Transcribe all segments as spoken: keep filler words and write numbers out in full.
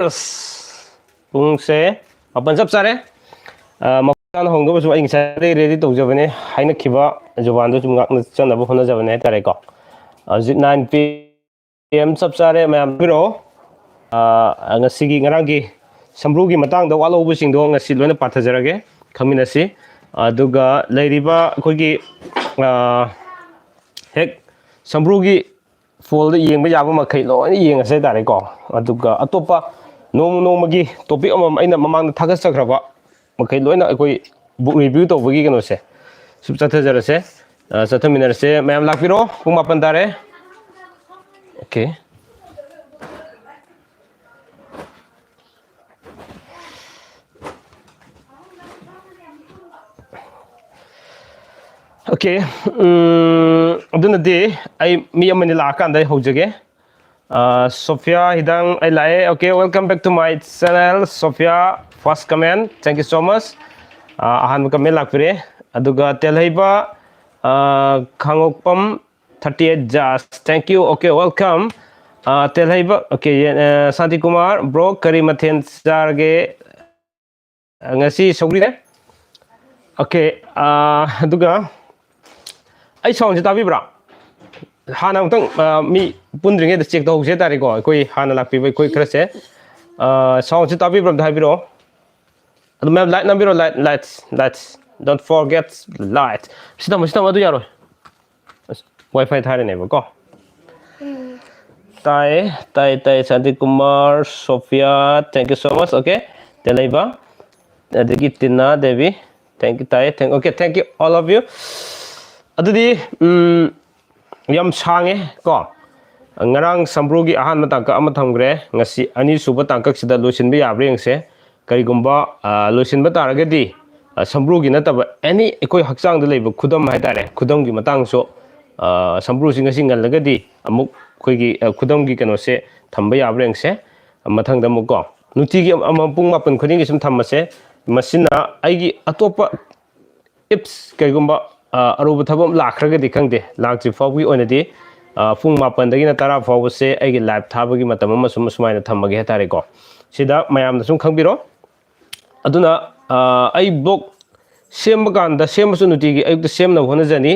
ꯑꯁ, ꯄꯨꯡꯁꯦ ꯃꯥꯄꯟ ꯆꯞ ꯆꯥꯔꯦ꯫ ꯑ, ꯃꯄꯥꯟ ꯍꯣꯡꯗꯧꯕꯁꯨ ꯑꯩ ꯉꯁꯥꯏꯗꯩ ꯔꯦꯗꯤ ꯇꯧꯖꯕꯅꯦ, ꯍꯥꯏꯅꯈꯤꯕ ꯖꯨꯕꯥꯟꯗꯣ ꯁꯨꯝ ꯉꯥꯛꯅ ꯆꯠꯅꯕ ꯍꯣꯠꯅꯖꯕꯅꯦ ꯍꯥꯏꯇꯥꯔꯦꯀꯣ꯫ ꯍꯧꯖꯤꯛ ꯅꯥꯏꯟ ꯄꯤ ꯑꯦꯝ ꯆꯞ ꯆꯥꯔꯦ, ꯃꯌꯥꯝ ꯄꯤꯔꯛꯑꯣ꯫ ꯑ, ꯉꯁꯤꯒꯤ, ꯉꯔꯥꯡꯒꯤ ꯁꯝꯕ꯭ꯔꯨꯒꯤ ꯃꯇꯥꯡꯗ ꯋꯥꯠꯍꯧꯕꯁꯤꯡꯗꯣ ꯉꯁꯤ ꯂꯣꯏꯅ ꯄꯥꯊꯖꯔꯒꯦ, ꯈꯪꯃꯤꯟꯅꯁꯤ꯫ ꯑꯗꯨꯒ ꯂꯩꯔꯤꯕ ꯑꯩꯈꯣꯏꯒꯤ, ꯑ, ꯍꯦꯛ ꯁꯝꯕ꯭ꯔꯨꯒꯤ ꯐꯣꯜꯗ ꯌꯦꯡꯕ ꯌꯥꯕ ꯃꯈꯩ ꯂꯣꯏꯅ ꯌꯦꯡꯉꯁꯦ ꯍꯥꯏꯇꯥꯔꯦꯀꯣ꯫ ꯑꯗꯨꯒ ꯑꯇꯣꯞꯄ ꯅꯣꯡꯃ ꯅꯣꯡꯃꯒꯤ ꯇꯣꯄꯤꯛ ꯑꯃꯃꯝ ꯑꯩꯅ ꯃꯃꯥꯡꯗ ꯊꯥꯒꯠꯆꯈ꯭ꯔꯕ ꯃꯈꯩ ꯂꯣꯏꯅ ꯑꯩꯈꯣꯏ ꯕꯨꯛ ꯔꯤꯚ꯭ꯌꯨ ꯇꯧꯕꯒꯤ ꯀꯩꯅꯣꯁꯦ ꯁꯨꯝ ꯆꯠꯊꯖꯔꯁꯦ꯫ ꯑ, ꯆꯠꯊꯃꯤꯟꯅꯔꯁꯦ꯫ ꯃꯌꯥꯝ ꯂꯥꯛꯄꯤꯔꯣ, ꯄꯨꯡ ꯃꯥꯄꯟ ꯇꯥꯔꯦ꯫ ꯑꯣꯀꯦ꯫ ꯑꯣꯀꯦ, ꯎꯝ, ꯑꯗꯨꯅꯗꯤ ꯑꯩ ꯃꯤ ꯑꯃꯅꯤ ꯂꯥꯛꯑꯀꯥꯟꯗ ꯑꯩ ꯍꯧꯖꯒꯦ꯫ ꯑ, ꯁꯣꯐꯤꯌꯥ ꯍꯤꯗꯥꯡ ꯑꯩ ꯂꯥꯛꯑꯦ꯫ Okay, welcome back to my channel, Sophia. First comment, thank you so much. ꯑ, ꯑꯍꯥꯟꯕ comment ꯂꯥꯛꯄꯤꯔꯦ꯫ ꯑꯗꯨꯒ ꯇꯦꯜꯍꯩꯕ, ꯑ, ꯈꯥꯡꯉꯣꯛꯄꯝ thirty eight Jazz, thank you. Okay, welcome. ꯑ, ꯇꯦꯜꯍꯩꯕ, okay, ꯑ, ꯁꯥꯟꯇꯤ ꯀꯨꯃꯥꯔ, bro, ꯀꯔꯤ ꯃꯊꯦꯜ ꯆꯥꯔꯒꯦ? ꯑ, ꯉꯁꯤ ꯁꯧꯒ꯭ꯔꯤꯅꯦ꯫ Okay, ꯑ, ꯑꯗꯨꯒ ꯑꯩ soundꯁꯦ ꯇꯥꯕꯤꯕ꯭ꯔꯥ? ꯍꯥꯟꯅ ꯑꯃꯨꯛꯇꯪ, ꯑ, ꯃꯤ ꯄꯨꯟꯗ꯭ꯔꯤꯉꯩꯗ check ꯇꯧꯍꯧꯁꯦ ꯍꯥꯏꯇꯥꯔꯦꯀꯣ꯫ ꯑꯩꯈꯣꯏ ꯍꯥꯟꯅ ꯂꯥꯛꯄꯤꯕ ꯑꯩꯈꯣꯏ ꯈꯔꯁꯦ, ꯑ, soundꯁꯦ ꯇꯥꯕꯤꯕ꯭ꯔꯥ ꯑꯝꯇ ꯍꯥꯏꯕꯤꯔꯛꯑꯣ꯫ ꯑꯗꯨ ꯃꯌꯥꯝ like ꯅꯝꯕꯤꯔꯣ, like, likes, likes. Don't forget like. ꯁꯤ ꯇꯝꯃꯣ, ꯁꯤ ꯇꯝꯃꯣ, ꯑꯗꯨ ꯌꯥꯔꯣꯏ꯫ ꯑꯁ, WiFi ꯊꯥꯔꯤꯅꯦꯕꯀꯣ꯫ ꯇꯥꯏ, ꯇꯥꯏ, ꯇꯥꯏ, ꯁꯥꯟꯇꯤ Kumar, Sophia, thank you so much, okay꯫ ꯇꯦꯂꯩꯕ, ꯑꯗꯒꯤ ꯇꯤꯅꯥ ꯗꯦꯕꯤ, thank you, ꯇꯥꯏ, thank, okay, thank you, all of you꯫ ꯑꯗꯨꯗꯤ, ꯎꯝ, ꯌꯥꯝ ꯁꯥꯡꯉꯦ ꯀꯣ꯫ ꯉꯔꯥꯡ ꯁꯝꯕ꯭ꯔꯨꯒꯤ ꯑꯍꯥꯟꯕ ꯇꯥꯡꯀꯛ ꯑꯃ ꯊꯝꯈ꯭ꯔꯦ, ꯉꯁꯤ ꯑꯅꯤꯁꯨꯕ ꯇꯥꯡꯀꯛꯁꯤꯗ ꯂꯣꯏꯁꯤꯟꯕ ꯌꯥꯕ꯭ꯔꯥ ꯌꯦꯡꯁꯦ꯫ ꯀꯔꯤꯒꯨꯝꯕ, ꯑ, ꯂꯣꯏꯁꯤꯟꯕ ꯇꯥꯔꯒꯗꯤ, ꯑ, ꯁꯝꯕ꯭ꯔꯨꯒꯤ ꯅꯠꯇꯕ any ꯑꯩꯈꯣꯏ ꯍꯛꯆꯥꯡꯗ ꯂꯩꯕ ꯈꯨꯗꯝ ꯍꯥꯏꯇꯥꯔꯦ, ꯈꯨꯗꯝꯒꯤ ꯃꯇꯥꯡꯁꯨ, ꯑ, ꯁꯝꯕ꯭ꯔꯨꯁꯤ ꯉꯁꯤ ꯉꯜꯂꯒꯗꯤ ꯑꯃꯨꯛ ꯑꯩꯈꯣꯏꯒꯤ, ꯑ, ꯈꯨꯗꯝꯒꯤ ꯀꯩꯅꯣꯁꯦ ꯊꯝꯕ ꯌꯥꯕ꯭ꯔꯥ ꯌꯦꯡꯁꯦ꯫ ꯃꯊꯪꯗ ꯑꯃꯨꯛ ꯀꯣ, ꯅꯨꯡꯇꯤꯒꯤ ꯑꯃ, ꯑꯃ ꯄꯨꯡ ꯃꯥꯄꯟ ꯈꯨꯗꯤꯡꯒꯤ ꯁꯨꯝ ꯊꯝꯃꯁꯦ꯫ ꯃꯁꯤꯅ ꯑꯩꯒꯤ ꯑꯇꯣꯞꯄ ꯏꯞꯁ ꯀꯩꯒꯨꯝꯕ, ꯑ, ꯑꯔꯨꯕ ꯊꯕꯛ ꯑꯃ ꯂꯥꯛꯈ꯭ꯔꯒꯗꯤ ꯈꯪꯗꯦ, ꯂꯥꯛꯇ꯭ꯔꯤ ꯐꯥꯎꯕꯒꯤ ꯑꯣꯏꯅꯗꯤ, ꯑ, ꯄꯨꯡ ꯃꯥꯄꯟꯗꯒꯤꯅ ꯇꯔꯥ ꯐꯥꯎꯕꯁꯦ ꯑꯩꯒꯤ live ꯊꯥꯕꯒꯤ ꯃꯇꯝ ꯑꯃ ꯁꯨꯝ ꯁꯨꯃꯥꯏꯅ ꯊꯝꯃꯒꯦ ꯍꯥꯏꯇꯥꯔꯦꯀꯣ꯫ ꯁꯤꯗ ꯃꯌꯥꯝꯅ ꯁꯨꯝ ꯈꯪꯕꯤꯔꯣ꯫ ꯑꯗꯨꯅ, ꯑ, ꯑꯩ blog ꯁꯦꯝꯕ ꯀꯥꯟꯗ, ꯁꯦꯝꯕꯁꯨ ꯅꯨꯡꯇꯤꯒꯤ ꯑꯌꯨꯛꯇ ꯁꯦꯝꯅꯕ ꯍꯣꯠꯅꯖꯅꯤ꯫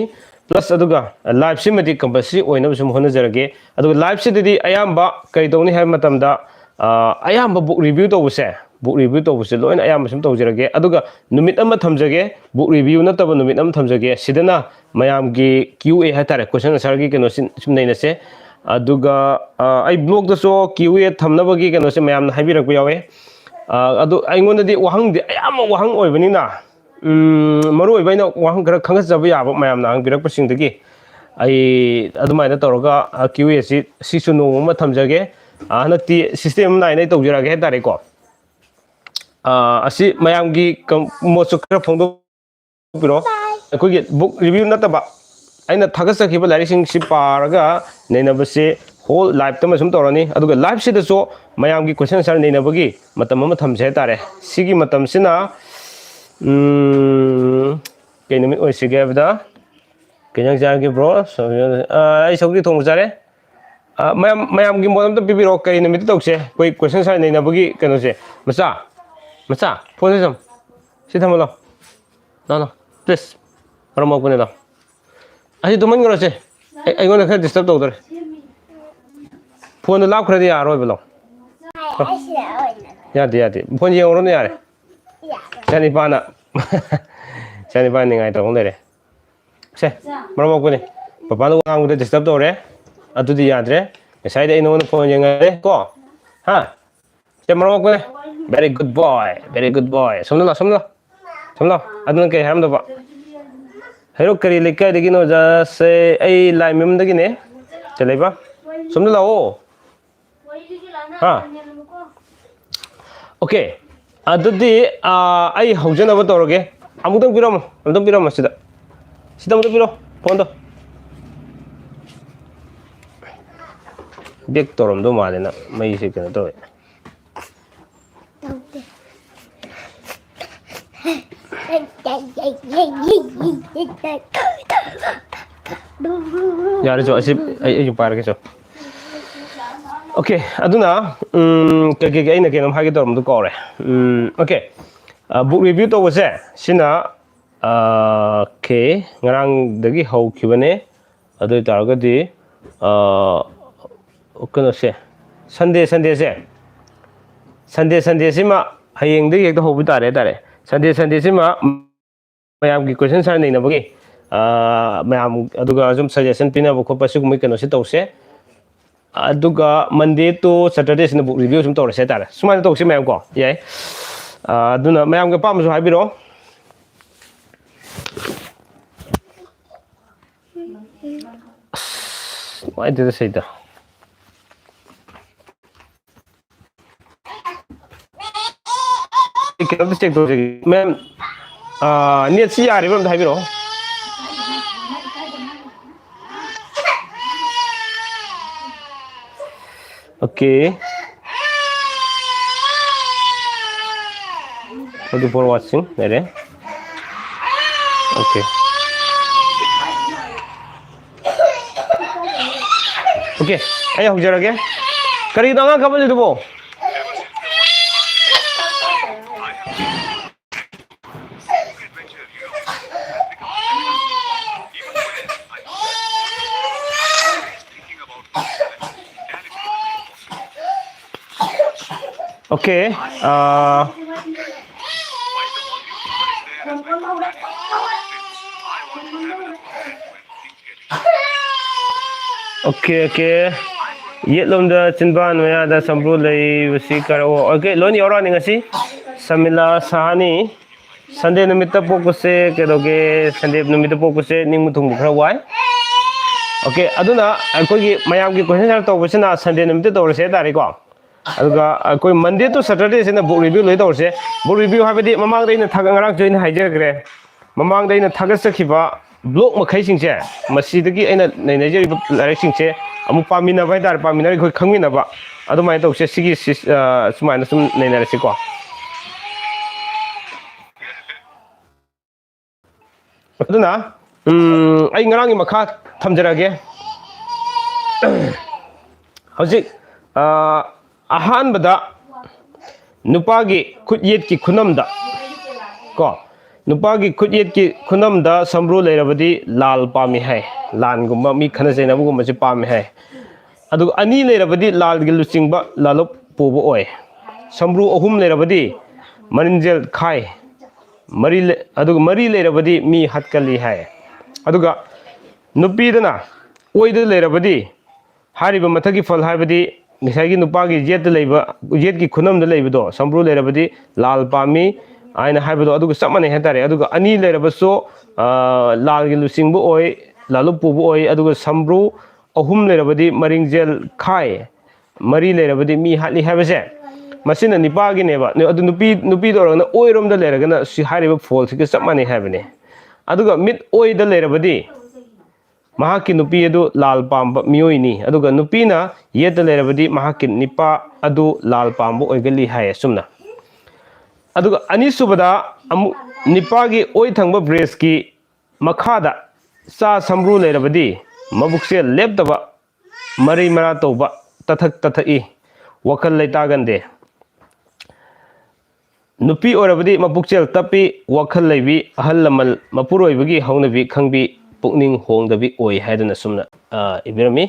Plus ꯑꯗꯨꯒ live ꯁꯤꯃꯗꯤ compulsory ꯑꯣꯏꯅꯕ ꯁꯨꯝ ꯍꯣꯠꯅꯖꯔꯒꯦ꯫ ꯑꯗꯨꯒ live ꯁꯤꯗꯗꯤ ꯑꯌꯥꯝꯕ ꯀꯔꯤ ꯇꯧꯅꯤ ꯍꯥꯏꯕ ꯃꯇꯝꯗ, ꯑ, ꯑꯌꯥꯝꯕ book review ꯇꯧꯕꯁꯦ, book review ꯇꯧꯕꯁꯦ ꯂꯣꯏꯅ ꯑꯌꯥꯝꯕ ꯁꯨꯝ ꯇꯧꯖꯔꯒꯦ꯫ ꯑꯗꯨꯒ ꯅꯨꯃꯤꯠ ꯑꯃ ꯊꯝꯖꯒꯦ, book review ꯅꯠꯇꯕ ꯅꯨꯃꯤꯠ ꯑꯃ ꯊꯝꯖꯒꯦ꯫ ꯁꯤꯗꯅ ꯃꯌꯥꯝꯒꯤ Q A ꯍꯥꯏꯇꯥꯔꯦ, question answer ꯒꯤ ꯀꯩꯅꯣꯁꯤ ꯁꯨꯝ ꯅꯩꯅꯁꯦ꯫ ꯑꯗꯨꯒ, ꯑ, ꯑꯩ blog ꯇꯁꯨ Q A ꯊꯝꯅꯕꯒꯤ ꯀꯩꯅꯣꯁꯦ ꯃꯌꯥꯝꯅ ꯍꯥꯏꯕꯤꯔꯛꯄ ꯌꯥꯎꯋꯦ꯫ ꯑ, ꯑꯗꯨ ꯑꯩꯉꯣꯟꯗꯗꯤ ꯋꯥꯍꯪꯗꯤ ꯑꯌꯥꯝꯕ ꯋꯥꯍꯪ ꯑꯣꯏꯕꯅꯤꯅ, ꯎꯝ, ꯃꯔꯨ ꯑꯣꯏꯕ ꯑꯩꯅ ꯋꯥꯍꯪ ꯈꯔ ꯈꯪꯒꯠꯆꯕ ꯌꯥꯕ ꯃꯌꯥꯝꯅ ꯍꯪꯕꯤꯔꯛꯄꯁꯤꯡꯗꯒꯤ ꯑꯩ ꯑꯗꯨꯃꯥꯏꯅ ꯇꯧꯔꯒ, ꯑ, Q A ꯁꯤ, ꯁꯤꯁꯨ ꯅꯣꯡꯃ ꯑꯃ ꯊꯝꯖꯒꯦ꯫ ꯑ, ꯍꯟꯗꯛꯇꯤ system ꯑꯃ ꯅꯥꯏꯅ ꯑꯩ ꯇꯧꯖꯔꯛꯑꯒꯦ ꯍꯥꯏꯇꯥꯔꯦꯀꯣ꯫ ꯑ, ꯑꯁꯤ ꯃꯌꯥꯝꯒꯤ ꯀꯝ-, ꯃꯣꯠꯁꯨ ꯈꯔ ꯐꯣꯡꯗꯣꯛꯄꯤꯔꯣ꯫ ꯑꯩꯈꯣꯏꯒꯤ book review ꯅꯠꯇꯕ, ꯑꯩꯅ ꯊꯥꯒꯠꯆꯈꯤꯕ ꯂꯥꯏꯔꯤꯛꯁꯤꯡꯁꯤ ꯄꯥꯔꯒ ꯅꯩꯅꯕꯁꯤ whole live ꯇ ꯑꯃ ꯁꯨꯝ ꯇꯧꯔꯅꯤ꯫ ꯑꯗꯨꯒ live ꯁꯤꯗꯁꯨ ꯃꯌꯥꯝꯒꯤ question answer ꯅꯩꯅꯕꯒꯤ ꯃꯇꯝ ꯑꯃ ꯊꯝꯁꯦ ꯍꯥꯏꯇꯥꯔꯦ꯫ ꯁꯤꯒꯤ ꯃꯇꯝꯁꯤꯅ, ꯎꯝ, ꯀꯩ ꯅꯨꯃꯤꯠ ꯑꯣꯏꯁꯤꯒꯦ ꯍꯥꯏꯕꯗ, ꯀꯩ ꯏꯟꯖꯥꯡ ꯆꯥꯔꯒꯦ, bro? ꯑ, ꯑꯩ ꯁꯧꯒ꯭ꯔꯤ ꯊꯣꯡꯕ ꯆꯥꯔꯦ꯫ ꯑ, ꯃꯌꯥꯝ, ꯃꯌꯥꯝꯒꯤ ꯃꯣꯠ ꯑꯝꯇ ꯄꯤꯕꯤꯔꯛꯑꯣ, ꯀꯔꯤ ꯅꯨꯃꯤꯠꯇ ꯇꯧꯁꯦ? ꯑꯩꯈꯣꯏ question answer ꯅꯩꯅꯕꯒꯤ ꯀꯩꯅꯣꯁꯦ꯫ ꯃꯆꯥ, ꯃꯆꯥ, phone ꯁꯦ ꯊꯝꯃꯣ꯫ ꯁꯤ ꯊꯝꯃꯣ ꯂꯥꯎ꯫ ꯂꯥꯎ, ꯂꯥꯎ, please꯫ ꯃꯔꯝ ꯃꯣꯛꯄꯅꯦ, ꯂꯥꯎ꯫ ꯑꯁꯤ ꯇꯨꯝꯍꯟꯈ꯭ꯔꯣꯁꯦ꯫ ꯑꯩ, ꯑꯩꯉꯣꯟꯗ ꯈꯔ disturb ꯇꯧꯗꯣꯔꯦ꯫ Phone ꯗꯣ ꯂꯥꯞꯈ꯭ꯔꯗꯤ ꯌꯥꯔꯔꯣꯏꯕ, ꯂꯥꯎ꯫ ꯌꯥꯗꯦ, ꯌꯥꯗꯦ꯫ Phone ꯌꯦꯡꯉꯨꯔꯣꯅꯦ, ꯌꯥꯔꯦ꯫ ꯏꯆꯥꯅꯤꯄꯥꯅ, ꯏꯆꯥꯅꯤꯄꯥꯅ ꯅꯤꯡꯉꯥꯏ ꯇꯧ ꯂꯩꯔꯦ꯫ ꯁꯦ, ꯃꯔꯝ ꯃꯣꯛꯄꯅꯤ꯫ ꯄꯄꯥꯗꯣ ꯋꯥ ꯉꯥꯡꯕꯗ disturb ꯇꯧꯔꯦ꯫ ꯑꯗꯨꯗꯤ ꯌꯥꯗ꯭ꯔꯦ꯫ ꯉꯁꯥꯏꯗ ꯑꯩ ꯅꯉꯣꯟꯗ phone ꯌꯦꯡꯍꯜꯂꯦ ꯀꯣ꯫ ꯍꯥ? ꯁꯦ, ꯃꯔꯝ ꯃꯣꯛꯄꯅꯤ꯫ Very good boy, very good boy꯫ ꯁꯣꯝꯗ ꯂꯥꯎ, ꯁꯣꯝꯗ ꯂꯥꯎ꯫ ꯁꯣꯝꯗ ꯂꯥꯎ꯫ ꯑꯗꯨꯅ ꯀꯩ ꯍꯥꯏꯔꯝꯗꯕ? ꯍꯩꯔꯣꯛ ꯀꯔꯤ ꯂꯩꯀꯥꯏꯗꯒꯤꯅꯣ ꯑꯣꯖꯥꯁꯦ? ꯑꯩ ꯂꯥꯏꯃꯌꯨꯝꯗꯒꯤꯅꯦ꯫ ꯀꯩ ꯂꯩꯕ? ꯁꯣꯝꯗ ꯂꯥꯛꯑꯣ꯫ ꯍꯥ? Okay꯫ ꯑꯗꯨꯗꯤ, ꯑꯥ, ꯑꯩ ꯍꯧꯖꯅꯕ ꯇꯧꯔꯒꯦ꯫ ꯑꯃꯨꯛꯇꯪ ꯄꯤꯔꯝꯃꯣ, ꯑꯃꯨꯛꯇꯪ ꯄꯤꯔꯝꯃꯣ ꯁꯤꯗ꯫ ꯁꯤꯗ ꯑꯃꯨꯛꯇꯪ ꯄꯤꯔꯣ, phone ꯗꯣ꯫ Back ꯇꯧꯔꯝꯗꯧ ꯃꯥꯜꯂꯦ ꯅꯪ, ꯃꯩꯁꯦ ꯀꯩꯅꯣ ꯇꯧꯋꯦ꯫ ꯇꯧꯗꯦ꯫ ꯌꯥꯔꯦ ꯆꯣ, ꯑꯁꯤ ꯑꯩ ꯑꯩꯁꯨ ꯄꯥꯏꯔꯒꯦ ꯆꯣ꯫ ꯑꯣꯀꯦ, ꯑꯗꯨꯅ ꯎꯝ, ꯀꯩ ꯀꯩ ꯑꯩꯅ ꯀꯩꯅꯣꯝ ꯍꯥꯏꯒꯦ ꯇꯧꯔꯝꯕꯗꯣ ꯀꯥꯎꯔꯦ꯫ ꯎꯝ, ꯑꯣꯀꯦ, ꯕꯨꯛ ꯔꯤꯚꯤꯌꯨ ꯇꯧꯕꯁꯦ ꯁꯤꯅ ꯑꯣꯀꯦ, ꯉꯔꯥꯡꯗꯒꯤ ꯍꯧꯈꯤꯕꯅꯦ꯫ ꯑꯗꯨ ꯑꯣꯏꯇꯥꯔꯒꯗꯤ ꯑ, ꯀꯩꯅꯣꯁꯦ, ꯁꯟꯗꯦ ꯁꯟꯗꯦꯁꯦ, ꯁꯟꯗꯦ ꯁꯟꯗꯦꯁꯤꯃ ꯍꯌꯦꯡꯗꯒꯤ ꯍꯦꯛꯇ ꯍꯧꯕ ꯇꯥꯔꯦ ꯍꯥꯏꯇꯥꯔꯦ꯫ ꯁꯟꯗꯦ ꯁꯟꯗꯦꯁꯤꯃ ꯃꯌꯥꯝꯒꯤ ꯀꯣꯏꯁꯟ ꯑꯟꯁꯔ ꯅꯩꯅꯕꯒꯤ, ꯑ, ꯃꯌꯥꯝ ꯑꯗꯨꯒ ꯁꯨꯝ ꯁꯖꯦꯁꯟ ꯄꯤꯅꯕ ꯈꯣꯠꯄ ꯁꯤꯒꯨꯝꯕꯒꯤ ꯀꯩꯅꯣꯁꯤ ꯇꯧꯁꯦ꯫ ꯑꯗꯨꯒ ꯃꯟꯗꯦ ꯇꯨ ꯁꯇꯔꯗꯦꯁꯤꯅ ꯕꯨꯛ ꯔꯤꯚꯤꯌꯨ ꯁꯨꯝ ꯇꯧꯔꯁꯦ ꯍꯥꯏꯇꯥꯔꯦ꯫ ꯁꯨꯃꯥꯏꯅ ꯇꯧꯁꯤ ꯃꯌꯥꯝ ꯀꯣ, ꯌꯥꯏ꯫ ꯑ, ꯑꯗꯨꯅ ꯃꯌꯥꯝꯒꯤ ꯑꯄꯥꯝꯕꯁꯨ ꯍꯥꯏꯕꯤꯔꯛꯑꯣ꯫ ꯑꯁ, ꯅꯨꯡꯉꯥꯏꯇꯦꯗ ꯁꯤꯗ꯫ ꯑꯩ ꯀꯩꯅꯣꯝꯇ ꯆꯦꯛ ꯇꯧꯖꯒꯦ꯫ ꯃꯦꯝ, ꯑꯥ, ꯅꯦꯠꯁꯤ ꯌꯥꯔꯤꯕ꯭ꯔꯥ ꯑꯝꯇ ꯍꯥꯏꯕꯤꯔꯛꯑꯣ꯫ Okay. Thank you for watching. ꯂꯩꯔꯦ꯫ ꯑꯣꯀꯦ꯫ ꯑꯣꯀꯦ, ꯑꯩ ꯍꯧꯖꯔꯒꯦ꯫ ꯀꯔꯤꯅꯣ ꯑꯉꯥꯡ ꯀꯞꯍꯜꯂꯤꯗꯨꯕꯣ? Okay, uh, okay, okay. ꯌꯦꯠꯂꯣꯝꯗ ꯆꯤꯟꯕꯥꯟ ꯃꯌꯥꯗ ꯁꯝꯕ꯭ꯔꯨ ꯂꯩꯕꯁꯤ ꯀꯔꯛꯑꯣ꯫ Okay, ꯂꯣꯏꯅ ꯌꯥꯎꯔꯛꯑꯅꯤ ꯉꯁꯤ꯫ ꯁꯃꯤꯂꯥ ꯁꯍꯥꯅꯤ꯫ ꯁꯟꯗꯦ ꯅꯨꯃꯤꯠꯇ ꯄꯣꯛꯄꯁꯦ ꯀꯩꯗꯧꯒꯦ? ꯁꯟꯗꯦ ꯅꯨꯃꯤꯠꯇ ꯄꯣꯛꯄꯁꯦ ꯅꯤꯡꯕ ꯊꯨꯡꯕ ꯈꯔ ꯋꯥꯏ꯫ Okay, ꯑꯗꯨꯅ ꯑꯩꯈꯣꯏꯒꯤ ꯃꯌꯥꯝꯒꯤ ꯀꯣꯏꯁꯟ ꯑꯟꯁꯔ ꯇꯧꯕꯁꯤꯅ ꯁꯟꯗꯦ ꯅꯨꯃꯤꯠꯇ ꯇꯧꯔꯁꯦ ꯍꯥꯏꯇꯥꯔꯦꯀꯣ꯫ ꯑꯗꯨꯒ ꯑꯩꯈꯣꯏ ꯃꯟꯗꯦ ꯇꯨ ꯁꯇꯔꯗꯦꯁꯤꯅ ꯕꯨꯛ ꯔꯤꯚꯤꯌꯨ ꯂꯣꯏ ꯇꯧꯔꯁꯦ꯫ ꯕꯨꯛ ꯔꯤꯚꯤꯌꯨ ꯍꯥꯏꯕꯗꯤ ꯃꯃꯥꯡꯗ ꯑꯩꯅ ꯊꯥꯒꯠ-, ꯉꯔꯥꯡꯁꯨ ꯑꯩꯅ ꯍꯥꯏꯖꯈ꯭ꯔꯦ, ꯃꯃꯥꯡꯗ ꯑꯩꯅ ꯊꯥꯒꯠꯆꯈꯤꯕ ꯕ꯭ꯂꯣꯛ ꯃꯈꯩꯁꯤꯡꯁꯦ, ꯃꯁꯤꯗꯒꯤ ꯑꯩꯅ ꯅꯩꯅꯖꯔꯤꯕ ꯂꯥꯏꯔꯤꯛꯁꯤꯡꯁꯦ ꯑꯃꯨꯛ ꯄꯥꯃꯤꯟꯅꯕ ꯍꯥꯏꯇꯥꯔꯦ, ꯄꯥꯃꯤꯟꯅꯔꯒ ꯑꯩꯈꯣꯏ ꯈꯪꯃꯤꯟꯅꯕ, ꯑꯗꯨꯃꯥꯏꯅ ꯇꯧꯁꯦ꯫ ꯁꯤꯒꯤ ꯁꯤ-, ꯑ, ꯁꯨꯃꯥꯏꯅ ꯁꯨꯝ ꯅꯩꯅꯔꯁꯤꯀꯣ꯫ ꯑꯗꯨꯅ ꯎꯝ, ꯑꯩ ꯉꯔꯥꯡꯒꯤ ꯃꯈꯥ ꯊꯝꯖꯔꯒꯦ꯫ ꯍꯧꯖꯤꯛ ꯑ, ꯑꯍꯥꯟꯕꯗ ꯅꯨꯄꯥꯒꯤ ꯈꯨꯠꯌꯦꯠꯀꯤ ꯈꯨꯅꯝꯗ ꯀꯣ, ꯅꯨꯄꯥꯒꯤ ꯈꯨꯠꯌꯦꯠꯀꯤ ꯈꯨꯅꯝꯗ ꯁꯝꯕ꯭ꯔꯨ ꯂꯩꯔꯕꯗꯤ ꯂꯥꯜ ꯄꯥꯝꯃꯤ ꯍꯥꯏ꯫ ꯂꯥꯟꯒꯨꯝꯕ, ꯃꯤ ꯈꯠꯅ ꯆꯩꯅꯕꯒꯨꯝꯕꯁꯦ ꯄꯥꯝꯃꯤ ꯍꯥꯏ꯫ ꯑꯗꯨꯒ ꯑꯅꯤ ꯂꯩꯔꯕꯗꯤ ꯂꯥꯜꯒꯤ ꯂꯨꯆꯤꯡꯕ ꯂꯥꯂꯣꯞ ꯄꯨꯕ ꯑꯣꯏ꯫ ꯁꯝꯕ꯭ꯔꯨ ꯑꯍꯨꯝ ꯂꯩꯔꯕꯗꯤ ꯃꯔꯤꯡꯖꯦꯜ ꯈꯥꯏ꯫ ꯃꯔꯤ ꯂꯩ-, ꯑꯗꯨꯒ ꯃꯔꯤ ꯂꯩꯔꯕꯗꯤ ꯃꯤ ꯍꯥꯠꯀꯜꯂꯤ ꯍꯥꯏ꯫ ꯑꯗꯨꯒ ꯅꯨꯄꯤꯗꯅ ꯑꯣꯏꯗ ꯂꯩꯔꯕꯗꯤ, ꯍꯥꯏꯔꯤꯕ ꯃꯊꯛꯀꯤ ꯐꯜ ꯍꯥꯏꯕꯗꯤ ꯉꯁꯥꯏꯒꯤ ꯅꯨꯄꯥꯒꯤ ꯌꯦꯠꯇ ꯂꯩꯕ, ꯌꯦꯠꯀꯤ ꯈꯨꯅꯝꯗ ꯂꯩꯕꯗꯣ, ꯁꯝꯕ꯭ꯔꯨ ꯂꯩꯔꯕꯗꯤ ꯂꯥꯜ ꯄꯥꯝꯃꯤ ꯍꯥꯏꯅ ꯍꯥꯏꯕꯗꯣ, ꯑꯗꯨꯒ ꯆꯞ ꯃꯥꯟꯅꯩ ꯍꯥꯏꯇꯥꯔꯦ꯫ ꯑꯗꯨꯒ ꯑꯅꯤ ꯂꯩꯔꯕꯁꯨ, ꯑ, ꯂꯥꯜꯒꯤ ꯂꯨꯆꯤꯡꯕ ꯑꯣꯏ, ꯂꯥꯂꯨꯞ ꯄꯨꯕ ꯑꯣꯏ, ꯑꯗꯨꯒ ꯁꯝꯕ꯭ꯔꯨ ꯑꯍꯨꯝ ꯂꯩꯔꯕꯗꯤ ꯃꯔꯤꯡꯖꯦꯜ ꯈꯥꯏ, ꯃꯔꯤ ꯂꯩꯔꯕꯗꯤ ꯃꯤ ꯍꯥꯠꯂꯤ ꯍꯥꯏꯕꯁꯦ, ꯃꯁꯤꯅ ꯅꯤꯄꯥꯒꯤꯅꯦꯕ꯫ ꯑꯗꯨ ꯅꯨꯄꯤ, ꯅꯨꯄꯤꯗ ꯑꯣꯏꯔꯒꯅ ꯑꯣꯏꯔꯣꯝꯗ ꯂꯩꯔꯒꯅ ꯁꯤ ꯍꯥꯏꯔꯤꯕ ꯐꯣꯜꯁꯤꯒ ꯆꯞ ꯃꯥꯟꯅꯩ ꯍꯥꯏꯕꯅꯦ꯫ ꯑꯗꯨꯒ ꯃꯤꯠ ꯑꯣꯏꯗ ꯂꯩꯔꯕꯗꯤ ꯃꯍꯥꯛꯀꯤ ꯅꯨꯄꯤ ꯑꯗꯨ ꯂꯥꯜ ꯄꯥꯝꯕ ꯃꯤꯑꯣꯏꯅꯤ, ꯑꯗꯨꯒ ꯅꯨꯄꯤꯅ ꯌꯦꯠꯇ ꯂꯩꯔꯕꯗꯤ ꯃꯍꯥꯛꯀꯤ ꯅꯤꯄꯥ ꯑꯗꯨ ꯂꯥꯜ ꯄꯥꯝꯕ ꯑꯣꯏꯒꯜꯂꯤ ꯍꯥꯏ ꯑꯁꯨꯝꯅ꯫ ꯑꯗꯨꯒ ꯑꯅꯤꯁꯨꯕꯗ ꯑꯃꯨꯛ ꯅꯤꯄꯥꯒꯤ ꯑꯣꯏ ꯊꯪꯕ ꯕ꯭ꯔꯦꯁꯀꯤ ꯃꯈꯥꯗ ꯆꯥ ꯁꯝꯕ꯭ꯔꯨ ꯂꯩꯔꯕꯗꯤ ꯃꯕꯨꯛꯁꯦ ꯂꯦꯞꯇꯕ, ꯃꯔꯩ ꯃꯔꯥ ꯇꯧꯕ, ꯇꯊꯛ ꯇꯊꯛꯏ, ꯋꯥꯈꯜ ꯂꯩꯇꯥꯒꯟꯗꯦ꯫ ꯅꯨꯄꯤ ꯑꯣꯏꯔꯕꯗꯤ ꯃꯄꯨꯛꯆꯦꯜ ꯇꯞꯄꯤ, ꯋꯥꯈꯜ ꯂꯩꯕꯤ, ꯑꯍꯜ ꯂꯃꯟ ꯃꯄꯨꯔꯣꯏꯕꯒꯤ ꯍꯧꯅꯕꯤ ꯈꯪꯕꯤ, ꯄꯨꯛꯅꯤꯡ ꯍꯣꯡꯗꯕꯤ ꯑꯣꯏ ꯍꯥꯏꯗꯨꯅ ꯁꯨꯝꯅ, ꯑ, ꯏꯕꯤꯔꯝꯃꯤ꯫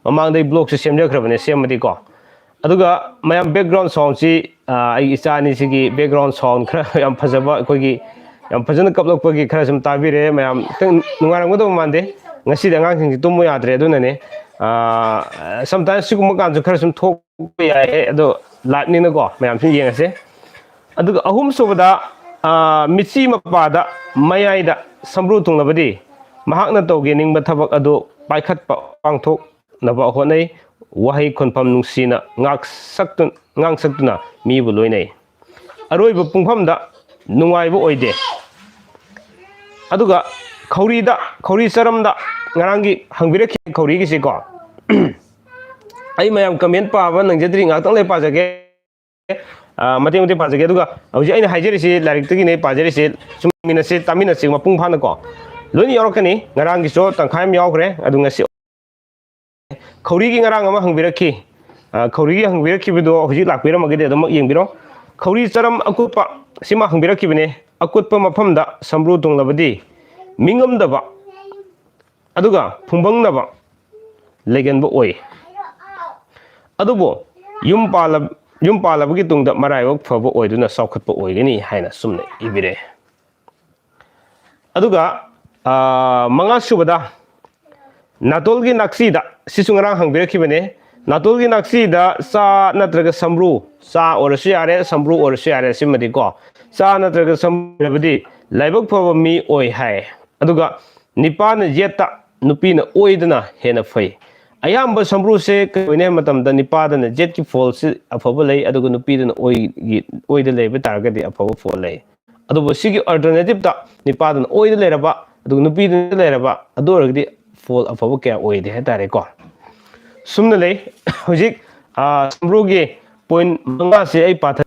ꯃꯃꯥꯡꯗ ꯑꯩ ꯕ꯭ꯂꯣꯛꯁꯦ ꯁꯦꯝꯖꯈ꯭ꯔꯕꯅꯦ, ꯁꯦꯝꯃꯗꯤꯀꯣ꯫ ꯑꯗꯨꯒ ꯃꯌꯥꯝ ꯕꯦꯛꯒ꯭ꯔꯥꯎꯟ ꯁꯥꯎꯟꯁꯤ, ꯑ, ꯑꯩꯒꯤ ꯏꯆꯥ ꯑꯅꯤꯁꯤꯒꯤ ꯕꯦꯛꯒ꯭ꯔꯥꯎꯟ ꯁꯥꯎꯟ ꯈꯔ ꯌꯥꯝ ꯐꯖꯕ, ꯑꯩꯈꯣꯏꯒꯤ ꯌꯥꯝ ꯐꯖꯅ ꯀꯞꯂꯛꯄꯒꯤ ꯈꯔ ꯁꯨꯝ ꯇꯥꯕꯤꯔꯦ꯫ ꯃꯌꯥꯝ ꯈꯤꯇꯪ ꯅꯨꯡꯉꯥꯏꯔꯝꯒꯗꯕ ꯃꯥꯟꯗꯦ꯫ ꯉꯁꯤꯗꯤ ꯑꯉꯥꯡꯁꯤꯡꯁꯤ ꯇꯨꯝꯕ ꯌꯥꯗ꯭ꯔꯦ, ꯑꯗꯨꯅꯅꯦ꯫ ꯑ, ꯁꯝꯇꯥꯏꯝꯁ ꯁꯤꯒꯨꯝꯕ ꯀꯥꯟꯁꯨ ꯈꯔ ꯁꯨꯝ ꯊꯣꯛꯄ ꯌꯥꯏ, ꯑꯗꯣ ꯂꯥꯏꯞꯅꯤꯅꯀꯣ ꯃꯌꯥꯝ ꯁꯨꯝ ꯌꯦꯡꯉꯁꯦ꯫ ꯑꯗꯨꯒ ꯑꯍꯨꯝꯁꯨꯕꯗ, ꯑ, ꯃꯤꯠꯆꯤ ꯃꯄꯥꯗ ꯃꯌꯥꯏꯗ ꯁꯝꯕ꯭ꯔꯨ ꯊꯨꯡꯂꯕꯗꯤ ꯃꯍꯥꯛꯅ ꯇꯧꯒꯦ ꯅꯤꯡꯕ ꯊꯕꯛ ꯑꯗꯨ ꯄꯥꯏꯈꯠꯄ, ꯄꯥꯡꯊꯣꯛꯅꯕ ꯍꯣꯠꯅꯩ꯫ ꯋꯥꯍꯩ ꯈꯣꯟꯐꯝ ꯅꯨꯡꯁꯤꯅ ꯉꯥꯛꯁꯛꯇꯨ-, ꯉꯥꯡꯁꯛꯇꯨꯅ ꯃꯤꯕꯨ ꯂꯣꯏꯅꯩ꯫ ꯑꯔꯣꯏꯕ ꯄꯨꯡꯐꯝꯗ ꯅꯨꯡꯉꯥꯏꯕ ꯑꯣꯏꯗꯦ꯫ ꯑꯗꯨꯒ ꯈꯧꯔꯤꯗ, ꯈꯧꯔꯤ ꯆꯔꯝꯗ ꯉꯔꯥꯡꯒꯤ ꯍꯪꯕꯤꯔꯛꯈꯤꯕ ꯈꯧꯔꯤꯒꯤꯁꯤꯀꯣ, ꯑꯩ ꯃꯌꯥꯝ ꯀꯃꯦꯟ ꯄꯥꯕ ꯅꯪꯖꯗ꯭ꯔꯤ, ꯉꯥꯛꯇꯪ ꯂꯩ ꯄꯥꯖꯒꯦ꯫ ꯑ, ꯃꯇꯦꯛ ꯃꯇꯦꯛ ꯄꯥꯖꯒꯦ꯫ ꯑꯗꯨꯒ ꯍꯧꯖꯤꯛ ꯑꯩꯅ ꯍꯥꯏꯖꯔꯤꯁꯤ ꯂꯥꯏꯔꯤꯛꯇꯒꯤꯅꯦ ꯄꯥꯖꯔꯤꯁꯤ, ꯆꯨꯝꯃꯤꯟꯅꯁꯤ, ꯇꯥꯃꯤꯟꯅꯁꯤ ꯃꯄꯨꯡ ꯐꯥꯅꯀꯣ꯫ ꯂꯣꯏꯅ ꯌꯥꯎꯔꯛꯀꯅꯤ꯫ ꯉꯔꯥꯡꯒꯤꯁꯨ ꯇꯪꯈꯥꯏ ꯑꯃ ꯌꯥꯎꯈ꯭ꯔꯦ꯫ ꯑꯗꯨ ꯉꯁꯤ ꯈꯧꯔꯤꯒꯤ ꯉꯔꯥꯡ ꯑꯃ ꯍꯪꯕꯤꯔꯛꯈꯤ꯫ ꯑ, ꯈꯧꯔꯤꯒꯤ ꯍꯪꯕꯤꯔꯛꯈꯤꯕꯗꯣ ꯍꯧꯖꯤꯛ ꯂꯥꯛꯄꯤꯔꯝꯃꯒꯗꯤ ꯑꯗꯨꯃꯛ ꯌꯦꯡꯕꯤꯔꯣ꯫ ꯈꯧꯔꯤ ꯆꯔꯝ ꯑꯀꯨꯠꯄ ꯁꯤꯃ ꯍꯪꯕꯤꯔꯛꯈꯤꯕꯅꯦ꯫ ꯑꯀꯨꯠꯄ ꯃꯐꯝꯗ ꯁꯝꯕ꯭ꯔꯨ ꯇꯣꯡꯂꯕꯗꯤ ꯃꯤꯉꯝꯗꯕ ꯑꯗꯨꯒ ꯐꯨꯝꯕꯪꯅꯕ ꯂꯩꯒꯟꯕ ꯑꯣꯏ꯫ ꯑꯗꯨꯕꯨ ꯌꯨꯝ ꯄꯥꯜꯂ-, ꯌꯨꯝ ꯄꯥꯜꯂꯕꯒꯤ ꯇꯨꯡꯗ ꯃꯔꯥꯏꯕꯛ ꯐꯕ ꯑꯣꯏꯗꯨꯅ ꯆꯥꯎꯈꯠꯄ ꯑꯣꯏꯒꯅꯤ ꯍꯥꯏꯅ ꯁꯨꯝꯅ ꯏꯕꯤꯔꯛꯑꯦ꯫ ꯑꯗꯨꯒ, ꯑ, ꯃꯉꯥ ꯁꯨꯕꯗ, ꯅꯥꯇꯣꯜꯒꯤ ꯅꯥꯛꯁꯤꯗ, ꯁꯤꯁꯨ ꯉꯔꯥꯡ ꯍꯪꯕꯤꯔꯛꯈꯤꯕꯅꯦ꯫ ꯅꯥꯇꯣꯜꯒꯤ ꯅꯥꯛꯁꯤꯗ ꯆꯥ ꯅꯠꯇ꯭ꯔꯒ ꯁꯝꯕ꯭ꯔꯨ, ꯆꯥ ꯑꯣꯏꯔꯁꯨ ꯌꯥꯔꯦ, ꯁꯝꯕ꯭ꯔꯨ ꯑꯣꯏꯔꯁꯨ ꯌꯥꯔꯦ, ꯁꯤꯃꯗꯤꯀꯣ꯫ ꯆꯥ ꯅꯠꯇ꯭ꯔꯒ ꯁꯝꯕ꯭ꯔꯨ ꯑꯣꯏꯔꯕꯗꯤ ꯂꯥꯏꯕꯛ ꯐꯕ ꯃꯤ ꯑꯣꯏ ꯍꯥꯏ꯫ ꯑꯗꯨꯒ ꯅꯤꯄꯥꯅ ꯌꯦꯠꯇ, ꯅꯨꯄꯤꯅ ꯑꯣꯏꯗꯅ ꯍꯦꯟꯅ ꯐꯩ꯫ ꯑꯌꯥꯝꯕ ꯁꯝꯕ꯭ꯔꯨꯁꯦ ꯀꯩꯗꯧꯅꯤ ꯍꯥꯏꯕ ꯃꯇꯝꯗ ꯅꯤꯄꯥꯗꯅ ꯌꯦꯠꯀꯤ ꯐꯣꯜꯁꯤ ꯑꯐꯕ ꯂꯩ, ꯑꯗꯨꯒ ꯅꯨꯄꯤꯗꯅ ꯑꯣꯏꯒꯤ, ꯑꯣꯏꯗ ꯂꯩꯕ ꯇꯥꯔꯒꯗꯤ ꯑꯐꯕ ꯐꯣꯜ ꯂꯩ꯫ ꯑꯗꯨꯕꯨ ꯁꯤꯒꯤ alternative ꯇ ꯅꯤꯄꯥꯗꯅ ꯑꯣꯏꯗ ꯂꯩꯔꯕ, ꯑꯗꯨꯒ ꯅꯨꯄꯤꯗꯅ ꯂꯩꯔꯕ, ꯑꯗꯨ ꯑꯣꯏꯔꯒꯗꯤ ꯐꯣꯜ ꯑꯐꯕ ꯀꯌꯥ ꯑꯣꯏꯗꯦ ꯍꯥꯏꯇꯥꯔꯦꯀꯣ꯫ ꯁꯨꯝꯅ ꯂꯩ꯫ ꯍꯧꯖꯤꯛ, ꯑ, ꯁꯝꯕ꯭ꯔꯨꯒꯤ point ꯃꯉꯥꯁꯦ ꯑꯩ ꯄꯥꯊ-,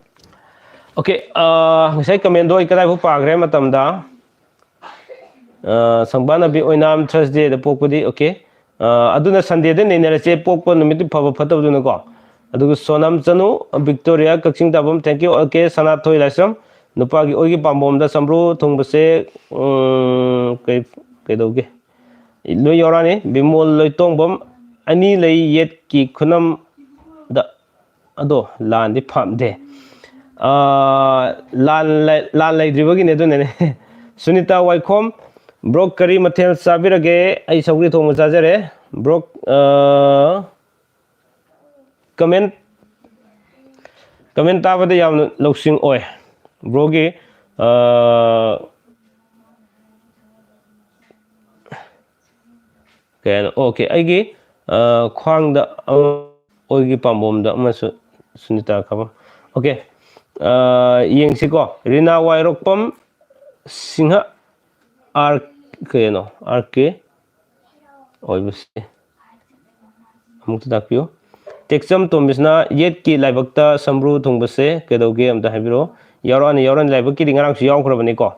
okay, ꯑ, ꯉꯁꯥꯏ comment ꯗꯣ ꯑꯩ ꯀꯗꯥꯏꯐꯥꯎ ꯄꯥꯈ꯭ꯔꯦ ꯍꯥꯏ ꯃꯇꯝꯗ, ꯑ, ꯁꯪꯕꯥꯅꯕꯤ ꯑꯣꯏꯅꯥꯝ Thursday ꯗ ꯄꯣꯛꯄꯗꯤ, okay꯫ ꯑ, ꯑꯗꯨꯅ Sunday ꯗ ꯅꯩꯅꯔꯁꯦ, ꯄꯣꯛꯄ ꯅꯨꯃꯤꯠꯇꯤ ꯐꯕ ꯐꯠꯇꯕꯗꯨꯅꯀꯣ꯫ ꯑꯗꯨꯒ ꯁꯣꯅꯝ ꯆꯅꯨ, Victoria Kakching ꯇꯥꯐꯝ, thank you, okay꯫ ꯁꯅꯥꯊꯣꯏ ꯂꯥꯏꯁ꯭ꯔꯝ, ꯅꯨꯄꯥꯒꯤ ꯑꯣꯏꯒꯤ ꯄꯥꯝꯕꯣꯝꯗ ꯁꯝꯕ꯭ꯔꯨ ꯊꯨꯡꯕꯁꯦ, ꯎꯝ, ꯀꯩ-, ꯀꯩꯗꯧꯒꯦ? ꯂꯣꯏ ꯌꯥꯎꯔꯛꯑꯅꯤ꯫ ꯕꯤꯃꯣꯜ ꯂꯣꯏꯇꯣꯡꯕꯝ, ꯑꯅꯤ ꯂꯩ ꯌꯦꯠꯀꯤ ꯈꯨꯅꯝꯗ, ꯑꯗꯣ ꯂꯥꯟꯗꯤ ꯐꯝꯗꯦ꯫ ꯑꯥ, ꯂꯥꯟ ꯂꯩ-, ꯂꯥꯟ ꯂꯩꯗ꯭ꯔꯤꯕꯒꯤꯅꯦ, ꯑꯗꯨꯅꯅꯦ꯫ ꯁꯨꯅꯤꯇꯥ ꯋꯥꯏꯈꯣꯝ, bro ꯀꯔꯤ ꯃꯊꯦꯜ ꯆꯥꯕꯤꯔꯒꯦ? ꯑꯩ ꯁꯧꯒ꯭ꯔꯤ ꯊꯣꯡꯕ ꯆꯥꯖꯔꯦ꯫ Bro, ꯑꯥ, comment, comment ꯇꯥꯕꯗ ꯌꯥꯝꯅ ꯂꯧꯁꯤꯡ ꯑꯣꯏ꯫ Bro ꯒꯤ, ꯑꯥ, ꯀꯩ ꯍꯥꯏꯅꯣ? Okay, ꯑꯩꯒꯤ, ꯑ, ꯈ꯭ꯋꯥꯡꯗ ꯑꯃ, ꯑꯣꯏꯒꯤ ꯄꯥꯝꯕꯣꯝꯗ ꯑꯃꯁꯨ ꯁꯨꯅꯤꯇꯥ ꯈꯕꯝ꯫ Okay, ꯑ, ꯌꯦꯡꯁꯤꯀꯣ꯫ ꯔꯤꯅꯥ ꯋꯥꯏꯔꯣꯛꯄꯝ ꯁꯤꯡꯍ, R, ꯀꯩꯅꯣ? R K ꯑꯣꯏꯕꯁꯦ꯫ ꯑꯃꯨꯛꯇ ꯇꯥꯛꯄꯤꯌꯨ꯫ ꯇꯦꯛꯆꯝ ꯇꯣꯝꯕꯤꯁꯅ ꯌꯦꯠꯀꯤ ꯂꯥꯏꯕꯛꯇ ꯁꯝꯕ꯭ꯔꯨ ꯊꯨꯡꯕꯁꯦ ꯀꯩꯗꯧꯒꯦ? ꯑꯝꯇ ꯍꯥꯏꯕꯤꯔꯛꯑꯣ꯫ ꯌꯥꯎꯔꯛꯑꯅꯤ, ꯌꯥꯎꯔꯛꯑꯅꯤ꯫ ꯂꯥꯏꯕꯛꯀꯤꯗꯤ ꯉꯔꯥꯡꯁꯨ ꯌꯥꯎꯈ꯭ꯔꯕꯅꯤꯀꯣ꯫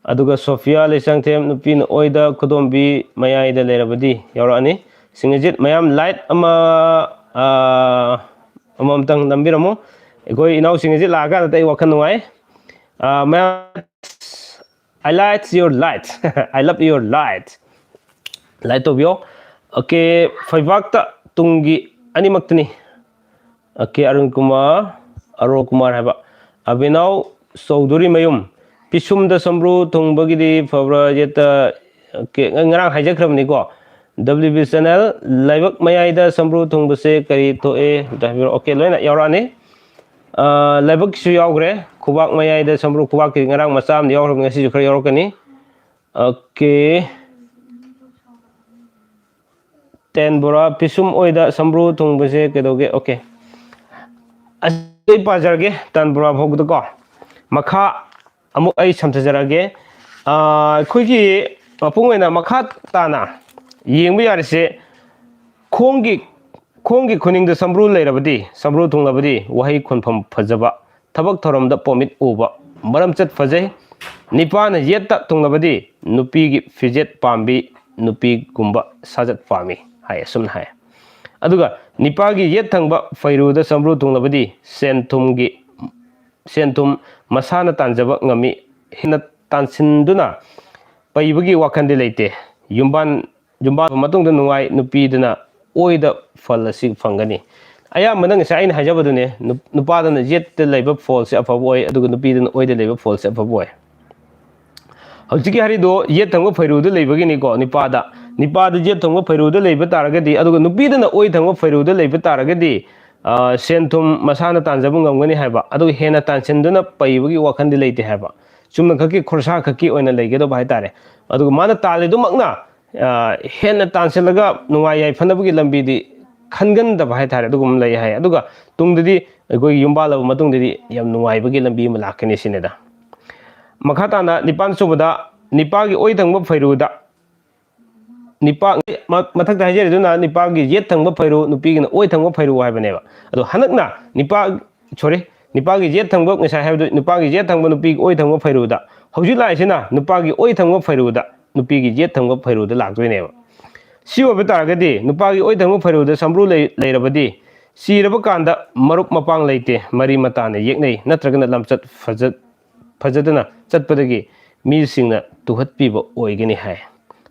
ꯑꯗꯨꯒ ꯁꯣꯐꯤꯌꯥ ꯂꯩꯁꯥꯡꯊꯦꯝ, ꯅꯨꯄꯤꯅ ꯑꯣꯏꯗ ꯈꯨꯗꯣꯝꯕꯤ ꯃꯌꯥꯏꯗ ꯂꯩꯔꯕꯗꯤ ꯌꯥꯎꯔꯛꯑꯅꯤ꯫ ꯁꯤꯡꯒꯖꯤꯠ ꯃꯌꯥꯝ ꯂꯥꯏꯠ ꯑꯃ, ꯑꯥ, ꯑꯃꯃꯝꯇꯪ ꯅꯝꯕꯤꯔꯝꯃꯨ꯫ ꯑꯩꯈꯣꯏ ꯏꯅꯥꯎꯁꯤꯡ ꯑꯁꯤ ꯂꯥꯛꯑꯀꯥꯟꯗ ꯑꯩ ꯋꯥꯈꯜ ꯅꯨꯡꯉꯥꯏ꯫ ꯑꯥ, ꯃꯌꯥꯝ, "I like your light." "I love your light." Light ꯇꯧꯕꯤꯌꯣ꯫ ꯑꯣꯀꯦ, ꯐꯩꯕꯥꯛꯇ ꯇꯨꯡꯒꯤ ꯑꯅꯤꯃꯛꯇꯅꯤ꯫ ꯑꯣꯀꯦ, ꯑꯔꯨꯟ ꯀꯨꯃꯥꯔ, ꯑꯔꯣ ꯀꯨꯃꯥꯔ ꯍꯥꯏꯕ꯫ ꯑꯕꯤꯅꯥꯎ ꯆꯧꯗꯨꯔꯤ ꯃꯌꯨꯝ, ꯄꯤꯁꯨꯝꯗ ꯁꯝꯕ꯭ꯔꯨ ꯊꯨꯡꯕꯒꯤꯗꯤ ꯐꯕ꯭ꯔꯥ? ꯌꯦꯠꯇ, ꯑꯣꯀꯦ, ꯉ-, ꯉꯔꯥꯡ ꯍꯥꯏꯖꯈ꯭ꯔꯕꯅꯤꯀꯣ꯫ W B channel, ꯂꯥꯏꯕꯛ ꯃꯌꯥꯏꯗ ꯁꯝꯕ꯭ꯔꯨ ꯊꯨꯡꯕꯁꯦ ꯀꯔꯤ ꯊꯣꯛꯑꯦ? ꯑꯝꯇ ꯍꯥꯏꯕꯤꯔꯛꯑꯣ꯫ ꯑꯣꯀꯦ, ꯂꯣꯏꯅ ꯌꯥꯎꯔꯛꯑꯅꯤ꯫ ꯑꯥ, ꯂꯥꯏꯕꯛꯁꯨ ꯌꯥꯎꯈ꯭ꯔꯦ꯫ ꯈꯨꯕꯥꯛ ꯃꯌꯥꯏꯗ ꯁꯝꯕ꯭ꯔꯨ, ꯈꯨꯕꯥꯛꯀꯤ ꯉꯔꯥꯡ ꯃꯆꯥ ꯑꯃꯗꯤ ꯌꯥꯎꯈ꯭ꯔꯕꯅꯤ, ꯉꯁꯤꯁꯨ ꯈꯔ ꯌꯥꯎꯔꯛꯀꯅꯤ꯫ ꯑꯣꯀꯦ꯫ ꯇꯦꯟ ꯕꯣꯔꯥ, ꯄꯤꯁꯨꯝ ꯑꯣꯏꯗ ꯁꯝꯕ꯭ꯔꯨ ꯊꯨꯡꯕꯁꯦ ꯀꯩꯗꯧꯒꯦ? ꯑꯣꯀꯦ꯫ ꯑꯁꯤ ꯑꯩ ꯄꯥꯖꯔꯒꯦ, ꯇꯦꯟ ꯕꯣꯔꯥ ꯐꯥꯎꯕꯗꯀꯣ꯫ ꯃꯈꯥ ꯑꯃꯨꯛ ꯑꯩ ꯁꯝꯊꯖꯔꯛꯑꯒꯦ꯫ ꯑꯥ, ꯑꯩꯈꯣꯏꯒꯤ ꯃꯄꯨꯡ ꯑꯣꯏꯅ ꯃꯈꯥ ꯇꯥꯅ ꯌꯦꯡꯕ ꯌꯥꯔꯤꯁꯦ, ꯈꯣꯡꯒꯤ, ꯈꯣꯡꯒꯤ ꯈꯨꯅꯤꯡꯗ ꯁꯝꯕ꯭ꯔꯨ ꯂꯩꯔꯕꯗꯤ, ꯁꯝꯕ꯭ꯔꯨ ꯊꯨꯡꯂꯕꯗꯤ ꯋꯥꯍꯩ ꯈꯣꯟꯐꯝ ꯐꯖꯕ, ꯊꯕꯛ ꯊꯧꯔꯝꯗ ꯄꯣꯃꯤꯠ ꯎꯕ, ꯃꯔꯝꯆꯠ ꯐꯖꯩ꯫ ꯅꯤꯄꯥꯅ ꯌꯦꯠꯇ ꯊꯨꯡꯂꯕꯗꯤ ꯅꯨꯄꯤꯒꯤ ꯐꯤꯖꯦꯠ ꯄꯥꯝꯕꯤ, ꯅꯨꯄꯤꯒꯨꯝꯕ ꯁꯥꯖꯠ ꯄꯥꯝꯃꯤ ꯍꯥꯏ, ꯑꯁꯨꯝꯅ ꯍꯥꯏ꯫ ꯑꯗꯨꯒ ꯅꯤꯄꯥꯒꯤ ꯌꯦꯠ ꯊꯪꯕ ꯐꯩꯔꯨꯗ ꯁꯝꯕ꯭ꯔꯨ ꯊꯨꯡꯂꯕꯗꯤ ꯁꯦꯟ ꯊꯨꯝꯒꯤ, ꯁꯦꯟ ꯊꯨꯝ ꯃꯁꯥꯅ ꯇꯥꯟꯖꯕ ꯉꯝꯃꯤ꯫ ꯍꯦꯟꯅ ꯇꯥꯟꯁꯤꯟꯗꯨꯅ ꯄꯩꯕꯒꯤ ꯋꯥꯈꯜꯗꯤ ꯂꯩꯇꯦ꯫ ꯌꯨꯝꯕꯥꯟ, ꯌꯨꯝꯕꯥꯟ ꯃꯇꯨꯡꯗ ꯅꯨꯡꯉꯥꯏ, ꯅꯨꯄꯤꯗꯨꯅ ꯑꯣꯏꯗ ꯐꯜ ꯑꯁꯤ ꯐꯪꯒꯅꯤ꯫ ꯑꯌꯥꯝꯕꯅ ꯉꯁꯥꯏ ꯑꯩꯅ ꯍꯥꯏꯖꯕꯗꯨꯅꯦ, ꯅꯨꯞ-, ꯅꯨꯄꯥꯗꯅ ꯌꯦꯠꯇ ꯂꯩꯕ ꯐꯣꯜꯁꯦ ꯑꯐꯕ ꯑꯣꯏ, ꯑꯗꯨꯒ ꯅꯨꯄꯤꯗꯅ ꯑꯣꯏꯗ ꯂꯩꯕ ꯐꯣꯜꯁꯦ ꯑꯐꯕ ꯑꯣꯏ꯫ ꯍꯧꯖꯤꯛꯀꯤ ꯍꯥꯏꯔꯤꯗꯣ ꯌꯦꯠ ꯊꯪꯕ ꯐꯩꯔꯨꯗ ꯂꯩꯕꯒꯤꯅꯤꯀꯣ, ꯅꯤꯄꯥꯗ꯫ ꯅꯤꯄꯥꯗ ꯌꯦꯠ ꯊꯪꯕ ꯐꯩꯔꯨꯗ ꯂꯩꯕ ꯇꯥꯔꯒꯗꯤ, ꯑꯗꯨꯒ ꯅꯨꯄꯤꯗꯅ ꯑꯣꯏ ꯊꯪꯕ ꯐꯩꯔꯨꯗ ꯂꯩꯕ ꯇꯥꯔꯒꯗꯤ, ꯑ, ꯁꯦꯟ ꯊꯨꯝ ꯃꯁꯥꯅ ꯇꯥꯟꯖꯕ ꯉꯝꯒꯅꯤ ꯍꯥꯏꯕ, ꯑꯗꯨꯒ ꯍꯦꯟꯅ ꯇꯥꯟꯁꯤꯟꯗꯨꯅ ꯄꯩꯕꯒꯤ ꯋꯥꯈꯜꯗꯤ ꯂꯩꯇꯦ ꯍꯥꯏꯕ꯫ ꯆꯨꯝꯅ ꯈꯛꯀꯤ ꯈꯣꯔꯁꯥ ꯈꯛꯀꯤ ꯑꯣꯏꯅ ꯂꯩꯒꯗꯕ ꯍꯥꯏꯇꯥꯔꯦ꯫ ꯑꯗꯨꯒ ꯃꯥꯅ ꯇꯥꯜꯂꯤꯗꯨꯃꯛꯅ, ꯑ, ꯍꯦꯟꯅ ꯇꯥꯟꯁꯤꯜꯂꯒ ꯅꯨꯡꯉꯥꯏ ꯌꯥꯏꯐꯅꯕꯒꯤ ꯂꯝꯕꯤꯗꯤ ꯈꯟꯒꯟꯗꯕ ꯍꯥꯏꯇꯥꯔꯦ, ꯑꯗꯨꯒꯨꯝꯕ ꯂꯩ ꯍꯥꯏ꯫ ꯑꯗꯨꯒ ꯇꯨꯡꯗꯗꯤ ꯑꯩꯈꯣꯏꯒꯤ ꯌꯨꯝ ꯄꯥꯜꯂꯕ ꯃꯇꯨꯡꯗꯗꯤ ꯌꯥꯝ ꯅꯨꯡꯉꯥꯏꯕꯒꯤ ꯂꯝꯕꯤ ꯑꯃ ꯂꯥꯛꯀꯅꯤ ꯁꯤꯅꯤꯗ꯫ ꯃꯈꯥ ꯇꯥꯅ ꯅꯤꯄꯥꯟ ꯁꯨꯕꯗ ꯅꯤꯄꯥꯒꯤ ꯑꯣꯏ ꯊꯪꯕ ꯐꯩꯔꯨꯗ, ꯅꯤꯄꯥ, ꯃ-, ꯃꯊꯛꯇ ꯍꯥꯏꯖꯔꯤꯗꯨꯅ ꯅꯤꯄꯥꯒꯤ ꯌꯦꯠ ꯊꯪꯕ ꯐꯩꯔꯨ, ꯅꯨꯄꯤꯒꯤꯅ ꯑꯣꯏ ꯊꯪꯕ ꯐꯩꯔꯨ ꯍꯥꯏꯕꯅꯦꯕ꯫ ꯑꯗꯣ ꯍꯟꯗꯛꯅ ꯅꯤꯄꯥ, sorry, ꯅꯤꯄꯥꯒꯤ ꯌꯦꯠ ꯊꯪꯕ, ꯉꯁꯥꯏ ꯍꯥꯏꯕꯗꯨ ꯅꯤꯄꯥꯒꯤ ꯌꯦꯠ ꯊꯪꯕ, ꯅꯨꯄꯤꯒꯤ ꯑꯣꯏ ꯊꯪꯕ ꯐꯩꯔꯨꯗ ꯍꯧꯖꯤꯛ ꯂꯥꯛꯏꯁꯤꯅ ꯅꯨꯄꯥꯒꯤ ꯑꯣꯏ ꯊꯪꯕ ꯐꯩꯔꯨꯗ, ꯅꯨꯄꯤꯒꯤ ꯌꯦꯠ ꯊꯪꯕ ꯐꯩꯔꯨꯗ ꯂꯥꯛꯇꯣꯏꯅꯦꯕ꯫ ꯁꯤ ꯑꯣꯏꯕ ꯇꯥꯔꯒꯗꯤ ꯅꯨꯄꯥꯒꯤ ꯑꯣꯏ ꯊꯪꯕ ꯐꯩꯔꯨꯗ ꯁꯝꯕ꯭ꯔꯨ ꯂꯩ-, ꯂꯩꯔꯕꯗꯤ ꯁꯤꯔꯕ ꯀꯥꯟꯗ ꯃꯔꯨꯞ ꯃꯄꯥꯡ ꯂꯩꯇꯦ, ꯃꯔꯤ ꯃꯇꯥꯅ ꯌꯦꯛꯅꯩ, ꯅꯠꯇ꯭ꯔꯒꯅ ꯂꯝꯆꯠ ꯐꯖ-, ꯐꯖꯗꯅ ꯆꯠꯄꯗꯒꯤ ꯃꯤꯁꯤꯡꯅ ꯇꯨꯍꯠꯄꯤꯕ ꯑꯣꯏꯒꯅꯤ ꯍꯥꯏ꯫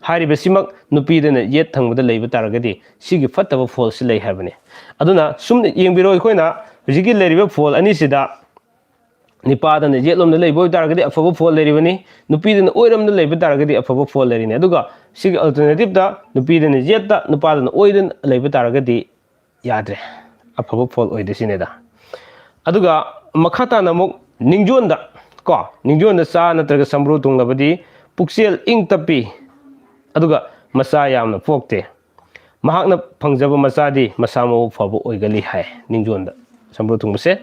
ꯍꯥꯏꯔꯤꯕꯁꯤꯃꯛ ꯅꯨꯄꯤꯗꯅ ꯌꯦꯠ ꯊꯪꯕꯗ ꯂꯩꯕ ꯇꯥꯔꯒꯗꯤ ꯁꯤꯒꯤ ꯐꯠꯇꯕ ꯐꯣꯜꯁꯤ ꯂꯩ ꯍꯥꯏꯕꯅꯤ꯫ ꯑꯗꯨꯅ ꯁꯨꯝ ꯌꯦꯡꯕꯤꯔꯣ, ꯑꯩꯈꯣꯏꯅ ꯍꯧꯖꯤꯛꯀꯤ ꯂꯩꯔꯤꯕ ꯐꯣꯜ ꯑꯅꯤꯁꯤꯗ ꯅꯤꯄꯥꯗꯅ ꯌꯦꯠꯂꯣꯝꯗ ꯂꯩꯕ ꯑꯣꯏꯇꯥꯔꯒꯗꯤ ꯑꯐꯕ ꯐꯣꯜ ꯂꯩꯔꯤꯕꯅꯤ, ꯅꯨꯄꯤꯗꯅ ꯑꯣꯏꯔꯣꯝꯗ ꯂꯩꯕ ꯇꯥꯔꯒꯗꯤ ꯑꯐꯕ ꯐꯣꯜ ꯂꯩꯔꯤꯅꯤ꯫ ꯑꯗꯨꯒ ꯁꯤꯒꯤ alternative ꯇ ꯅꯨꯄꯤꯗꯅ ꯌꯦꯠꯇ, ꯅꯨꯄꯥꯗꯅ ꯑꯣꯏꯗ ꯂꯩꯕ ꯇꯥꯔꯒꯗꯤ ꯌꯥꯗ꯭ꯔꯦ, ꯑꯐꯕ ꯐꯣꯜ ꯑꯣꯏꯗꯦ ꯁꯤꯅꯤꯗ꯫ ꯑꯗꯨꯒ ꯃꯈꯥ ꯇꯥꯅ ꯑꯃꯨꯛ ꯅꯤꯡꯖꯣꯟꯗ, ꯀꯣ, ꯅꯤꯡꯖꯣꯟꯗ ꯆꯥ ꯅꯠꯇ꯭ꯔꯒ ꯁꯝꯕ꯭ꯔꯨ ꯊꯨꯡꯂꯕꯗꯤ ꯄꯨꯛꯆꯦꯜ ꯏꯪ ꯇꯞꯄꯤ, ꯑꯗꯨꯒ ꯃꯆꯥ ꯌꯥꯝꯅ ꯄꯣꯛꯇꯦ꯫ ꯃꯍꯥꯛꯅ ꯐꯪꯖꯕ ꯃꯆꯥꯗꯤ ꯃꯁꯥ ꯃꯎ ꯐꯕ ꯑꯣꯏꯒꯜꯂꯤ ꯍꯥꯏ ꯅꯤꯡꯖꯣꯟꯗ ꯁꯝꯕ꯭ꯔꯨ ꯊꯨꯡꯕꯁꯦ꯫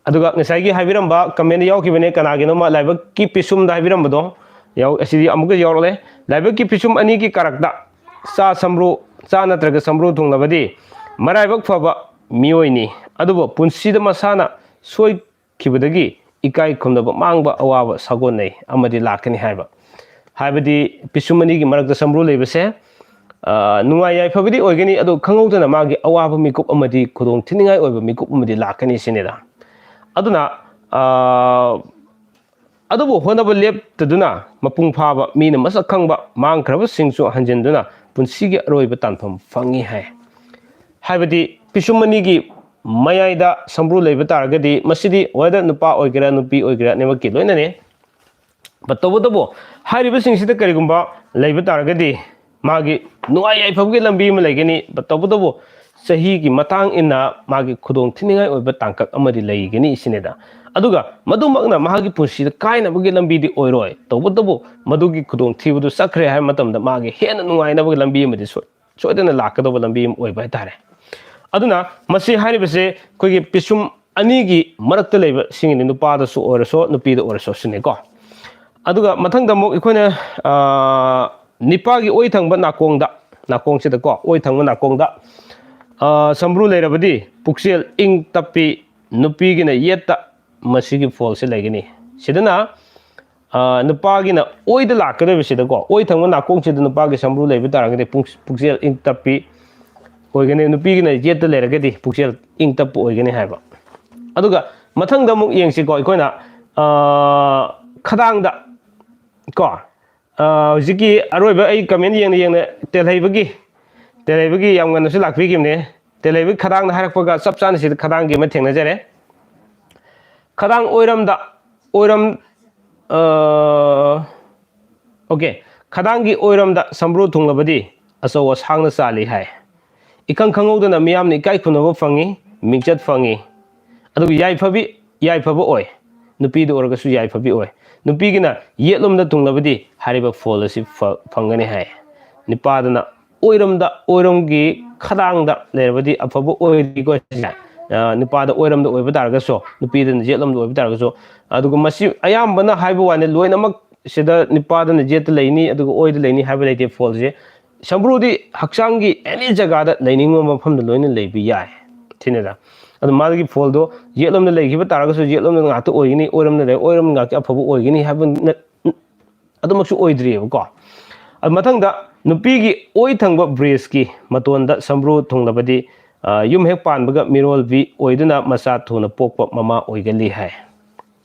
ꯑꯗꯨꯒ ꯉꯁꯥꯏꯒꯤ ꯍꯥꯏꯕꯤꯔꯝꯕ comment ꯗ ꯌꯥꯎꯈꯤꯕꯅꯦ, ꯀꯅꯥꯒꯤꯅꯣꯃ ꯂꯥꯏꯕꯛꯀꯤ ꯄꯤꯁꯨꯝꯗ ꯍꯥꯏꯕꯤꯔꯝꯕꯗꯣ, ꯌꯥꯎ-, ꯑꯁꯤꯗꯤ ꯑꯃꯨꯛꯀ ꯌꯥꯎꯔꯛꯂꯦ꯫ ꯂꯥꯏꯕꯛꯀꯤ ꯄꯤꯁꯨꯝ ꯑꯅꯤꯒꯤ ꯀꯥꯔꯛꯇ ꯆꯥ ꯁꯝꯕ꯭ꯔꯨ, ꯆꯥ ꯅꯠꯇ꯭ꯔꯒ ꯁꯝꯕ꯭ꯔꯨ ꯊꯨꯡꯂꯕꯗꯤ ꯃꯔꯥꯏꯕꯛ ꯐꯕ ꯃꯤꯑꯣꯏꯅꯤ, ꯑꯗꯨꯕꯨ ꯄꯨꯟꯁꯤꯗ ꯃꯁꯥꯅ ꯁꯣꯏꯈꯤꯕꯗꯒꯤ ꯏꯀꯥꯏ ꯈꯨꯝꯅꯕ ꯃꯥꯡꯕ ꯑꯋꯥꯕ ꯁꯥꯒꯣꯟꯅꯩ ꯑꯃꯗꯤ ꯂꯥꯛꯀꯅꯤ ꯍꯥꯏꯕ꯫ ꯍꯥꯏꯕꯗꯤ ꯄꯤꯁꯨꯝ ꯑꯅꯤꯒꯤ ꯃꯔꯛꯇ ꯁꯝꯕ꯭ꯔꯨ ꯂꯩꯕꯁꯦ, ꯑ, ꯅꯨꯡꯉꯥꯏ ꯌꯥꯏꯐꯕꯗꯤ ꯑꯣꯏꯒꯅꯤ, ꯑꯗꯨ ꯈꯪꯍꯧꯗꯅ ꯃꯥꯒꯤ ꯑꯋꯥꯕ ꯃꯤꯀꯨꯞ ꯑꯃꯗꯤ ꯈꯨꯗꯣꯡ ꯊꯤꯅꯤꯡꯉꯥꯏ ꯑꯣꯏꯕ ꯃꯤꯀꯨꯞ ꯑꯃꯗꯤ ꯂꯥꯛꯀꯅꯤ ꯁꯤꯅꯤꯗ꯫ ꯑꯗꯨꯅ, ꯑ, ꯑꯗꯨꯕꯨ ꯍꯣꯠꯅꯕ ꯂꯦꯞꯇꯗꯨꯅ ꯃꯄꯨꯡ ꯐꯥꯕ ꯃꯤꯅ ꯃꯁꯛ ꯈꯪꯕ ꯃꯥꯡꯈ꯭ꯔꯕꯁꯤꯡꯁꯨ ꯍꯟꯖꯤꯟꯗꯨꯅ ꯄꯨꯟꯁꯤꯒꯤ ꯑꯔꯣꯏꯕ ꯇꯥꯟꯐꯝ ꯐꯪꯏ ꯍꯥꯏ꯫ ꯍꯥꯏꯕꯗꯤ ꯄꯤꯁꯨꯝ ꯑꯅꯤꯒꯤ ꯃꯌꯥꯏꯗ ꯁꯝꯕ꯭ꯔꯨ ꯂꯩꯕ ꯇꯥꯔꯒꯗꯤ ꯃꯁꯤꯗꯤ whether ꯅꯨꯄꯥ ꯑꯣꯏꯒꯦꯔꯥ ꯅꯨꯄꯤ ꯑꯣꯏꯒꯦꯔꯥ ꯑꯅꯤꯃꯛꯀꯤ ꯂꯣꯏꯅꯅꯤ꯫ But ꯇꯧꯕꯇꯕꯨ ꯍꯥꯏꯔꯤꯕꯁꯤꯡꯁꯤꯗ ꯀꯔꯤꯒꯨꯝꯕ ꯂꯩꯕ ꯇꯥꯔꯒꯗꯤ ꯃꯥꯒꯤ ꯅꯨꯡꯉꯥꯏ ꯌꯥꯏꯐꯕꯒꯤ ꯂꯝꯕꯤ ꯑꯃ ꯂꯩꯒꯅꯤ꯫ But ꯇꯧꯕꯇꯕꯨ ꯆꯍꯤꯒꯤ ꯃꯇꯥꯡ ꯏꯟꯅ ꯃꯥꯒꯤ ꯈꯨꯗꯣꯡ ꯊꯤꯅꯤꯡꯉꯥꯏ ꯑꯣꯏꯕ ꯇꯥꯡꯀꯛ ꯑꯃꯗꯤ ꯂꯩꯒꯅꯤ ꯁꯤꯅꯤꯗ꯫ ꯑꯗꯨꯒ ꯃꯗꯨꯃꯛꯅ ꯃꯍꯥꯛꯀꯤ ꯄꯨꯟꯁꯤꯗ ꯀꯥꯏꯅꯕꯒꯤ ꯂꯝꯕꯤꯗꯤ ꯑꯣꯏꯔꯣꯏ꯫ ꯇꯧꯕꯇꯕꯨ ꯃꯗꯨꯒꯤ ꯈꯨꯗꯣꯡꯊꯤꯕꯗꯨ ꯆꯠꯈ꯭ꯔꯦ ꯍꯥꯏꯕ ꯃꯇꯝꯗ ꯃꯥꯒꯤ ꯍꯦꯟꯅ ꯅꯨꯡꯉꯥꯏꯅꯕꯒꯤ ꯂꯝꯕꯤ ꯑꯃꯗꯤ ꯁꯣꯏ-, ꯁꯣꯏꯗꯅ ꯂꯥꯛꯀꯗꯧꯕ ꯂꯝꯕꯤ ꯑꯃ ꯑꯣꯏꯕ ꯍꯥꯏꯇꯥꯔꯦ꯫ ꯑꯗꯨꯅ ꯃꯁꯤ ꯍꯥꯏꯔꯤꯕꯁꯦ ꯑꯩꯈꯣꯏꯒꯤ ꯄꯤꯁꯨꯝ ꯑꯅꯤꯒꯤ ꯃꯔꯛꯇ ꯂꯩꯕ ꯁꯤꯡꯒꯤꯅꯤ, ꯅꯨꯄꯥꯗꯁꯨ ꯑꯣꯏꯔꯁꯨ ꯅꯨꯄꯤꯗ ꯑꯣꯏꯔꯁꯨ ꯁꯤꯅꯤꯀꯣ꯫ ꯑꯗꯨꯒ ꯃꯊꯪꯗ ꯑꯃꯨꯛ ꯑꯩꯈꯣꯏꯅ, ꯑ, ꯅꯤꯄꯥꯒꯤ ꯑꯣꯏ ꯊꯪꯕ ꯅꯥꯀꯣꯡꯗ, ꯅꯥꯀꯣꯡꯁꯤꯗꯀꯣ, ꯑꯣꯏ ꯊꯪꯕ ꯅꯥꯀꯣꯡꯗ, ꯑ, ꯁꯝꯕ꯭ꯔꯨ ꯂꯩꯔꯕꯗꯤ ꯄꯨꯛꯆꯦꯜ ꯏꯪ ꯇꯞꯄꯤ, ꯅꯨꯄꯤꯒꯤꯅ ꯌꯦꯠꯇ ꯃꯁꯤꯒꯤ ꯐꯣꯜꯁꯦ ꯂꯩꯒꯅꯤ꯫ ꯁꯤꯗꯅ ꯑ, ꯅꯨꯄꯥꯒꯤꯅ ꯑꯣꯏꯗ ꯂꯥꯛꯀꯗꯣꯏꯕꯁꯤꯗꯀꯣ, ꯑꯣꯏ ꯊꯪꯕ ꯅꯥꯀꯣꯡꯁꯤꯗ ꯅꯨꯄꯥꯒꯤ ꯁꯝꯕ꯭ꯔꯨ ꯂꯩꯕ ꯇꯥꯔꯒꯗꯤ ꯄꯨꯛ-, ꯄꯨꯛꯆꯦꯜ ꯏꯪ ꯇꯞꯄꯤ ꯑꯣꯏꯒꯅꯤ, ꯅꯨꯄꯤꯒꯤꯅ ꯌꯦꯠꯇ ꯂꯩꯔꯒꯗꯤ ꯄꯨꯛꯆꯦꯜ ꯏꯪ ꯇꯞꯄ ꯑꯣꯏꯒꯅꯤ ꯍꯥꯏꯕ꯫ ꯑꯗꯨꯒ ꯃꯊꯪꯗ ꯑꯃꯨꯛ ꯌꯦꯡꯁꯤꯀꯣ, ꯑꯩꯈꯣꯏꯅ, ꯑ, ꯈꯗꯥꯡꯗ ꯀꯣ, ꯑ, ꯍꯧꯖꯤꯛꯀꯤ ꯑꯔꯣꯏꯕ ꯑꯩ ꯀꯃꯦꯟ ꯌꯦꯡꯅ ꯌꯦꯡꯅ ꯇꯦꯜꯍꯩꯕꯒꯤ, ꯇꯦꯜꯍꯩꯕꯒꯤ ꯌꯥꯝ ꯉꯟꯅꯁꯨ ꯂꯥꯛꯄꯤꯈꯤꯕꯅꯦ꯫ ꯇꯦꯜꯍꯩꯕꯒꯤ ꯈꯗꯥꯡꯗ ꯍꯥꯏꯔꯛꯄꯒ ꯆꯞ ꯆꯥꯅ ꯁꯤꯗ ꯈꯗꯥꯡꯒꯤ ꯑꯃ ꯊꯦꯡꯅꯖꯔꯦ꯫ ꯈꯗꯥꯡ ꯑꯣꯏꯔꯝꯗ, ꯑꯣꯏꯔꯝ-, ꯑ, OK, ꯈꯗꯥꯡꯒꯤ ꯑꯣꯏꯔꯣꯝꯗ ꯁꯝꯕ꯭ꯔꯨ ꯊꯨꯡꯂꯕꯗꯤ ꯑꯆꯧ ꯑꯁꯥꯡꯅ ꯆꯥꯜꯂꯤ ꯍꯥꯏ꯫ ꯏꯈꯪ ꯈꯪꯍꯧꯗꯅ ꯃꯤꯌꯥꯝꯅ ꯏꯀꯥꯏ ꯈꯨꯝꯅꯕ ꯐꯪꯉꯤ, ꯃꯤꯡꯆꯠ ꯐꯪꯉꯤ, ꯑꯗꯨꯒ ꯌꯥꯏꯐꯕꯤ, ꯌꯥꯏꯐꯕ ꯑꯣꯏ꯫ ꯅꯨꯄꯤꯗ ꯑꯣꯏꯔꯒꯁꯨ ꯌꯥꯏꯐꯕꯤ ꯑꯣꯏ꯫ ꯅꯨꯄꯤꯒꯤꯅ ꯌꯦꯠꯂꯣꯝꯗ ꯊꯨꯡꯂꯕꯗꯤ ꯍꯥꯏꯔꯤꯕ ꯐꯣꯜ ꯑꯁꯤ ꯐ-, ꯐꯪꯒꯅꯤ ꯍꯥꯏ꯫ ꯅꯨꯄꯥꯗꯅ ꯑꯣꯏꯔꯣꯝꯗ, ꯑꯣꯏꯔꯣꯝꯒꯤ ꯈꯗꯥꯡꯗ ꯂꯩꯔꯕꯗꯤ ꯑꯐꯕ ꯑꯣꯏꯔꯤꯀꯣ ꯁꯤꯁꯦ꯫ ꯑ, ꯅꯨꯄꯥꯗ ꯑꯣꯏꯔꯣꯝꯗ ꯑꯣꯏꯕ ꯇꯥꯔꯒꯁꯨ, ꯅꯨꯄꯤꯗꯅ ꯌꯦꯠꯂꯣꯝꯗ ꯑꯣꯏꯕ ꯇꯥꯔꯒꯁꯨ, ꯑꯗꯨꯒ ꯃꯁꯤ ꯑꯌꯥꯝꯕꯅ ꯍꯥꯏꯕ ꯋꯥꯅꯤ, ꯂꯣꯏꯅꯃꯛ ꯁꯤꯗ ꯅꯨꯄꯥꯗꯅ ꯌꯦꯠꯇ ꯂꯩꯅꯤ ꯑꯗꯨꯒ ꯑꯣꯏꯗ ꯂꯩꯅꯤ ꯍꯥꯏꯕ ꯂꯩꯇꯦ ꯐꯣꯜꯁꯦ꯫ ꯁꯝꯕ꯭ꯔꯨꯗꯤ ꯍꯛꯆꯥꯡꯒꯤ ꯑꯦꯅꯤ ꯖꯒꯥꯗ ꯂꯩꯅꯤꯡꯕ ꯃꯐꯝꯗ ꯂꯣꯏꯅ ꯂꯩꯕ ꯌꯥꯏ꯫ ꯁꯤꯅꯤꯗ꯫ ꯑꯗꯨ ꯃꯥꯒꯤ ꯐꯣꯜꯗꯣ ꯌꯦꯠꯂꯣꯝꯗ ꯂꯩꯈꯤꯕ ꯇꯥꯔꯒꯁꯨ ꯌꯦꯠꯂꯣꯝꯗ ꯉꯥꯛꯇ ꯑꯣꯏꯒꯅꯤ, ꯑꯣꯏꯔꯣꯝꯗ ꯂꯩ, ꯑꯣꯏꯔꯣꯝꯗ ꯉꯥꯛꯇ ꯑꯐꯕ ꯑꯣꯏꯒꯅꯤ ꯍꯥꯏꯕ ꯅ-, ꯑꯗꯨꯃꯛꯁꯨ ꯑꯣꯏꯗ꯭ꯔꯤꯑꯕꯀꯣ꯫ ꯑꯗꯨ ꯃꯊꯪꯗ ꯅꯨꯄꯤꯒꯤ ꯑꯣꯏ ꯊꯪꯕ ꯕ꯭ꯔꯦꯁꯀꯤ ꯃꯇꯣꯟꯗ ꯁꯝꯕ꯭ꯔꯨ ꯊꯨꯡꯂꯕꯗꯤ, ꯑ, ꯌꯨꯝ ꯍꯦꯛ ꯄꯥꯟꯕꯒ ꯃꯤꯔꯣꯜꯕꯤ ꯑꯣꯏꯗꯨꯅ ꯃꯆꯥ ꯊꯨꯅ ꯄꯣꯛꯄ ꯃꯃꯥ ꯑꯣꯏꯒꯜꯂꯤ ꯍꯥꯏ꯫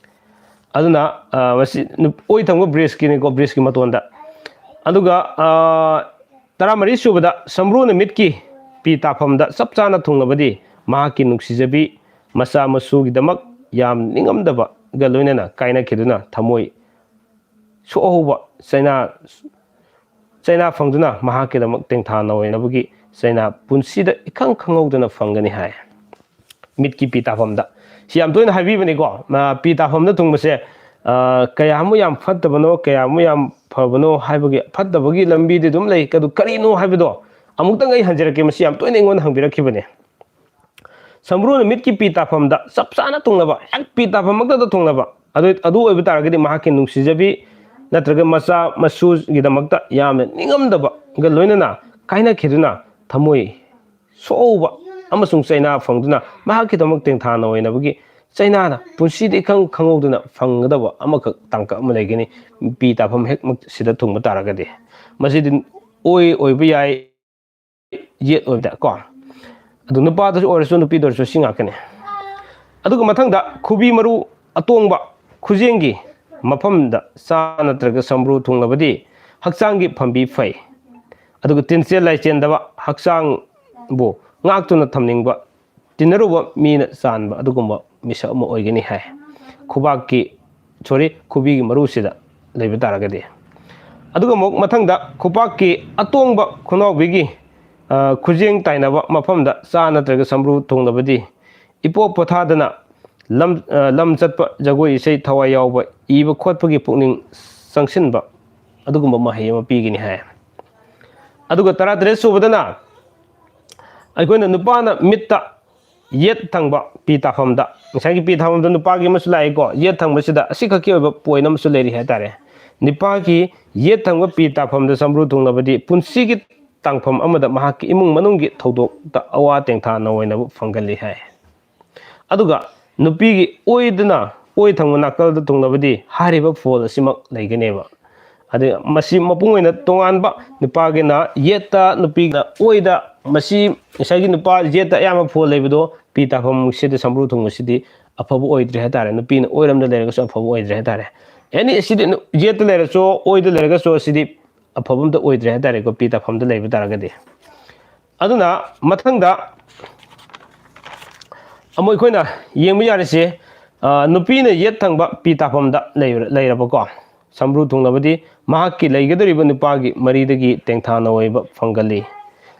ꯑꯗꯨꯅ, ꯑ, ꯃꯁꯤ ꯅꯨꯞ-, ꯑꯣꯏ ꯊꯪꯕ ꯕ꯭ꯔꯦꯁꯀꯤꯅꯤꯀꯣ, ꯕ꯭ꯔꯦꯁꯀꯤ ꯃꯇꯣꯟꯗ꯫ ꯑꯗꯨꯒ, ꯑ, ꯇꯔꯥꯃꯔꯤ ꯁꯨꯕꯗ ꯁꯝꯕ꯭ꯔꯨꯅ ꯃꯤꯠꯀꯤ ꯄꯤ ꯇꯥꯐꯝꯗ ꯆꯞ ꯆꯥꯅ ꯊꯨꯡꯂꯕꯗꯤ ꯃꯍꯥꯛꯀꯤ ꯅꯨꯡꯁꯤꯖꯕꯤ ꯃꯆꯥ ꯃꯁꯨꯒꯤꯗꯃꯛ ꯌꯥꯝ ꯅꯤꯡꯉꯝꯗꯕꯒ ꯂꯣꯏꯅꯅ ꯀꯥꯏꯅꯈꯤꯗꯨꯅ ꯊꯃꯣꯏ ꯁꯣꯛꯍꯧꯕ ꯆꯩꯅꯥ, ꯆꯩꯅꯥ ꯐꯪꯗꯨꯅ ꯃꯍꯥꯛꯀꯤꯗꯃꯛ ꯇꯦꯡꯊꯥ ꯅꯥꯑꯣꯏꯅꯕꯒꯤ ꯆꯩꯅꯥ ꯄꯨꯟꯁꯤꯗ ꯏꯈꯪ ꯈꯪꯍꯧꯗꯅ ꯐꯪꯒꯅꯤ ꯍꯥꯏ꯫ ꯃꯤꯠꯀꯤ ꯄꯤ ꯇꯥꯐꯝꯗ꯫ ꯁꯤ ꯌꯥꯝ ꯇꯣꯏꯅ ꯍꯥꯏꯕꯤꯕꯅꯤꯀꯣ꯫ ꯃ-, ꯄꯤ ꯇꯥꯐꯝꯗ ꯊꯨꯡꯕꯁꯦ, ꯑ, ꯀꯌꯥꯃꯨꯛ ꯌꯥꯝ ꯐꯠꯇꯕꯅꯣ, ꯀꯌꯥꯃꯨꯛ ꯌꯥꯝ ꯐꯕꯅꯣ ꯍꯥꯏꯕꯒꯤ ꯐꯠꯇꯕꯒꯤ ꯂꯝꯕꯤꯗꯤ ꯑꯗꯨꯝ ꯂꯩ꯫ ꯑꯗꯨ ꯀꯔꯤꯅꯣ ꯍꯥꯏꯕꯗꯣ ꯑꯃꯨꯛꯇꯪ ꯑꯩ ꯍꯟꯖꯔꯛꯀꯦ꯫ ꯃꯁꯤ ꯌꯥꯝ ꯇꯣꯏꯅ ꯑꯩꯉꯣꯟꯗ ꯍꯪꯕꯤꯔꯛꯈꯤꯕꯅꯦ꯫ ꯁꯝꯕ꯭ꯔꯨꯅ ꯃꯤꯠꯀꯤ ꯄꯤ ꯇꯥꯐꯝꯗ ꯆꯞ ꯆꯥꯅ ꯊꯨꯡꯂꯕ, ꯍꯦꯛ ꯄꯤ ꯇꯥꯐꯝꯃꯛꯇꯗ ꯊꯨꯡꯂꯕ, ꯑꯗꯨ, ꯑꯗꯨ ꯑꯣꯏꯕ ꯇꯥꯔꯒꯗꯤ ꯃꯍꯥꯛꯀꯤ ꯅꯨꯡꯁꯤꯖꯕꯤ ꯅꯠꯇ꯭ꯔꯒ ꯃꯆꯥ ꯃꯁꯨꯒꯤꯗꯃꯛꯇ ꯌꯥꯝꯅ ꯅꯤꯡꯉꯝꯗꯕꯒ ꯂꯣꯏꯅꯅ ꯀꯥꯏꯅꯈꯤꯗꯨꯅ ꯊꯃꯣꯏ ꯁꯣꯛꯍꯧꯕ ꯑꯃꯁꯨꯡ ꯆꯩꯅꯥ ꯐꯪꯗꯨꯅ ꯃꯍꯥꯛꯀꯤꯗꯃꯛ ꯇꯦꯡꯊꯥ ꯅꯥꯑꯣꯏꯅꯕꯒꯤ ꯆꯩꯅꯥꯅ ꯄꯨꯟꯁꯤꯗ ꯏꯈꯪ ꯈꯪꯍꯧꯗꯅ ꯐꯪꯒꯗꯕ ꯑꯃꯈꯛ ꯇꯥꯡꯀꯛ ꯑꯃ ꯂꯩꯒꯅꯤ꯫ ꯄꯤ ꯇꯥꯐꯝ ꯍꯦꯛ ꯃꯛ-, ꯁꯤꯗ ꯊꯨꯡꯕ ꯇꯥꯔꯒꯗꯤ, ꯃꯁꯤꯗꯤ ꯑꯣꯏ ꯑꯣꯏꯕ ꯌꯥꯏ, ꯌꯦꯠ ꯑꯣꯏꯕꯗ ꯀꯣ꯫ ꯑꯗꯨ ꯅꯨꯄꯥꯗꯁꯨ ꯑꯣꯏꯔꯁꯨ ꯅꯨꯄꯤꯗ ꯑꯣꯏꯔꯁꯨ ꯁꯤ ꯉꯥꯛꯀꯅꯤ꯫ ꯑꯗꯨꯒ ꯃꯊꯪꯗ ꯈꯨꯕꯤ ꯃꯔꯨ ꯑꯇꯣꯡꯕ ꯈꯨꯖꯦꯡꯒꯤ ꯃꯐꯝꯗ ꯆꯥ ꯅꯠꯇ꯭ꯔꯒ ꯁꯝꯕ꯭ꯔꯨ ꯊꯨꯡꯂꯕꯗꯤ ꯍꯛꯆꯥꯡꯒꯤ ꯐꯝꯕꯤ ꯐꯩ꯫ ꯑꯗꯨꯒ ꯇꯤꯟꯆꯦꯜ ꯂꯥꯏꯆꯦꯟꯗꯕ, ꯍꯛꯆꯥꯡꯕꯨ ꯉꯥꯛꯇꯨꯅ ꯊꯝꯅꯤꯡꯕ, ꯇꯤꯟꯅꯔꯨꯕ ꯃꯤꯅ ꯆꯥꯟꯕ ꯑꯗꯨꯒꯨꯝꯕ ꯃꯤꯁꯛ ꯑꯃ ꯑꯣꯏꯒꯅꯤ ꯍꯥꯏ꯫ ꯈꯨꯕꯥꯛꯀꯤ, ꯁꯣꯔꯤ, ꯈꯨꯕꯤꯒꯤ ꯃꯔꯨꯁꯤꯗ ꯂꯩꯕ ꯇꯥꯔꯒꯗꯤ꯫ ꯑꯗꯨꯒ ꯑꯃꯨꯛ ꯃꯊꯪꯗ ꯈꯨꯕꯥꯛꯀꯤ ꯑꯇꯣꯡꯕ ꯈꯨꯅꯥꯎꯕꯤꯒꯤ, ꯑ, ꯈꯨꯖꯦꯡ ꯇꯥꯏꯅꯕ ꯃꯐꯝꯗ ꯆꯥ ꯅꯠꯇ꯭ꯔꯒ ꯁꯝꯕ꯭ꯔꯨ ꯊꯨꯡꯂꯕꯗꯤ ꯏꯄꯣꯞ ꯄꯣꯊꯥꯗꯅ ꯂꯝ, ꯑ, ꯂꯝ ꯆꯠꯄ, ꯖꯒꯣꯏ ꯏꯁꯩ ꯊꯋꯥꯏ ꯌꯥꯎꯕ, ꯏꯕ ꯈꯣꯠꯄꯒꯤ ꯄꯨꯛꯅꯤꯡ ꯆꯪꯁꯤꯟꯕ ꯑꯗꯨꯒꯨꯝꯕ ꯃꯍꯩ ꯑꯃ ꯄꯤꯒꯅꯤ ꯍꯥꯏ꯫ ꯑꯗꯨꯒ ꯇꯔꯥꯇꯔꯦꯠ ꯁꯨꯕꯗꯅ ꯑꯩꯈꯣꯏꯅ ꯅꯨꯄꯥꯅ ꯃꯤꯠꯇ ꯌꯦꯠ ꯊꯪꯕ ꯄꯤ ꯇꯥꯐꯝꯗ, ꯉꯁꯥꯏꯒꯤ ꯄꯤ ꯇꯥꯐꯝꯗ ꯅꯨꯄꯥꯒꯤ ꯑꯃꯁꯨ ꯂꯥꯛꯏꯀꯣ, ꯌꯦꯠ ꯊꯪꯕꯁꯤꯗ ꯑꯁꯤꯈꯛꯀꯤ ꯑꯣꯏꯕ ꯄꯣꯏꯟ ꯑꯃꯁꯨ ꯂꯩꯔꯤ ꯍꯥꯏꯇꯥꯔꯦ꯫ ꯅꯨꯄꯥꯒꯤ ꯌꯦꯠ ꯊꯪꯕ ꯄꯤ ꯇꯥꯐꯝꯗ ꯁꯝꯕ꯭ꯔꯨ ꯊꯨꯡꯂꯕꯗꯤ ꯄꯨꯟꯁꯤꯒꯤ ꯇꯥꯡꯐꯝ ꯑꯃꯗ ꯃꯍꯥꯛꯀꯤ ꯏꯃꯨꯡ ꯃꯅꯨꯡꯒꯤ ꯊꯧꯗꯣꯛꯇ ꯑꯋꯥ ꯇꯦꯡꯊꯥ ꯅꯑꯣꯏꯅꯕ ꯐꯪꯒꯜꯂꯤ ꯍꯥꯏ꯫ ꯑꯗꯨꯒ ꯅꯨꯄꯤꯒꯤ ꯑꯣꯏꯗꯅ ꯑꯣꯏ ꯊꯪꯕ ꯅꯥꯀꯜꯗ ꯊꯨꯡꯂꯕꯗꯤ ꯍꯥꯏꯔꯤꯕ ꯐꯣꯜ ꯑꯁꯤꯃꯛ ꯂꯩꯒꯅꯦꯕ꯫ ꯑꯗꯩ ꯃꯁꯤ ꯃꯄꯨꯡ ꯑꯣꯏꯅ ꯇꯣꯉꯥꯟꯕ, ꯅꯨꯄꯥꯒꯤꯅ ꯌꯦꯠꯇ, ꯅꯨꯄꯤꯒꯤꯅ ꯑꯣꯏꯗ, ꯃꯁꯤ ꯉꯁꯥꯏꯒꯤ ꯅꯨꯄꯥ ꯌꯦꯠꯇ ꯑꯌꯥꯝꯕ ꯐꯣꯜ ꯂꯩꯕꯗꯣ ꯄꯤ ꯇꯥꯐꯝꯁꯤꯗ ꯁꯝꯕ꯭ꯔꯨ ꯊꯨꯡꯕꯁꯤꯗꯤ ꯑꯐꯕ ꯑꯣꯏꯗ꯭ꯔꯦ ꯍꯥꯏꯇꯥꯔꯦ꯫ ꯅꯨꯄꯤꯅ ꯑꯣꯏꯔꯣꯝꯗ ꯂꯩꯔꯒꯁꯨ ꯑꯐꯕ ꯑꯣꯏꯗ꯭ꯔꯦ ꯍꯥꯏꯇꯥꯔꯦ꯫ ꯑꯦꯅꯤ ꯁꯤꯗꯤ ꯅꯨ-, ꯌꯦꯠꯇ ꯂꯩꯔꯁꯨ ꯑꯣꯏꯗ ꯂꯩꯔꯒꯁꯨ ꯁꯤꯗꯤ ꯑꯐꯕ ꯑꯝꯇ ꯑꯣꯏꯗ꯭ꯔꯦ ꯍꯥꯏꯇꯥꯔꯦꯀꯣ, ꯄꯤ ꯇꯥꯐꯝꯗ ꯂꯩꯕ ꯇꯥꯔꯒꯗꯤ꯫ ꯑꯗꯨꯅ ꯃꯊꯪꯗ ꯑꯃꯨꯛ ꯑꯩꯈꯣꯏꯅ ꯌꯦꯡꯕ ꯌꯥꯔꯤꯁꯦ, ꯑ, ꯅꯨꯄꯤꯅ ꯌꯦꯠ ꯊꯪꯕ ꯄꯤ ꯇꯥꯐꯝꯗ ꯂꯩꯔ-, ꯂꯩꯔꯕꯀꯣ, ꯁꯝꯕ꯭ꯔꯨ ꯊꯨꯡꯂꯕꯗꯤ ꯃꯍꯥꯛꯀꯤ ꯂꯩꯒꯗꯧꯔꯤꯕ ꯅꯨꯄꯥꯒꯤ ꯃꯔꯤꯗꯒꯤ ꯇꯦꯡꯊꯥ ꯅꯑꯣꯏꯕ ꯐꯪꯒꯜꯂꯤ꯫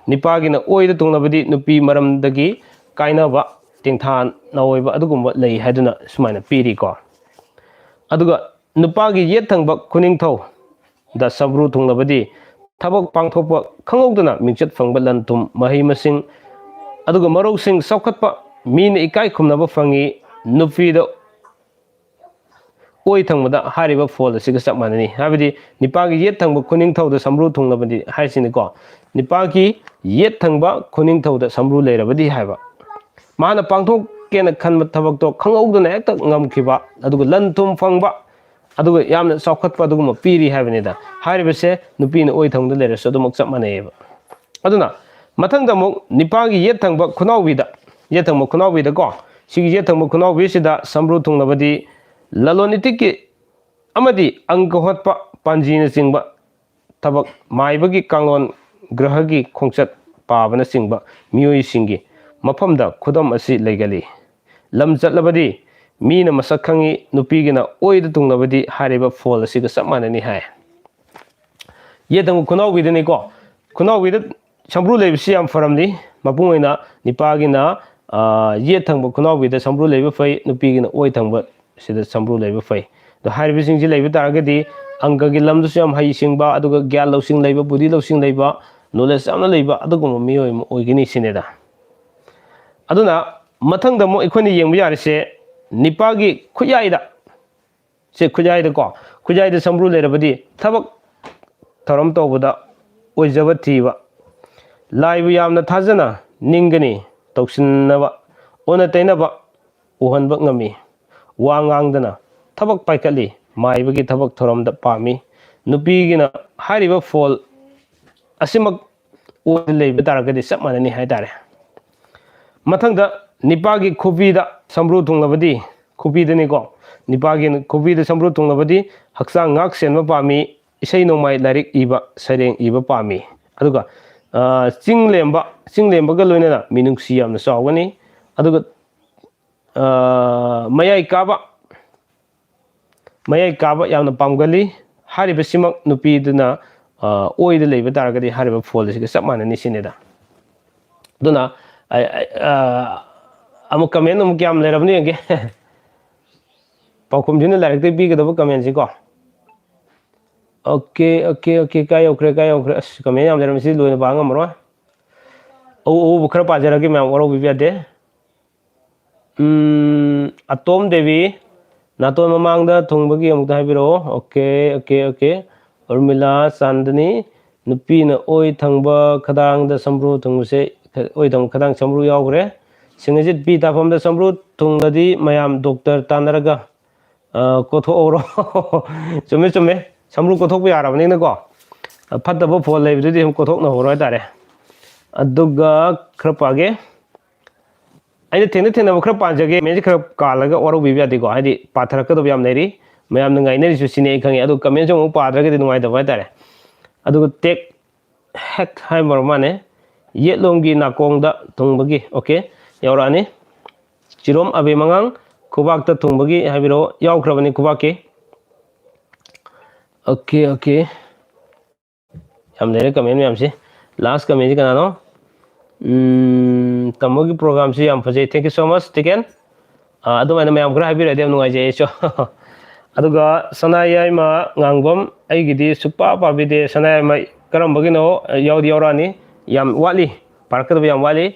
ꯅꯨꯄꯥꯒꯤꯅ ꯑꯣꯏꯗ ꯊꯨꯡꯂꯕꯗꯤ ꯅꯨꯄꯤ ꯃꯔꯝꯗꯒꯤ ꯀꯥꯏꯅꯕ, ꯇꯦꯡꯊꯥ ꯅꯑꯣꯏꯕ ꯑꯗꯨꯒꯨꯝꯕ ꯂꯩ ꯍꯥꯏꯗꯨꯅ ꯁꯨꯃꯥꯏꯅ ꯄꯤꯔꯤꯀꯣ꯫ ꯑꯗꯨꯒ ꯅꯨꯄꯥꯒꯤ ꯌꯦꯠ ꯊꯪꯕ ꯈꯨꯅꯤꯡꯊꯧꯗ ꯁꯝꯕ꯭ꯔꯨ ꯊꯨꯡꯂꯕꯗꯤ ꯊꯕꯛ ꯄꯥꯡꯊꯣꯛꯄ ꯈꯪꯍꯧꯗꯅ ꯃꯤꯡꯆꯠ ꯐꯪꯕ, ꯂꯟ ꯊꯨꯝ, ꯃꯍꯩ ꯃꯁꯤꯡ, ꯑꯗꯨꯒ ꯃꯔꯧꯁꯤꯡ ꯆꯥꯎꯈꯠꯄ, ꯃꯤꯅ ꯏꯀꯥꯏ ꯈꯨꯝꯅꯕ ꯐꯪꯉꯤ꯫ ꯅꯨꯄꯤꯗ ꯑꯣꯏ ꯊꯪꯕꯗ ꯍꯥꯏꯔꯤꯕ ꯐꯣꯜ ꯑꯁꯤꯒ ꯆꯞ ꯃꯥꯟꯅꯅꯤ꯫ ꯍꯥꯏꯕꯗꯤ ꯅꯤꯄꯥꯒꯤ ꯌꯦꯠ ꯊꯪꯕ ꯈꯨꯅꯤꯡꯊꯧꯗ ꯁꯝꯕ꯭ꯔꯨ ꯊꯨꯡꯂꯕꯗꯤ ꯍꯥꯏꯁꯤꯅꯤꯀꯣ꯫ ꯅꯤꯄꯥꯒꯤ ꯌꯦꯠ ꯊꯪꯕ ꯈꯨꯅꯤꯡꯊꯧꯗ ꯁꯝꯕ꯭ꯔꯨ ꯂꯩꯔꯕꯗꯤ ꯍꯥꯏꯕ꯫ ꯃꯥꯅ ꯄꯥꯡꯊꯣꯛ-, ꯀꯦꯅ ꯈꯟꯕ ꯊꯕꯛꯇꯣ ꯈꯪꯍꯧꯗꯅ ꯍꯦꯛꯇ ꯉꯝꯈꯤꯕ, ꯑꯗꯨꯒ ꯂꯟ ꯊꯨꯝ ꯐꯪꯕ, ꯑꯗꯨꯒ ꯌꯥꯝꯅ ꯆꯥꯎꯈꯠꯄ ꯑꯗꯨꯒꯨꯝꯕ ꯄꯤꯔꯤ ꯍꯥꯏꯕꯅꯤꯗ꯫ ꯍꯥꯏꯔꯤꯕꯁꯦ ꯅꯨꯄꯤꯅ ꯑꯣꯏ ꯊꯪꯕꯗ ꯂꯩꯔꯁꯨ ꯑꯗꯨꯃꯛ ꯆꯞ ꯃꯥꯟꯅꯩꯌꯦꯕ꯫ ꯑꯗꯨꯅ ꯃꯊꯪꯗ ꯑꯃꯨꯛ ꯅꯤꯄꯥꯒꯤ ꯌꯦꯠ ꯊꯪꯕ ꯈꯨꯅꯥꯎꯕꯤꯗ, ꯌꯦꯠ ꯊꯪꯕ ꯈꯨꯅꯥꯎꯕꯤꯗꯀꯣ, ꯁꯤꯒꯤ ꯌꯦꯠ ꯊꯪꯕ ꯈꯨꯅꯥꯎꯕꯤꯁꯤꯗ ꯁꯝꯕ꯭ꯔꯨ ꯊꯨꯡꯂꯕꯗꯤ ꯂꯂꯣꯟ ꯏꯇꯤꯛꯀꯤ ꯑꯃꯗꯤ ꯑꯪꯀ ꯍꯣꯠꯄ ꯄꯥꯟꯖꯤꯅꯆꯤꯡꯕ ꯊꯕꯛ, ꯃꯥꯏꯕꯒꯤ ꯀꯥꯡꯂꯣꯟ, ꯒ꯭ꯔꯍꯒꯤ ꯈꯣꯡꯆꯠ ꯄꯥꯕꯅꯆꯤꯡꯕ ꯃꯤꯑꯣꯏꯁꯤꯡꯒꯤ ꯃꯐꯝꯗ ꯈꯨꯗꯝ ꯑꯁꯤ ꯂꯩꯒꯜꯂꯤ꯫ ꯂꯝ ꯆꯠꯂꯕꯗꯤ ꯃꯤꯅ ꯃꯁꯛ ꯈꯪꯉꯤ, ꯅꯨꯄꯤꯒꯤꯅ ꯑꯣꯏꯗ ꯇꯨꯡꯂꯕꯗꯤ ꯍꯥꯏꯔꯤꯕ ꯐꯣꯜ ꯑꯁꯤꯒ ꯆꯞ ꯃꯥꯟꯅꯅꯤ ꯍꯥꯏ꯫ ꯌꯦꯠ ꯊꯪꯕ ꯈꯨꯅꯥꯎꯕꯤꯗꯅꯤꯀꯣ, ꯈꯨꯅꯥꯎꯕꯤꯗ ꯁꯝꯕ꯭ꯔꯨ ꯂꯩꯕꯁꯤ ꯌꯥꯝ ꯐꯔꯝꯂꯤ꯫ ꯃꯄꯨꯡ ꯑꯣꯏꯅ ꯅꯤꯄꯥꯒꯤꯅ, ꯑ, ꯌꯦꯠ ꯊꯪꯕ ꯈꯨꯅꯥꯎꯕꯤꯗ ꯁꯝꯕ꯭ꯔꯨ ꯂꯩꯕ ꯐꯩ, ꯅꯨꯄꯤꯒꯤꯅ ꯑꯣꯏ ꯊꯪꯕ ꯁꯤꯗ ꯁꯝꯕ꯭ꯔꯨ ꯂꯩꯕ ꯐꯩ꯫ ꯑꯗꯣ ꯍꯥꯏꯔꯤꯕꯁꯤꯡꯁꯤ ꯂꯩꯕ ꯇꯥꯔꯒꯗꯤ ꯑꯪꯀꯒꯤ ꯂꯝꯗꯁꯨ ꯌꯥꯝ ꯍꯩꯁꯤꯡꯕ, ꯑꯗꯨꯒ ꯒ꯭ꯌꯥꯟ ꯂꯧꯁꯤꯡ ꯂꯩꯕ, ꯕꯨꯙꯤ ꯂꯧꯁꯤꯡ ꯂꯩꯕ, ꯅꯣꯂꯦꯖ ꯌꯥꯝꯅ ꯂꯩꯕ ꯑꯗꯨꯒꯨꯝꯕ ꯃꯤꯑꯣꯏ ꯑꯃ ꯑꯣꯏꯒꯅꯤ ꯁꯤꯅꯤꯗ꯫ ꯑꯗꯨꯅ ꯃꯊꯪꯗ ꯑꯃꯨꯛ ꯑꯩꯈꯣꯏꯅ ꯌꯦꯡꯕ ꯌꯥꯔꯤꯁꯦ ꯅꯤꯄꯥꯒꯤ ꯈꯨꯠꯌꯥꯏꯗ, ꯁꯦ ꯈꯨꯠꯌꯥꯏꯗꯀꯣ, ꯈꯨꯠꯌꯥꯏꯗ ꯁꯝꯕ꯭ꯔꯨ ꯂꯩꯔꯕꯗꯤ ꯊꯕꯛ ꯊꯧꯔꯝ ꯇꯧꯕꯗ ꯑꯣꯏꯖꯕ ꯊꯤꯕ, ꯂꯥꯏꯕꯨ ꯌꯥꯝꯅ ꯊꯥꯖꯅ ꯅꯤꯡꯒꯅꯤ, ꯇꯧꯁꯤꯟꯅꯕ, ꯑꯣꯟꯅ ꯇꯩꯅꯕ ꯎꯍꯟꯕ ꯉꯝꯃꯤ꯫ ꯋꯥ ꯉꯥꯡꯗꯅ ꯊꯕꯛ ꯄꯥꯏꯈꯠꯂꯤ, ꯃꯥꯏꯕꯒꯤ ꯊꯕꯛ ꯊꯧꯔꯝꯗ ꯄꯥꯝꯃꯤ꯫ ꯅꯨꯄꯤꯒꯤꯅ ꯍꯥꯏꯔꯤꯕ ꯐꯣꯜ ꯑꯁꯤꯃꯛ ꯑꯣꯏꯅ ꯂꯩꯕ ꯇꯥꯔꯒꯗꯤ ꯆꯞ ꯃꯥꯟꯅꯅꯤ ꯍꯥꯏꯇꯥꯔꯦ꯫ ꯃꯊꯪꯗ ꯅꯤꯄꯥꯒꯤ ꯈꯨꯕꯤꯗ ꯁꯝꯕ꯭ꯔꯨ ꯊꯨꯡꯂꯕꯗꯤ, ꯈꯨꯕꯤꯗꯅꯤꯀꯣ, ꯅꯤꯄꯥꯒꯤ ꯈꯨꯕꯤꯗ ꯁꯝꯕ꯭ꯔꯨ ꯊꯨꯡꯂꯕꯗꯤ ꯍꯛꯆꯥꯡ ꯉꯥꯛ ꯁꯦꯟꯕ ꯄꯥꯝꯃꯤ, ꯏꯁꯩ ꯅꯣꯡꯃꯥꯏ, ꯂꯥꯏꯔꯤꯛ ꯏꯕ, ꯁꯩꯔꯦꯡ ꯏꯕ ꯄꯥꯝꯃꯤ꯫ ꯑꯗꯨꯒ, ꯑ, ꯆꯤꯡ ꯂꯦꯝꯕ, ꯆꯤꯡ ꯂꯦꯝꯕꯒ ꯂꯣꯏꯅꯅ ꯃꯤꯅꯨꯡꯁꯤ ꯌꯥꯝꯅ ꯆꯥꯎꯒꯅꯤ꯫ ꯑꯗꯨꯒ, ꯑ, ꯃꯌꯥꯏ ꯀꯥꯕ, ꯃꯌꯥꯏ ꯀꯥꯕ ꯌꯥꯝꯅ ꯄꯥꯝꯒꯜꯂꯤ꯫ ꯍꯥꯏꯔꯤꯕꯁꯤꯃꯛ ꯅꯨꯄꯤꯗꯨꯅ, ꯑ, ꯑꯣꯏꯗ ꯂꯩꯕ ꯇꯥꯔꯒꯗꯤ ꯍꯥꯏꯔꯤꯕ ꯐꯣꯜ ꯑꯁꯤꯒ ꯆꯞ ꯃꯥꯟꯅꯅꯤ ꯁꯤꯅꯤꯗ꯫ ꯑꯗꯨꯅ, ꯑ, ꯑ, ꯑꯃꯨꯛ ꯀꯃꯦꯟ ꯑꯃꯨꯛ ꯀꯌꯥꯝ ꯂꯩꯔꯕꯅꯣ ꯌꯦꯡꯒꯦ꯫ ꯄꯥꯎꯈꯨꯝꯁꯤꯅ ꯂꯥꯏꯔꯤꯛꯇꯒꯤ ꯄꯤꯒꯗꯕ ꯀꯃꯦꯟꯁꯤꯀꯣ꯫ ꯑꯣꯀꯦ, ꯑꯣꯀꯦ, ꯑꯣꯀꯦ, ꯀꯥꯏ ꯌꯧꯈ꯭ꯔꯦ, ꯀꯥꯏ ꯌꯧꯈ꯭ꯔꯦ? ꯑꯁ, ꯀꯃꯦꯟ ꯌꯥꯝ ꯂꯩꯔꯝꯃꯤ, ꯁꯤ ꯂꯣꯏꯅ ꯄꯥ ꯉꯝꯃꯔꯣꯏ꯫ ꯑꯎ ꯑꯎꯕ ꯈꯔ ꯄꯥꯖꯔꯒꯦ ꯃꯌꯥꯝ, ꯋꯥꯔꯧꯕꯤꯕ ꯌꯥꯗꯦ꯫ ꯎꯝ, ꯑꯇꯣꯝ ꯗꯦꯕꯤ, ꯅꯥꯇꯣꯟ ꯃꯃꯥꯡꯗ ꯊꯨꯡꯕꯒꯤ ꯑꯃꯨꯛꯇ ꯍꯥꯏꯕꯤꯔꯛꯑꯣ꯫ Okay, okay, okay. Urmila Chandni, ꯅꯨꯄꯤꯅ ꯑꯣꯏ ꯊꯪꯕ ꯈꯗꯥꯡꯗ ꯁꯝꯕ꯭ꯔꯨ ꯊꯨꯡꯕꯁꯦ, ꯑꯣꯏ ꯊꯪꯕ ꯈꯗꯥꯡ ꯁꯝꯕ꯭ꯔꯨ ꯌꯥꯎꯈ꯭ꯔꯦ꯫ ꯁꯤꯡꯉꯖꯤꯠ ꯄꯤ ꯇꯥꯐꯝꯗ ꯁꯝꯕ꯭ꯔꯨ ꯊꯨꯡꯂꯗꯤ ꯃꯌꯥꯝ ꯗꯣꯛꯇꯔ ꯇꯥꯟꯅꯔꯒ, ꯑ, ꯀꯣꯊꯣꯛꯍꯧꯔꯣ꯫ ꯆꯨꯝꯃꯦ, ꯆꯨꯝꯃꯦ꯫ ꯁꯝꯕ꯭ꯔꯨ ꯀꯣꯊꯣꯛꯄ ꯌꯥꯔꯕꯅꯤꯅꯀꯣ꯫ ꯑ, ꯐꯠꯇꯕ ꯐꯣꯟ ꯂꯩꯕꯗꯨꯗꯤ ꯑꯗꯨꯝ ꯀꯣꯊꯣꯛꯅꯍꯧꯔꯣ ꯍꯥꯏꯇꯥꯔꯦ꯫ ꯑꯗꯨꯒ ꯈꯔ ꯄꯥꯒꯦ꯫ ꯑꯩꯅ ꯊꯦꯡꯅ ꯊꯦꯡꯅꯕ ꯈꯔ ꯄꯥꯖꯒꯦ꯫ ꯃꯦꯟꯁꯤ ꯈꯔ ꯀꯥꯜꯂꯒ ꯋꯥꯔꯧꯕꯤꯕ ꯌꯥꯗꯦꯀꯣ꯫ ꯍꯥꯏꯗꯤ ꯄꯥꯊꯔꯛꯀꯗꯕ ꯌꯥꯝ ꯂꯩꯔꯤ꯫ ꯃꯌꯥꯝꯅ ꯉꯥꯏꯅꯔꯤꯁꯨ ꯁꯤꯅꯤ ꯑꯩ ꯈꯪꯉꯦ꯫ ꯑꯗꯨ ꯀꯃꯦꯟꯁꯨ ꯑꯃꯨꯛ ꯄꯥꯗ꯭ꯔꯒꯗꯤ ꯅꯨꯡꯉꯥꯏꯇꯕ ꯍꯥꯏꯇꯥꯔꯦ꯫ ꯑꯗꯨꯒ ꯇꯦꯛ ꯍꯦꯛ ꯍꯥꯏꯕ ꯃꯥꯅꯦ꯫ ꯌꯦꯠꯂꯣꯝꯒꯤ ꯅꯥꯀꯣꯡꯗ ꯊꯨꯡꯕꯒꯤ꯫ ꯑꯣꯀꯦ, ꯌꯧꯔꯛꯑꯅꯤ꯫ ꯆꯤꯔꯣꯝ ꯑꯕꯦ ꯃꯉꯥꯡ, ꯈꯨꯕꯥꯛꯇ ꯊꯨꯡꯕꯒꯤ ꯍꯥꯏꯕꯤꯔꯛꯑꯣ꯫ ꯌꯥꯎꯈ꯭ꯔꯕꯅꯤ ꯈꯨꯕꯥꯛꯀꯤ꯫ Okay, okay. ꯌꯥꯝ ꯂꯩꯔꯦ ꯀꯃꯦꯟ ꯃꯌꯥꯝꯁꯤ꯫ ꯂꯥꯁ ꯀꯃꯦꯟꯁꯤ ꯀꯅꯥꯅꯣ? ꯎꯝ, ꯇꯥꯃꯣꯒꯤ ꯄ꯭ꯔꯣꯒꯥꯝꯁꯤ ꯌꯥꯝ ꯐꯖꯩ꯫ Thank you so much again꯫ ꯑ, ꯑꯗꯨꯃꯥꯏꯅ ꯃꯌꯥꯝ ꯈꯔ ꯍꯥꯏꯕꯤꯔꯗꯤ ꯌꯥꯝ ꯅꯨꯡꯉꯥꯏꯖꯩ ꯑꯩꯁꯨ꯫ ꯑꯗꯨꯒ ꯁꯅꯥ ꯌꯥꯏꯃ ꯉꯥꯡꯕꯝ, ꯑꯩꯒꯤꯗꯤ ꯁꯨꯛꯄꯥ ꯄꯥꯕꯤꯗꯦ꯫ ꯁꯅꯥ ꯌꯥꯏꯃ ꯀꯔꯝꯕꯒꯤꯅꯣ? ꯌꯥꯎꯗꯤ ꯌꯥꯎꯔꯛꯑꯅꯤ꯫ ꯌꯥꯝ ꯋꯥꯠꯂꯤ, ꯄꯥꯔꯛꯀꯗꯕ ꯌꯥꯝ ꯋꯥꯠꯂꯤ꯫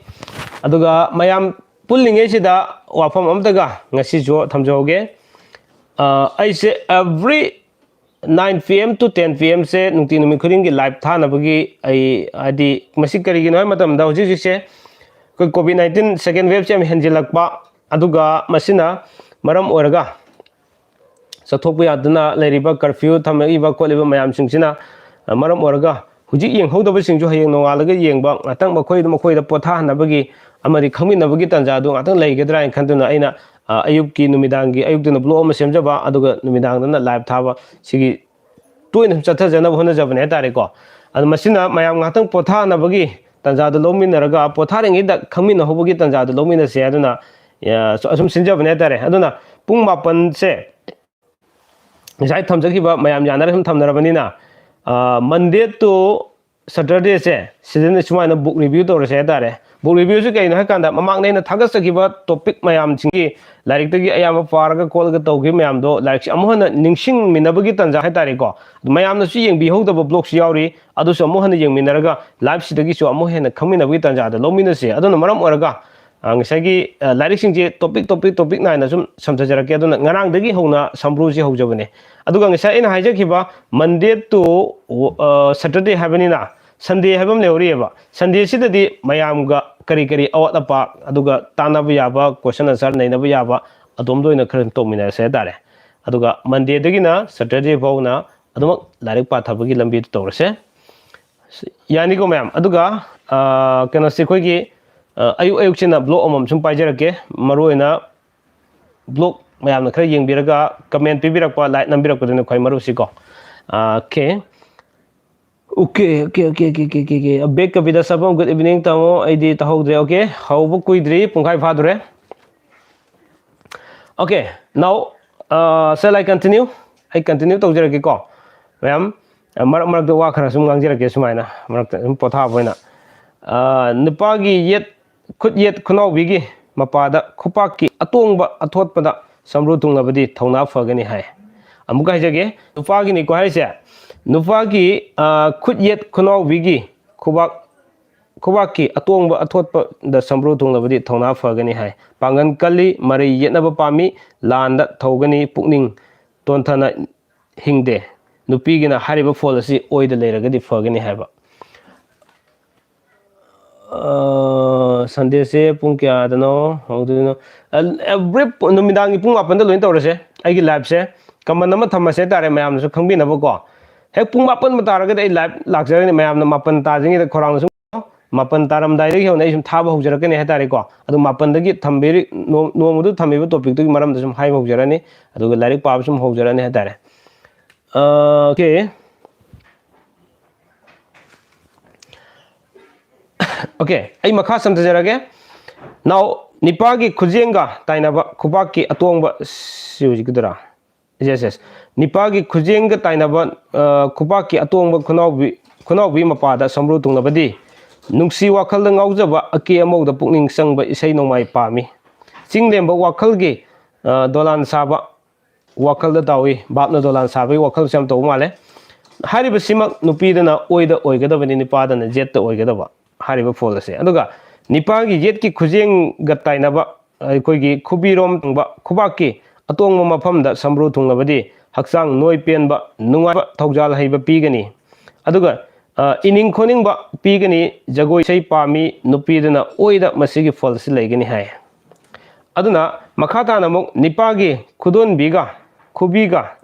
ꯑꯗꯨꯒ ꯃꯌꯥꯝ ꯄꯨꯜꯂꯤꯉꯩꯁꯤꯗ ꯋꯥꯐꯝ ꯑꯃꯇꯒ ꯉꯁꯤꯁꯨ ꯊꯝꯖꯍꯧꯒꯦ꯫ ꯑ, ꯑꯩꯁꯦ every nine P M to ten P M ꯁꯦ ꯅꯨꯡꯇꯤ ꯅꯨꯃꯤꯠ ꯈꯨꯗꯤꯡꯒꯤ ꯂꯥꯏꯚ ꯊꯥꯅꯕꯒꯤ ꯑꯩ, ꯍꯥꯏꯗꯤ, ꯃꯁꯤ ꯀꯔꯤꯒꯤꯅꯣ ꯍꯥꯏꯕ ꯃꯇꯝꯗ ꯍꯧꯖꯤꯛ ꯍꯧꯖꯤꯛꯁꯦ ꯑꯩꯈꯣꯏ ꯀꯣꯚꯤꯗ ꯅꯥꯏꯟꯇꯤꯟ ꯁꯦꯀꯦꯟ ꯋꯦꯕꯁꯦ ꯌꯥꯝ ꯍꯦꯟꯖꯤꯜꯂꯛꯄ, ꯑꯗꯨꯒ ꯃꯁꯤꯅ ꯃꯔꯝ ꯑꯣꯏꯔꯒ ꯆꯠꯊꯣꯛꯄ ꯌꯥꯗꯅ ꯂꯩꯔꯤꯕ, ꯀꯔꯐ꯭ꯌꯨ ꯊꯝꯃꯛꯏꯕ ꯈꯣꯠꯂꯤꯕ ꯃꯌꯥꯝꯁꯤꯡꯁꯤꯅ ꯃꯔꯝ ꯑꯣꯏꯔꯒ ꯍꯧꯖꯤꯛ ꯌꯦꯡꯍꯧꯗꯕꯁꯤꯡꯁꯨ ꯍꯌꯦꯡ ꯅꯣꯡꯉꯥꯜꯂꯒ ꯌꯦꯡꯕ, ꯉꯥꯛꯇꯪ ꯃꯈꯣꯏꯗ, ꯃꯈꯣꯏꯗ ꯄꯣꯊꯥꯍꯟꯅꯕꯒꯤ ꯑꯃꯗꯤ ꯈꯪꯃꯤꯟꯅꯕꯒꯤ ꯇꯥꯟꯖꯥꯗꯨ ꯉꯥꯛꯇꯪ ꯂꯩꯒꯗ꯭ꯔꯥ ꯍꯥꯏꯅ ꯈꯟꯗꯨꯅ ꯑꯩꯅ, ꯑ, ꯑꯌꯨꯛꯀꯤ, ꯅꯨꯃꯤꯗꯥꯡꯒꯤ, ꯑꯌꯨꯛꯇꯅ ꯕ꯭ꯂꯣꯛ ꯑꯃ ꯁꯦꯝꯖꯕ, ꯑꯗꯨꯒ ꯅꯨꯃꯤꯗꯥꯡꯗꯅ ꯂꯥꯏꯚ ꯊꯥꯕ, ꯁꯤꯒꯤ ꯇꯣꯏꯅ ꯁꯨꯝ ꯆꯠꯊꯖꯅꯕ ꯍꯣꯠꯅꯖꯕꯅꯦ ꯍꯥꯏꯇꯥꯔꯦꯀꯣ꯫ ꯑꯗꯣ ꯃꯁꯤꯅ ꯃꯌꯥꯝ ꯉꯥꯛꯇꯪ ꯄꯣꯊꯥꯅꯕꯒꯤ ꯇꯥꯟꯖꯥꯗꯨ ꯂꯧꯃꯤꯟꯅꯔꯒ, ꯄꯣꯊꯥꯔꯤꯉꯩꯗ ꯈꯪꯃꯤꯟꯅꯍꯧꯕꯒꯤ ꯇꯥꯟꯖꯥꯗꯨ ꯂꯧꯃꯤꯟꯅꯁꯦ ꯍꯥꯏꯗꯨꯅ, ꯑ, ꯑꯁꯨꯝ ꯁꯤꯟꯖꯕꯅꯦ ꯍꯥꯏꯇꯥꯔꯦ꯫ ꯑꯗꯨꯅ ꯄꯨꯡ ꯃꯥꯄꯟꯁꯦ ꯉꯁꯥꯏ ꯊꯝꯖꯈꯤꯕ ꯃꯌꯥꯝ ꯌꯥꯅꯔ ꯁꯨꯝ ꯊꯝꯅꯔꯕꯅꯤꯅ, ꯑ, Monday to Saturdayꯁꯦ ꯁꯤꯗꯅ ꯁꯨꯃꯥꯏꯅ book review ꯇꯧꯔꯁꯦ ꯍꯥꯏꯇꯥꯔꯦ꯫ Book reviewꯁꯤ ꯀꯩꯅꯣ ꯍꯥꯏ ꯀꯥꯟꯗ, ꯃꯃꯥꯡꯗ ꯑꯩꯅ ꯊꯥꯒꯠꯆꯈꯤꯕ topic ꯃꯌꯥꯝꯁꯤꯡꯒꯤ ꯂꯥꯏꯔꯤꯛꯇꯒꯤ ꯑꯌꯥꯝꯕ ꯄꯥꯔꯒ ꯈꯣꯠꯂꯒ ꯇꯧꯈꯤꯕ ꯃꯌꯥꯝꯗꯣ, ꯂꯥꯏꯔꯤꯛꯁꯦ ꯑꯃꯨꯛ ꯍꯟꯅ ꯅꯤꯡꯁꯤꯡꯃꯤꯟꯅꯕꯒꯤ ꯇꯥꯟꯖꯥ ꯍꯥꯏꯇꯥꯔꯦꯀꯣ꯫ ꯃꯌꯥꯝꯅꯁꯨ ꯌꯦꯡꯕꯤꯍꯧꯗꯕ ꯕ꯭ꯂꯣꯛꯁꯨ ꯌꯥꯎꯔꯤ, ꯑꯗꯨꯁꯨ ꯑꯃꯨꯛ ꯍꯟꯅ ꯌꯦꯡꯃꯤꯟꯅꯔꯒ ꯂꯥꯏꯐꯁꯤꯗꯒꯤꯁꯨ ꯑꯃꯨꯛ ꯍꯦꯟꯅ ꯈꯪꯃꯤꯟꯅꯕꯒꯤ ꯇꯥꯟꯖꯥꯗꯣ ꯂꯧꯃꯤꯟꯅꯁꯦ꯫ ꯑꯗꯨꯅ ꯃꯔꯝ ꯑꯣꯏꯔꯒ, ꯑ, ꯉꯁꯥꯏꯒꯤ, ꯑ, ꯂꯥꯏꯔꯤꯛꯁꯤꯡꯁꯦ topic, topic, topic ꯅꯥꯏꯅ ꯁꯨꯝ ꯁꯝꯊꯖꯔꯛꯀꯦ꯫ ꯑꯗꯨꯅ ꯉꯔꯥꯡꯗꯒꯤ ꯍꯧꯅ ꯁꯝꯕ꯭ꯔꯨꯁꯤ ꯍꯧꯖꯕꯅꯦ꯫ ꯑꯗꯨꯒ ꯉꯁꯥꯏ ꯑꯩꯅ ꯍꯥꯏꯖꯈꯤꯕ Monday to, ꯑ, Saturday ꯍꯥꯏꯕꯅꯤꯅ, ꯁꯟꯗꯦ ꯍꯥꯏꯕ ꯑꯃ ꯂꯩꯍꯧꯔꯤꯑꯕ꯫ ꯁꯟꯗꯦꯁꯤꯗꯗꯤ ꯃꯌꯥꯝꯒ ꯀꯔꯤ ꯀꯔꯤ ꯑꯋꯥꯠ ꯑꯄꯥ, ꯑꯗꯨꯒ ꯇꯥꯟꯅꯕ ꯌꯥꯕ, ꯀꯣꯏꯁꯟ ꯑꯟꯁꯔ ꯅꯩꯅꯕ ꯌꯥꯕ, ꯑꯗꯣꯝꯗ ꯑꯣꯏꯅ ꯈꯔ ꯇꯧꯃꯤꯟꯅꯔꯁꯦ ꯍꯥꯏꯇꯥꯔꯦ꯫ ꯑꯗꯨꯒ ꯃꯟꯗꯦꯗꯒꯤꯅ ꯁꯇꯔꯗꯦ ꯐꯥꯎꯅ ꯑꯗꯨꯃꯛ ꯂꯥꯏꯔꯤꯛ ꯄꯥꯊꯕꯒꯤ ꯂꯝꯕꯤꯗ ꯇꯧꯔꯁꯦ꯫ ꯌꯥꯅꯤꯀꯣ ꯃꯌꯥꯝ? ꯑꯗꯨꯒ, ꯑ, ꯀꯩꯅꯣꯁꯦ, ꯑꯩꯈꯣꯏꯒꯤ, ꯑ, ꯑꯌꯨꯛ ꯑꯌꯨꯛꯁꯤꯅ ꯕ꯭ꯂꯣꯛ ꯑꯃꯃꯝ ꯁꯨꯝ ꯄꯥꯏꯖꯔꯛꯀꯦ꯫ ꯃꯔꯨꯑꯣꯏꯅ ꯕ꯭ꯂꯣꯛ ꯃꯌꯥꯝꯅ ꯈꯔ ꯌꯦꯡꯕꯤꯔꯒ ꯀꯃꯦꯟ ꯄꯤꯕꯤꯔꯛꯄ, ꯂꯥꯏꯛ ꯅꯝꯕꯤꯔꯛꯄꯗꯨꯅ ꯈ꯭ꯋꯥꯏ ꯃꯔꯨꯁꯤꯀꯣ꯫ Okay. Okay, okay, okay, okay, okay, okay, okay. Big Kavita Sabam, good evening, ꯇꯥꯃꯣ꯫ ꯑꯩꯗꯤ ꯇꯥꯍꯧꯗ꯭ꯔꯦ꯫ ꯑꯣꯀꯦ, ꯍꯧꯕ ꯀꯨꯏꯗ꯭ꯔꯤ, ꯄꯨꯡꯈꯥꯏ ꯐꯥꯗꯣꯔꯦ꯫ Okay, now, uh, shall I continue? ꯑꯩ continue ꯇꯧꯖꯔꯒꯦꯀꯣ꯫ ꯃꯌꯥꯝ, ꯑ, ꯃꯔꯛ ꯃꯔꯛꯇ ꯋꯥ ꯈꯔ ꯁꯨꯝ ꯉꯥꯡꯖꯔꯛꯀꯦ ꯁꯨꯃꯥꯏꯅ, ꯃꯔꯛꯇ ꯁꯨꯝ ꯄꯣꯊꯥꯕ ꯑꯣꯏꯅ꯫ ꯑ, ꯅꯨꯄꯥꯒꯤ ꯌꯦꯠ, ꯈꯨꯠ ꯌꯦꯠ ꯈꯨꯅꯥꯎꯕꯤꯒꯤ ꯃꯄꯥꯗ ꯈꯨꯄꯥꯛꯀꯤ ꯑꯇꯣꯡꯕ ꯑꯊꯣꯠꯄꯗ ꯁꯝꯕ꯭ꯔꯨ ꯊꯨꯡꯂꯕꯗꯤ ꯊꯧꯅꯥ ꯐꯒꯅꯤ ꯍꯥꯏ꯫ ꯑꯃꯨꯛꯀ ꯍꯥꯏꯖꯒꯦ, ꯅꯨꯄꯥꯒꯤꯅꯤꯀꯣ ꯍꯥꯏꯔꯤꯁꯦ꯫ ꯅꯨꯄꯥꯒꯤ, ꯑ, ꯈꯨꯠ ꯌꯦꯠ ꯈꯨꯅꯥꯎꯕꯤꯒꯤ ꯈꯨꯕꯥꯛ, ꯈꯨꯕꯥꯛꯀꯤ ꯑꯇꯣꯡꯕ ꯑꯊꯣꯠꯄꯗ ꯁꯝꯕ꯭ꯔꯨ ꯊꯨꯡꯂꯕꯗꯤ ꯊꯧꯅꯥ ꯐꯒꯅꯤ ꯍꯥꯏ꯫ ꯄꯥꯡꯒꯜ ꯀꯜꯂꯤ, ꯃꯔꯩ ꯌꯦꯠꯅꯕ ꯄꯥꯝꯃꯤ, ꯂꯥꯟꯗ ꯊꯧꯒꯅꯤ, ꯄꯨꯛꯅꯤꯡ ꯇꯣꯟꯊꯅ ꯍꯤꯡꯗꯦ꯫ ꯅꯨꯄꯤꯒꯤꯅ ꯍꯥꯏꯔꯤꯕ ꯐꯣꯜ ꯑꯁꯤ ꯑꯣꯏꯗ ꯂꯩꯔꯒꯗꯤ ꯐꯒꯅꯤ ꯍꯥꯏꯕ꯫ ꯑ, ꯁꯟꯗꯦꯁꯦ ꯄꯨꯡ ꯀꯌꯥꯗꯅꯣ ꯍꯧꯗꯣꯏꯅꯣ? ꯑ, ꯑ, ꯕ꯭ꯔꯤꯐ ꯅꯨꯃꯤꯗꯥꯡꯒꯤ ꯄꯨꯡ ꯃꯥꯄꯟꯗ ꯂꯣꯏꯅ ꯇꯧꯔꯁꯦ꯫ ꯑꯩꯒꯤ ꯂꯥꯏꯐꯁꯦ ꯀꯃꯟ ꯑꯃ ꯊꯝꯃꯁꯦ ꯍꯥꯏꯇꯥꯔꯦ, ꯃꯌꯥꯝꯅꯁꯨ ꯈꯪꯕꯤꯅꯕꯀꯣ꯫ ꯍꯦꯛ ꯄꯨꯡ ꯃꯥꯄꯟꯕꯨ ꯇꯥꯔꯒꯗꯤ ꯑꯩ ꯂꯥꯏꯐ ꯂꯥꯛꯆꯒꯅꯤ꯫ ꯃꯌꯥꯝꯅ ꯃꯥꯄꯟ ꯇꯥꯗ꯭ꯔꯤꯉꯩꯗ ꯈꯧꯔꯥꯡꯅ ꯁꯨꯝ, ꯃꯥꯄꯟ ꯇꯥꯔꯝꯗꯥꯏꯗꯒꯤ ꯍꯧꯅ ꯑꯩ ꯁꯨꯝ ꯊꯥꯕ ꯍꯧꯖꯔꯛꯀꯅꯤ ꯍꯥꯏꯇꯥꯔꯦꯀꯣ꯫ ꯑꯗꯨ ꯃꯥꯄꯟꯗꯒꯤ ꯊꯝꯕꯤꯔꯤ-, ꯅꯣ-, ꯅꯣꯡꯃꯗꯨ ꯊꯝꯕꯤꯕ ꯇꯣꯄꯤꯛꯇꯨꯒꯤ ꯃꯔꯝꯗ ꯁꯨꯝ ꯍꯥꯏꯕ ꯍꯧꯖꯔꯛꯑꯅꯤ꯫ ꯑꯗꯨꯒ ꯂꯥꯏꯔꯤꯛ ꯄꯥꯕ ꯁꯨꯝ ꯍꯧꯖꯔꯛꯑꯅꯤ ꯍꯥꯏꯇꯥꯔꯦ꯫ ꯑ, ꯑꯣꯀꯦ꯫ ꯑꯣꯀꯦ, ꯑꯩ ꯃꯈꯥ ꯁꯝꯊꯖꯔꯒꯦ꯫ ꯅꯥꯎ, ꯅꯤꯄꯥꯒꯤ ꯈꯨꯖꯦꯡꯒ ꯇꯥꯏꯅꯕ ꯈꯨꯕꯥꯛꯀꯤ ꯑꯇꯣꯡꯕ, ꯁꯤ ꯍꯧꯖꯤꯛꯀꯤꯗꯨꯔꯥ? Yes, yes. ꯅꯤꯄꯥꯒꯤ ꯈꯨꯖꯦꯡꯒ ꯇꯥꯏꯅꯕ, ꯑ, ꯈꯨꯕꯥꯛꯀꯤ ꯑꯇꯣꯡꯕ ꯈꯨꯅꯥꯎꯕꯤ, ꯈꯨꯅꯥꯎꯕꯤ ꯃꯄꯥꯗ ꯁꯝꯕ꯭ꯔꯨ ꯊꯨꯡꯂꯕꯗꯤ ꯅꯨꯡꯁꯤ ꯋꯥꯈꯜꯗ ꯉꯥꯎꯖꯕ, ꯑꯀꯦ ꯑꯃꯧꯗ ꯄꯨꯛꯅꯤꯡ ꯆꯪꯕ ꯏꯁꯩ ꯅꯣꯡꯃꯥꯏ ꯄꯥꯝꯃꯤ꯫ ꯆꯤꯡꯂꯦꯝꯕ ꯋꯥꯈꯜꯒꯤ, ꯑ, ꯗꯣꯂꯥꯟ ꯁꯥꯕ, ꯋꯥꯈꯜꯗ ꯇꯥꯎꯏ꯫ ꯚꯥꯞꯅ ꯗꯣꯂꯥꯟ ꯁꯥꯕꯒꯤ ꯋꯥꯈꯜꯁꯨ ꯌꯥꯝ ꯇꯧꯕ ꯃꯥꯜꯂꯦ꯫ ꯍꯥꯏꯔꯤꯕꯁꯤꯃꯛ ꯅꯨꯄꯤꯗꯅ ꯑꯣꯏꯗ ꯑꯣꯏꯒꯗꯕꯅꯤ, ꯅꯤꯄꯥꯗꯅ ꯌꯦꯠꯇ ꯑꯣꯏꯒꯗꯕ, ꯍꯥꯏꯔꯤꯕ ꯐꯣꯜ ꯑꯁꯦ꯫ ꯑꯗꯨꯒ ꯅꯤꯄꯥꯒꯤ ꯌꯦꯠꯀꯤ ꯈꯨꯖꯦꯡꯒ ꯇꯥꯏꯅꯕ, ꯑꯩꯈꯣꯏꯒꯤ ꯈꯨꯕꯤꯔꯣꯝ ꯊꯪꯕ ꯈꯨꯕꯥꯛꯀꯤ ꯑꯇꯣꯡꯕ ꯃꯐꯝꯗ ꯁꯝꯕ꯭ꯔꯨ ꯊꯨꯡꯂꯕꯗꯤ ꯍꯛꯆꯥꯡ ꯅꯣꯏ ꯄꯦꯟꯕ, ꯅꯨꯡꯉꯥꯏꯕ, ꯊꯧꯖꯥꯜ ꯍꯩꯕ ꯄꯤꯒꯅꯤ꯫ ꯑꯗꯨꯒ, ꯏꯅꯤꯡ ꯈꯣꯠꯅꯤꯡꯕ ꯄꯤꯒꯅꯤ, ꯖꯒꯣꯏ ꯏꯁꯩ ꯄꯥꯝꯃꯤ, ꯅꯨꯄꯤꯗꯨꯅ ꯑꯣꯏꯗ ꯃꯁꯤꯒꯤ ꯐꯜꯁꯤ ꯂꯩꯒꯅꯤ ꯍꯥꯏ꯫ ꯑꯗꯨꯅ ꯃꯈꯥ ꯇꯥꯅ ꯑꯃꯨꯛ ꯅꯤꯄꯥꯒꯤ ꯈꯨꯗꯣꯟꯕꯤꯒ ꯈꯨꯕꯤꯒ,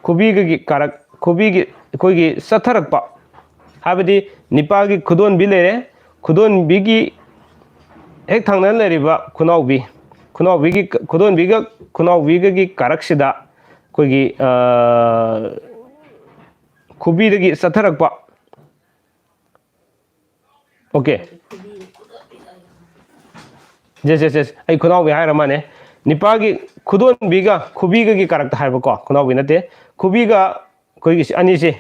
ꯈꯨꯕꯤꯒꯒꯤ ꯀꯥꯔꯛ, ꯈꯨꯕꯤꯒꯤ ꯑꯩꯈꯣꯏꯒꯤ ꯆꯠꯊꯔꯛꯄ, ꯍꯥꯏꯕꯗꯤ ꯅꯤꯄꯥꯒꯤ ꯈꯨꯗꯣꯟꯕꯤ ꯂꯩꯔꯦ, ꯈꯨꯗꯣꯟꯕꯤꯒꯤ ꯍꯦꯛ ꯊꯪꯅꯅ ꯂꯩꯔꯤꯕ ꯈꯨꯅꯥꯎꯕꯤ, ꯈꯨꯅꯥꯎꯕꯤꯒꯤ, ꯈꯨꯗꯣꯟꯕꯤꯒ ꯈꯨꯅꯥꯎꯕꯤꯒꯒꯤ ꯀꯥꯔꯛꯁꯤꯗ ꯑꯩꯈꯣꯏꯒꯤ, ꯑ, ꯈꯨꯕꯤꯗꯒꯤ ꯆꯠꯊꯔꯛꯄ꯫ ꯑꯣꯀꯦ꯫ Yes, yes, yes. ꯑꯩ ꯈꯨꯅꯥꯎꯕꯤ ꯍꯥꯏꯔ ꯃꯥꯅꯦ꯫ ꯅꯤꯄꯥꯒꯤ ꯈꯨꯗꯣꯟꯕꯤꯒ ꯈꯨꯕꯤꯒꯒꯤ ꯀꯥꯔꯛꯇ ꯍꯥꯏꯕꯀꯣ, ꯈꯨꯅꯥꯎꯕꯤ ꯅꯠꯇꯦ꯫ ꯈꯨꯕꯤꯒ ꯑꯩꯈꯣꯏꯒꯤ ꯁꯤ ꯑꯅꯤꯁꯦ,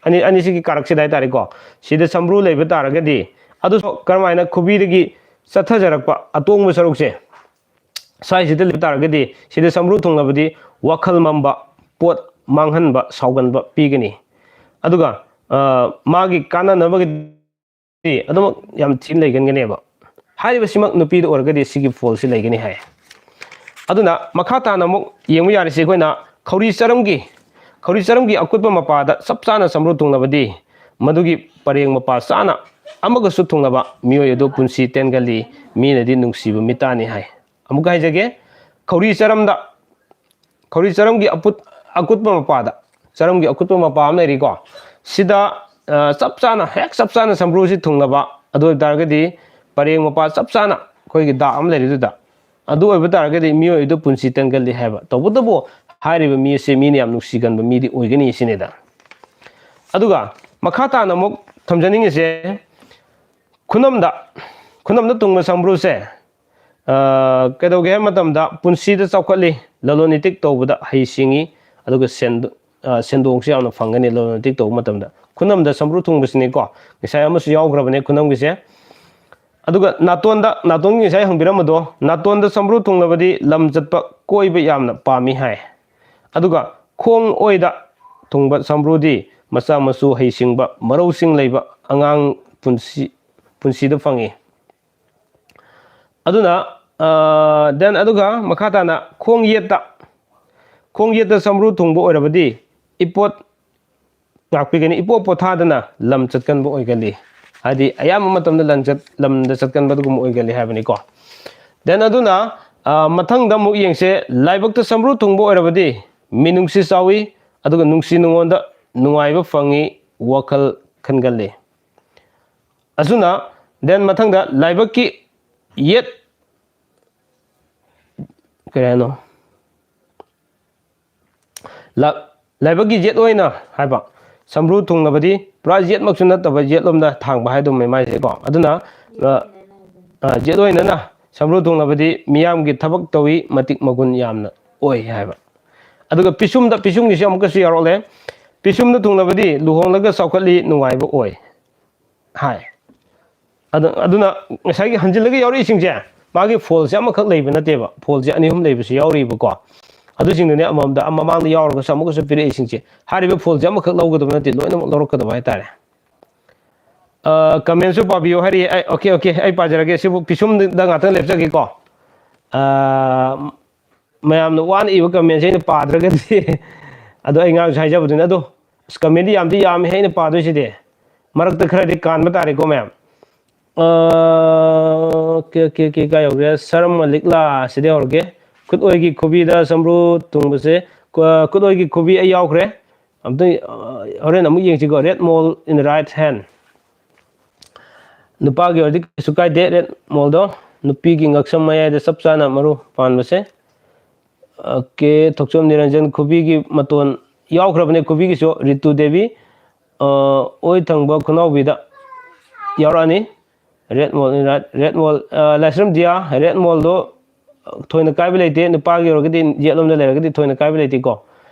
ꯑꯅꯤ, ꯑꯅꯤꯁꯤꯒꯤ ꯀꯥꯔꯛꯁꯤꯗ ꯍꯥꯏꯇꯥꯔꯦꯀꯣ, ꯁꯤꯗ ꯁꯝꯕ꯭ꯔꯨ ꯂꯩꯕ ꯇꯥꯔꯒꯗꯤ, ꯑꯗꯨꯁꯨ ꯀꯔꯝꯍꯥꯏꯅ ꯈꯨꯕꯤꯗꯒꯤ ꯆꯠꯊꯖꯔꯛꯄ ꯑꯇꯣꯡꯕ ꯁꯔꯨꯛꯁꯦ ꯁ꯭ꯋꯥꯏꯁꯤꯗ ꯂꯩꯕ ꯇꯥꯔꯒꯗꯤ, ꯁꯤꯗ ꯁꯝꯕ꯭ꯔꯨ ꯊꯨꯡꯂꯕꯗꯤ ꯋꯥꯈꯜ ꯃꯝꯕ, ꯄꯣꯠ ꯃꯥꯡꯍꯟꯕ, ꯁꯥꯎꯒꯟꯕ ꯄꯤꯒꯅꯤ꯫ ꯑꯗꯨꯒ, ꯑ, ꯃꯥꯒꯤ ꯀꯥꯟꯅꯅꯕꯒꯤ ꯑꯗꯨꯃꯛ ꯌꯥꯝ ꯊꯤꯅ ꯂꯩꯒꯟꯒꯅꯦꯕ꯫ ꯍꯥꯏꯔꯤꯕꯁꯤꯃꯛ ꯅꯨꯄꯤꯗ ꯑꯣꯏꯔꯒꯗꯤ ꯁꯤꯒꯤ ꯐꯣꯜꯁꯤ ꯂꯩꯒꯅꯤ ꯍꯥꯏ꯫ ꯑꯗꯨꯅ ꯃꯈꯥ ꯇꯥꯅ ꯑꯃꯨꯛ ꯌꯦꯡꯕ ꯌꯥꯔꯤꯁꯤ ꯑꯩꯈꯣꯏꯅ ꯈꯧꯔꯤ ꯆꯔꯝꯒꯤ, ꯈꯧꯔꯤ ꯆꯔꯝꯒꯤ ꯑꯀꯨꯠꯄ ꯃꯄꯥꯗ ꯆꯞ ꯆꯥꯅ ꯁꯝꯕ꯭ꯔꯨ ꯊꯨꯡꯂꯕꯗꯤ ꯃꯗꯨꯒꯤ ꯄꯔꯦꯡ ꯃꯄꯥ ꯆꯥꯅ ꯑꯃꯒꯁꯨ ꯊꯨꯡꯂꯕ ꯃꯤꯑꯣꯏ ꯑꯗꯨ ꯄꯨꯟꯁꯤ ꯇꯦꯟꯒꯜꯂꯤ, ꯃꯤꯅꯗꯤ ꯅꯨꯡꯁꯤꯕ ꯃꯤꯇꯥꯅꯤ ꯍꯥꯏ꯫ ꯑꯃꯨꯛꯀ ꯍꯥꯏꯖꯒꯦ, ꯈꯧꯔꯤ ꯆꯔꯝꯗ, ꯈꯧꯔꯤ ꯆꯔꯝꯒꯤ ꯑꯄꯨꯠ-, ꯑꯀꯨꯠꯄ ꯃꯄꯥꯗ, ꯆꯔꯝꯒꯤ ꯑꯀꯨꯠꯄ ꯃꯄꯥ ꯑꯃ ꯂꯩꯔꯤꯀꯣ, ꯁꯤꯗ, ꯑ, ꯆꯞ ꯆꯥꯅ, ꯍꯦꯛ ꯆꯞ ꯆꯥꯅ ꯁꯝꯕ꯭ꯔꯨꯁꯤ ꯊꯨꯡꯂꯕ, ꯑꯗꯨ ꯑꯣꯏꯕ ꯇꯥꯔꯒꯗꯤ ꯄꯔꯦꯡ ꯃꯄꯥ ꯆꯞ ꯆꯥꯅ ꯑꯩꯈꯣꯏꯒꯤ ꯗꯥꯛ ꯑꯃ ꯂꯩꯔꯤꯗꯨꯗ, ꯑꯗꯨ ꯑꯣꯏꯕ ꯇꯥꯔꯒꯗꯤ ꯃꯤꯑꯣꯏ ꯑꯗꯨ ꯄꯨꯟꯁꯤ ꯇꯦꯟꯒꯜꯂꯤ ꯍꯥꯏꯕ꯫ ꯇꯧꯕꯇꯕꯨ ꯍꯥꯏꯔꯤꯕ ꯃꯤ ꯑꯁꯤ ꯃꯤꯅ ꯌꯥꯝ ꯅꯨꯡꯁꯤꯒꯟꯕ ꯃꯤꯗꯤ ꯑꯣꯏꯒꯅꯤ ꯁꯤꯅꯤꯗ꯫ ꯑꯗꯨꯒ ꯃꯈꯥ ꯇꯥꯅ ꯑꯃꯨꯛ ꯊꯝꯖꯅꯤꯡꯉꯤꯁꯦ, ꯈꯨꯅꯝꯗ, ꯈꯨꯅꯝꯗ ꯊꯨꯡꯕ ꯁꯝꯕ꯭ꯔꯨꯁꯦ, ꯑ, ꯀꯩꯗꯧꯒꯦ ꯍꯥꯏꯕ ꯃꯇꯝꯗ ꯄꯨꯟꯁꯤꯗ ꯆꯥꯎꯈꯠꯂꯤ, ꯂꯂꯣꯟ ꯏꯇꯤꯛ ꯇꯧꯕꯗ ꯍꯩ ꯁꯤꯡꯉꯤ, ꯑꯗꯨꯒ ꯁꯦꯟ-, ꯑ, ꯁꯦꯟꯗꯣꯡꯁꯨ ꯌꯥꯝꯅ ꯐꯪꯒꯅꯤ ꯂꯂꯣꯟ ꯏꯇꯤꯛ ꯇꯧꯕ ꯃꯇꯝꯗ꯫ ꯈꯨꯅꯝꯗ ꯁꯝꯕ꯭ꯔꯨ ꯊꯨꯡꯕꯁꯤꯅꯤꯀꯣ, ꯉꯁꯥꯏ ꯑꯃꯁꯨ ꯌꯥꯎꯈ꯭ꯔꯕꯅꯦ ꯈꯨꯅꯝꯒꯤꯁꯦ꯫ ꯑꯗꯨꯒ ꯅꯥꯇꯣꯟꯗ, ꯅꯥꯇꯣꯟꯒꯤ ꯉꯁꯥꯏ ꯍꯪꯕꯤꯔꯝꯕꯗꯣ, ꯅꯥꯇꯣꯟꯗ ꯁꯝꯕ꯭ꯔꯨ ꯊꯨꯡꯂꯕꯗꯤ ꯂꯝ ꯆꯠꯄ, ꯀꯣꯏꯕ ꯌꯥꯝꯅ ꯄꯥꯝꯃꯤ ꯍꯥꯏ꯫ ꯑꯗꯨꯒ ꯈꯣꯡ ꯑꯣꯏꯗ ꯊꯨꯡꯕ ꯁꯝꯕ꯭ꯔꯨꯗꯤ ꯃꯆꯥ ꯃꯁꯨ ꯍꯩꯁꯤꯡꯕ, ꯃꯔꯧꯁꯤꯡ ꯂꯩꯕ ꯑꯉꯥꯡ ꯄꯨꯟꯁꯤ, ꯄꯨꯟꯁꯤꯗ ꯐꯪꯉꯤ꯫ ꯑꯗꯨꯅ, ꯑ, then ꯑꯗꯨꯒ ꯃꯈꯥ ꯇꯥꯅ ꯈꯣꯡ ꯌꯦꯠꯇ, ꯈꯣꯡ ꯌꯦꯠꯇ ꯁꯝꯕ꯭ꯔꯨ ꯊꯨꯡꯕ ꯑꯣꯏꯔꯕꯗꯤ ꯏꯄꯣꯠ ꯇꯥꯛꯄꯤꯒꯅꯤ꯫ ꯏꯄꯣ ꯄꯣꯊꯥꯗꯅ ꯂꯝ ꯆꯠꯀꯟꯕ ꯑꯣꯏꯒꯜꯂꯤ, ꯍꯥꯏꯗꯤ ꯑꯌꯥꯝꯕ ꯃꯇꯝꯗ ꯂꯝ ꯆꯠ-, ꯂꯝꯗ ꯆꯠꯀꯟꯕ ꯑꯗꯨꯒꯨꯝꯕ ꯑꯣꯏꯒꯜꯂꯤ ꯍꯥꯏꯕꯅꯤꯀꯣ꯫ Then ꯑꯗꯨꯅ, ꯑ, ꯃꯊꯪꯗ ꯑꯃꯨꯛ ꯌꯦꯡꯁꯦ, ꯂꯥꯏꯕꯛꯇ ꯁꯝꯕ꯭ꯔꯨ ꯊꯨꯡꯕ ꯑꯣꯏꯔꯕꯗꯤ ꯃꯤꯅꯨꯡꯁꯤ ꯆꯥꯎꯏ, ꯑꯗꯨꯒ ꯅꯨꯡꯁꯤ ꯅꯨꯡꯉꯣꯟꯗ ꯅꯨꯡꯉꯥꯏꯕ ꯐꯪꯏ, ꯋꯥꯈꯜ ꯈꯟꯒꯜꯂꯤ꯫ ꯑꯁꯨꯝꯅ, then ꯃꯊꯪꯗ ꯂꯥꯏꯕꯛꯀꯤ ꯌꯦꯠ, ꯀꯔꯤ ꯍꯥꯏꯅꯣ? ꯂ-, ꯂꯥꯏꯕꯛꯀꯤ ꯌꯦꯠ ꯑꯣꯏꯅ ꯍꯥꯏꯕ, ꯁꯝꯕ꯭ꯔꯨ ꯊꯨꯡꯂꯕꯗꯤ ꯄꯨꯔꯥ ꯌꯦꯠꯃꯛꯁꯨ ꯅꯠꯇꯕ ꯌꯦꯠꯂꯣꯝꯗ ꯊꯥꯡꯕ ꯍꯥꯏꯗꯨꯃ ꯃꯥꯏꯁꯦꯀꯣ꯫ ꯑꯗꯨꯅ, ꯑ, ꯑ, ꯌꯦꯠ ꯑꯣꯏꯅꯅ ꯁꯝꯕ꯭ꯔꯨ ꯊꯨꯡꯂꯕꯗꯤ ꯃꯤꯌꯥꯝꯒꯤ ꯊꯕꯛ ꯇꯧꯏ, ꯃꯇꯤꯛ ꯃꯒꯨꯟ ꯌꯥꯝꯅ ꯑꯣꯏ ꯍꯥꯏꯕ꯫ ꯑꯗꯨꯒ ꯄꯤꯁꯨꯝꯗ, ꯄꯤꯁꯨꯝꯒꯤꯁꯨ ꯑꯃꯨꯛꯀꯁꯨ ꯌꯥꯎꯔꯛꯂꯦ꯫ ꯄꯤꯁꯨꯝꯗ ꯊꯨꯡꯂꯕꯗꯤ ꯂꯨꯍꯣꯡꯂꯒ ꯆꯥꯎꯈꯠꯂꯤ, ꯅꯨꯡꯉꯥꯏꯕ ꯑꯣꯏ ꯍꯥꯏ꯫ ꯑꯗꯨ, ꯑꯗꯨꯅ ꯉꯁꯥꯏꯒꯤ ꯍꯟꯖꯤꯜꯂꯒ ꯌꯥꯎꯔꯛꯏꯁꯤꯡꯁꯦ, ꯃꯥꯒꯤ ꯐꯣꯜꯁꯦ ꯑꯃꯈꯛ ꯂꯩꯕ ꯅꯠꯇꯦꯕ, ꯐꯣꯜꯁꯦ ꯑꯅꯤ ꯑꯍꯨꯝ ꯂꯩꯕꯁꯨ ꯌꯥꯎꯔꯤꯕꯀꯣ꯫ ꯑꯗꯨꯁꯤꯡꯗꯨꯅꯦ ꯑꯃꯃꯝꯗ, ꯑꯃ ꯃꯃꯥꯡꯗ ꯌꯥꯎꯔꯒꯁꯨ ꯑꯃꯨꯛꯀꯁꯨ ꯄꯤꯔꯛꯏꯁꯤꯡꯁꯦ꯫ ꯍꯥꯏꯔꯤꯕ ꯐꯣꯜꯁꯦ ꯑꯃꯈꯛ ꯂꯧꯒꯗꯕ ꯅꯠꯇꯦ, ꯂꯣꯏꯅꯃꯛ ꯂꯧꯔꯛꯀꯗꯕ ꯍꯥꯏꯇꯥꯔꯦ꯫ ꯑ, comment ꯁꯨ ꯄꯥꯕꯤꯌꯨ ꯍꯥꯏꯔꯤ꯫ ꯑꯩ, okay, okay, ꯑꯩ ꯄꯥꯖꯔꯒꯦ꯫ ꯁꯤꯕꯨ ꯄꯤꯁꯨꯝꯗ ꯉꯥꯛꯇꯪ ꯂꯦꯞꯆꯒꯦꯀꯣ꯫ ꯑ, ꯃꯌꯥꯝꯅ ꯋꯥꯅ ꯏꯕ comment ꯁꯦ ꯑꯩꯅ ꯄꯥꯗ꯭ꯔꯒꯗꯤ ꯑꯗꯣ ꯑꯩ ꯉꯔꯥꯡꯁꯨ ꯍꯥꯏꯖꯕꯗꯨꯅꯤ꯫ ꯑꯗꯣ ꯑꯁ, comment ꯗꯤ ꯌꯥꯝꯗꯤ ꯌꯥꯝꯃꯦ ꯑꯩꯅ ꯄꯥꯗꯣꯏꯁꯤꯗꯤ꯫ ꯃꯔꯛꯇ ꯈꯔꯗꯤ ꯀꯥꯟꯕ ꯇꯥꯔꯦꯀꯣ ꯃꯌꯥꯝ꯫ ꯑ, okay, okay, okay, ꯀꯥꯏ ꯌꯧꯒꯦ? ꯁꯔꯝ ꯃꯂꯤꯛꯂꯥ, ꯁꯤꯗꯤ ꯍꯧꯔꯒꯦ꯫ ꯈꯨꯠ ꯑꯣꯏꯒꯤ ꯈꯨꯕꯤꯗ ꯁꯝꯕ꯭ꯔꯨ ꯊꯨꯡꯕꯁꯦ, ꯈꯨ-, ꯈꯨꯠ ꯑꯣꯏꯒꯤ ꯈꯨꯕꯤ ꯑꯩ ꯌꯥꯎꯈ꯭ꯔꯦ꯫ ꯑꯝꯇꯪ, ꯑ, ꯍꯣꯔꯦꯟ ꯑꯃꯨꯛ ꯌꯦꯡꯁꯤꯀꯣ꯫ Red mole in right hand꯫ ꯅꯨꯄꯥꯒꯤ ꯑꯣꯏꯔꯗꯤ ꯀꯩꯁꯨ ꯀꯥꯏꯗꯦ, red mole ꯗꯣ꯫ ꯅꯨꯄꯤꯒꯤ ꯉꯛꯁꯝ ꯃꯌꯥꯏꯗ ꯆꯞ ꯆꯥꯅ ꯃꯔꯨ ꯄꯥꯟꯕꯁꯦ꯫ Okay, ꯊꯣꯛꯆꯣꯝ ꯅꯤꯔꯟꯖꯟ ꯈꯨꯕꯤꯒꯤ ꯃꯇꯣꯟ ꯌꯥꯎꯈ꯭ꯔꯕꯅꯦ, ꯈꯨꯕꯤꯒꯤꯁꯨ꯫ ꯔꯤꯇꯨ ꯗꯦꯕꯤ, ꯑ, ꯑꯣꯏ ꯊꯪꯕ ꯈꯨꯅꯥꯎꯕꯤꯗ ꯌꯥꯎꯔꯛꯑꯅꯤ꯫ Red mole, red mole, ꯑ, ꯂꯥꯏꯁ꯭ꯔꯝ ꯗꯤꯌꯥ, red mole ꯗꯣ ꯊꯣꯏꯅ ꯀꯥꯏꯕ ꯂꯩꯇꯦ, ꯅꯨꯄꯥꯒꯤ ꯑꯣꯏꯔꯒꯗꯤ ꯌꯦꯠꯂꯣꯝꯗ ꯂꯩꯔꯒꯗꯤ ꯊꯣꯏꯅ ꯀꯥꯏꯕ ꯂꯩꯇꯦꯀꯣ꯫